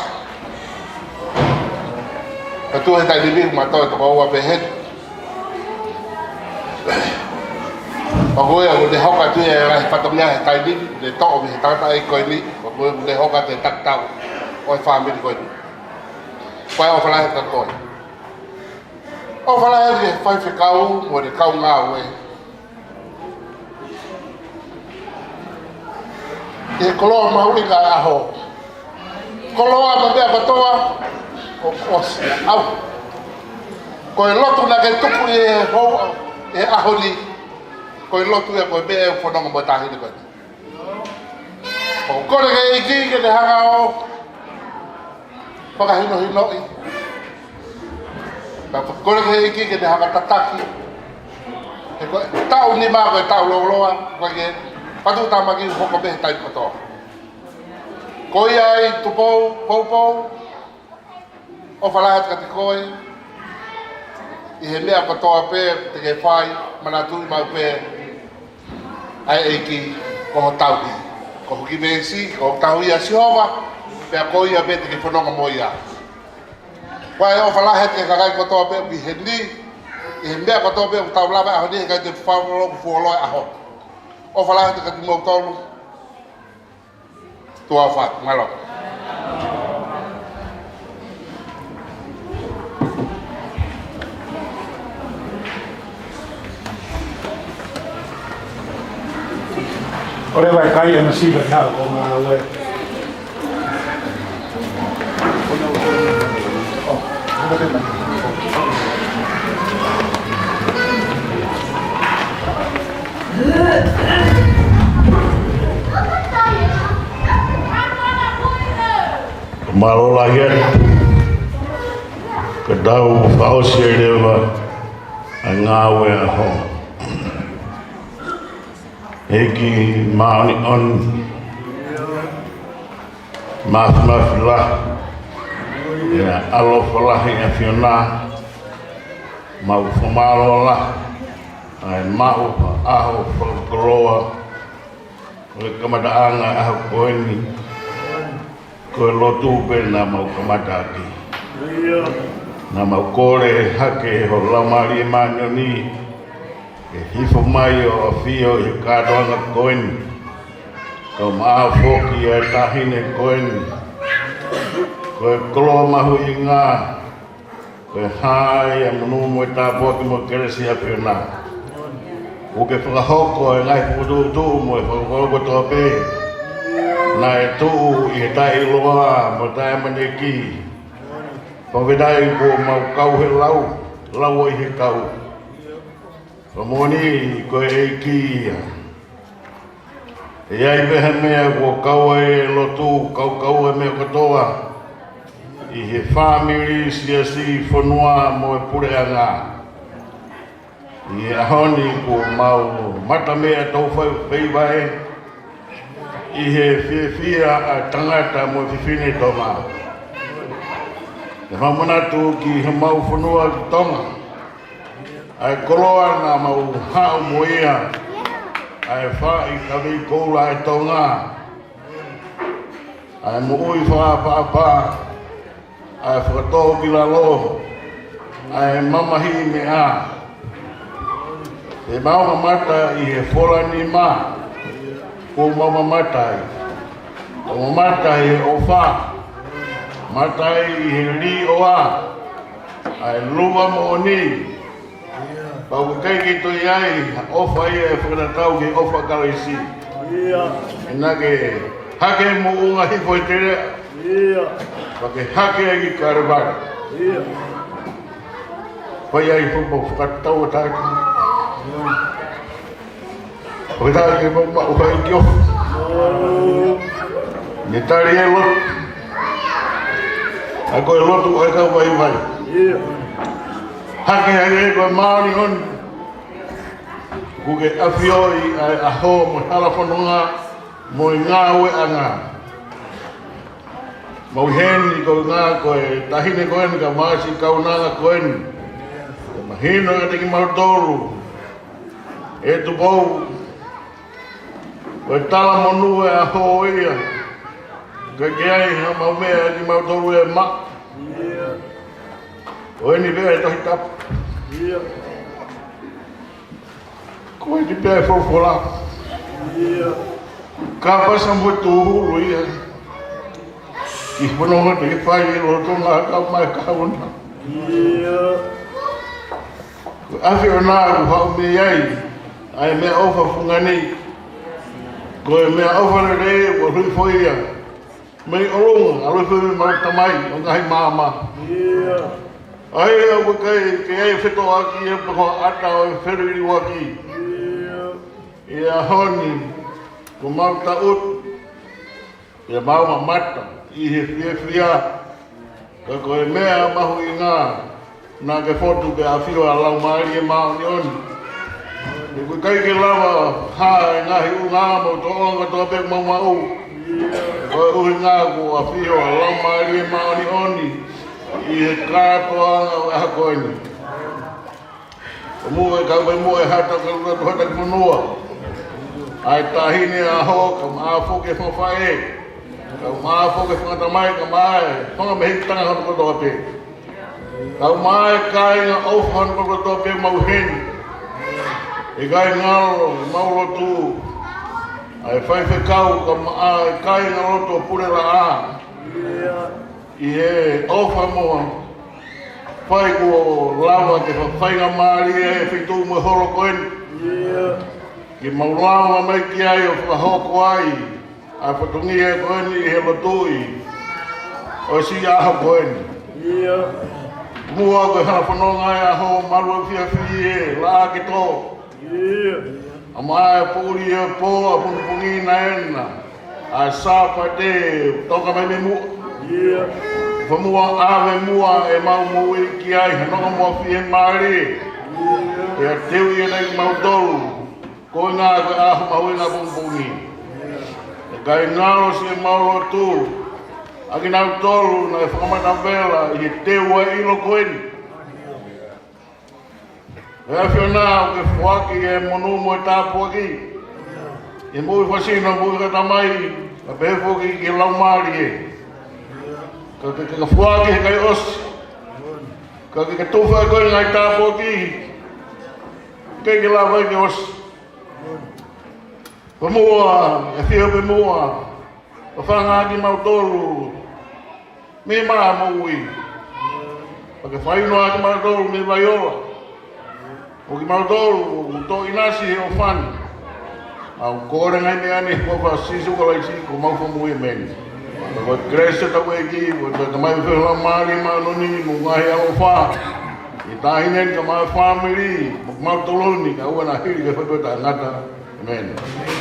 Ka tuʻu he taimi ni, ma toe toko ua pē heni. ʻOku ʻi ai ʻoku ne hoko atu ia e ngaahi fatongia he taimi ni, ne toʻo mei he tangataʻeiki ko eni, ʻoku ʻi ai ʻoku ne hoko atu e takitaha ʻo e fāmili ko eni. Ko e ʻofa lahi atu kia koe. ʻOfa lahi atu ki he faifekau, mo e kau ngāue. ʻI he koloa mahuʻinga ʻo e ʻaho. Koloa mo e meʻa kotoa, ʻo, ʻosi, ʻau. Ko e lotu naʻa ke tuku ʻi he hou, ʻi he ʻaho ni. Ko e lotu ia ko e meʻa ʻoku fononga mo e taʻahine ko eni. ʻOku kole ki he ʻEiki ke ne hanga ʻo fakahinohinoʻi. Pea kole ki he ʻEiki ke ne hanga ʻo tataki. He ko e taʻu nima ko e taʻu lōloa, ko e ke patu tamaki hoko pē he taimi kotoa. Ko ia ai Tupou, Poupou, ʻofa lahi atu kiate koe, ʻi he meʻa kotoa pē te ke fai, manatuʻi maʻu pē, ʻa e ʻEiki, ko ho tauhi, ko ho kiʻi veesi, ko ho tauhi ʻa Sihova, pea ko ia pē te ke fononga mo ia. Ko e ʻofa lahi atu ki he kakai kotoa pē ʻoku ʻi heni, ʻi he meʻa kotoa pē ʻoku tau lava ʻaho ni, he ʻikai te u fakamālō ʻoku fuoloa e ʻaho. ʻOfa lahi atu kiate kimoutolu. Tuʻa ʻofa, mālō. ʻOleva e kai ana siva nau ko ngā ue. Mālō lahi atu. Ka tau fakaʻosi ai leva ʻa e ngāue ʻaho. ʻEiki māʻoniʻoni, māfimafi lahi, ʻa e ʻalofa lahi ʻa e ʻAfiona, mau fakamālō lahi ʻa e maʻu ʻaho fakakoloa ʻo e kamataʻanga ʻaho ko eni. Ko e lotu pē naʻa mau kamata ʻaki. Naʻa mau kole hake ho Laumālie Māʻoniʻoni ke hifo mai ʻo ʻafio ʻi he kātoanga ko eni, kae ʻumaʻā foki ʻa e taʻahine ko eni. Ko e koloa mahuʻinga, ko e hā ia ʻa e monū mo e tāpuaki mo e kelesi ʻa e ʻAfiona. ʻOku ke fakahoko ʻa e ngaahi fokotuʻutuʻu mo e fakakoloa kotoa pē naʻe tuʻu ʻi he taʻeʻiloa mo e taʻeʻamanaki. Fakafetaʻi kuo mau kau he lau, lau ʻi he kau. Fakamoʻoni ko e ʻEiki ia. ʻE ʻi ai pē ha meʻa kuo kau ai e lotu, kau kau ai e meʻa kotoa ʻi he fāmili, siasi, fonua mo e puleʻanga. ʻI he ʻaho ni kuo mau mata meʻa tau fai, fai vae ʻi he fiefia ʻa e tangata mo e fefine Tonga. ʻE fakamanatu ki homau fonua ki Tonga ʻa e koloa naʻa mau haʻu mo ia, ʻa e faʻi kavei koula ʻa e Tonga, ʻa e moʻui fakaʻapaʻapa, ʻa e fakatōkilalo, ʻa e mamahiʻi meʻa. Pea mau mamata ʻi he fola nima, kuo mau mamata ai. Mau mamata ʻi he ʻofa, mamata ai ʻi he līʻoa, ʻa e luva moʻoni. Pea ʻoku ʻikai ke toe ʻi ai ha ʻofa ia ʻe fakatatau ki he ʻofa ʻa Kalaisi. Naʻa ke hake moʻunga hifo he teleʻa, pea ke hake ai ki Kalevale. Fai ai foʻi mau fakatauʻatāina. Fakatauʻatāina ke mau maʻu ha ʻEiki ʻofa. Ne tali e lotu. ʻA ia ko e lotu ʻa e kau vaivai. Hake ai ē ko e māʻoniʻoni. ʻOku ke ʻafioʻi ʻa e ʻaho mo e hala fononga mo e ngāueʻanga. Mau ʻi heni ko e ngā ko e taʻahine ko eni kae ʻumaʻā siʻi kaunanga ko eni. Ke mahino kiate kimautolu, ʻe Tupou, ko e talamonū ʻo e ʻaho ia. ʻIkai ke ʻi ai haʻamau meʻa ʻe kimautolu ʻe maʻu. Ko eni pē ʻa e Tohi Tapu. Ko eni pē ʻa e folofola. Ka pasa mo e tūhulu ia ki he fononga te ke fai ʻi loto ʻo e ngaahi kaungā kahauna. Ko e ʻAfiona ʻoku haʻu mei ai ʻa e meʻaʻofa fungani. Ko e meʻaʻofa lelei ʻoku ʻalu hifo ia mei ʻolunga, ʻalu hifo mei he Tamai ʻo e ngaahi maama. ʻA ia ʻoku ʻikai ke ʻi ai e fetoʻoaki ia pe ko ha ʻata ʻo e feliliuaki. ʻI he ʻaho ni, kuo mau taʻutu, pea mau mamata ʻi he fiefia, ka ko e meʻa mahuʻinga, naʻa ke fotu pea ʻafio ʻa e Laumālie Māʻoniʻoni. He ʻoku ʻikai ke lava ha ngaahi ʻulungaanga mo e tōʻonga kotoa pē ʻoku mau maʻu, koeʻuhi kuo ʻafio ʻa e Laumālie Māʻoniʻoni ʻi he kātoanga ʻo e ʻaho ko eni. Ko e muʻa e kau mai muʻa e hata, kau mai muʻa e hata ki muʻa. ʻA e taʻahine ʻaho, kae ʻumaʻā foki e fanga faʻē, kae ʻumaʻā foki e fanga tamai, kae ʻumaʻā e fanga mehikitanga hono kotoa pē. Kae ʻumaʻā e kāinga ʻofa hono kotoa pē ʻoku mau ʻi heni. ʻIkai ngalo ʻemau lotu, ʻa e faifekau, kae ʻumaʻā e kāingalotu ʻo Pulelaʻā. ʻI he ʻofa mo e fai kuo lava ke faingamālie e feituʻu mo e holo ko eni. Ke mau lava mai ki ai ʻo fakahoko ai ʻa e fatongia ko eni ʻi he lotu ʻi he siʻi ʻaho ko eni. Muʻa ko e halafononga e ʻaho malu e fiafia e laʻā ke tō. ʻA ia ʻoku puli e pō ʻapongipongi na ena, ʻa e Sāpate toka mai mei muʻa. Fakamuʻa ʻave muʻa ʻemau moʻui ki ai, he nonga mo e fiemālie. Pea teuʻi ʻe kimautolu koeʻuhi ko e ʻaho mahuʻinga ʻo e pongipongi. He ʻikai ngalo siʻemau lotu ʻa kinautolu naʻe fakamatavela ʻi he teu ʻa e ʻilo ko eni. ʻE ʻAfiona, ʻoku ke foaki e monū mo e tāpuaki, ʻi he moʻui fakasino, moʻui fakatamai, kae pehē foki ki he laumālie. Ka ke, ke foaki he ʻikai ʻosi. Ka ke, ke tufa ʻe koe ngaahi tāpuaki, ʻikai ke lava ke ʻosi. Fakamuʻa, ʻe fie pē muʻa, ʻo fanga kimautolu mei he maʻa moʻui. Pea ke fakahinohino kimautolu mei he vai ola. Ko kimautolu ʻoku tō ʻinasi he ʻofa ni. ʻOku ou kole ngaahi meʻa ni ʻi he huafa ʻo Sīsū Kalaisi ko homau Fakamoʻui, ʻēmeni. Pea ko e kelesi ʻa hotau ʻEiki, ko e Tamai, feohi ʻo e Laumālie Māʻoniʻoni, mo e ngaahi ʻaloʻofa ʻi he taʻahine ni kae ʻumaʻā e fāmili, mo kimautolu ni, kae ʻoua naʻa hili ki he faʻahinga taʻengata. ʻĒmeni.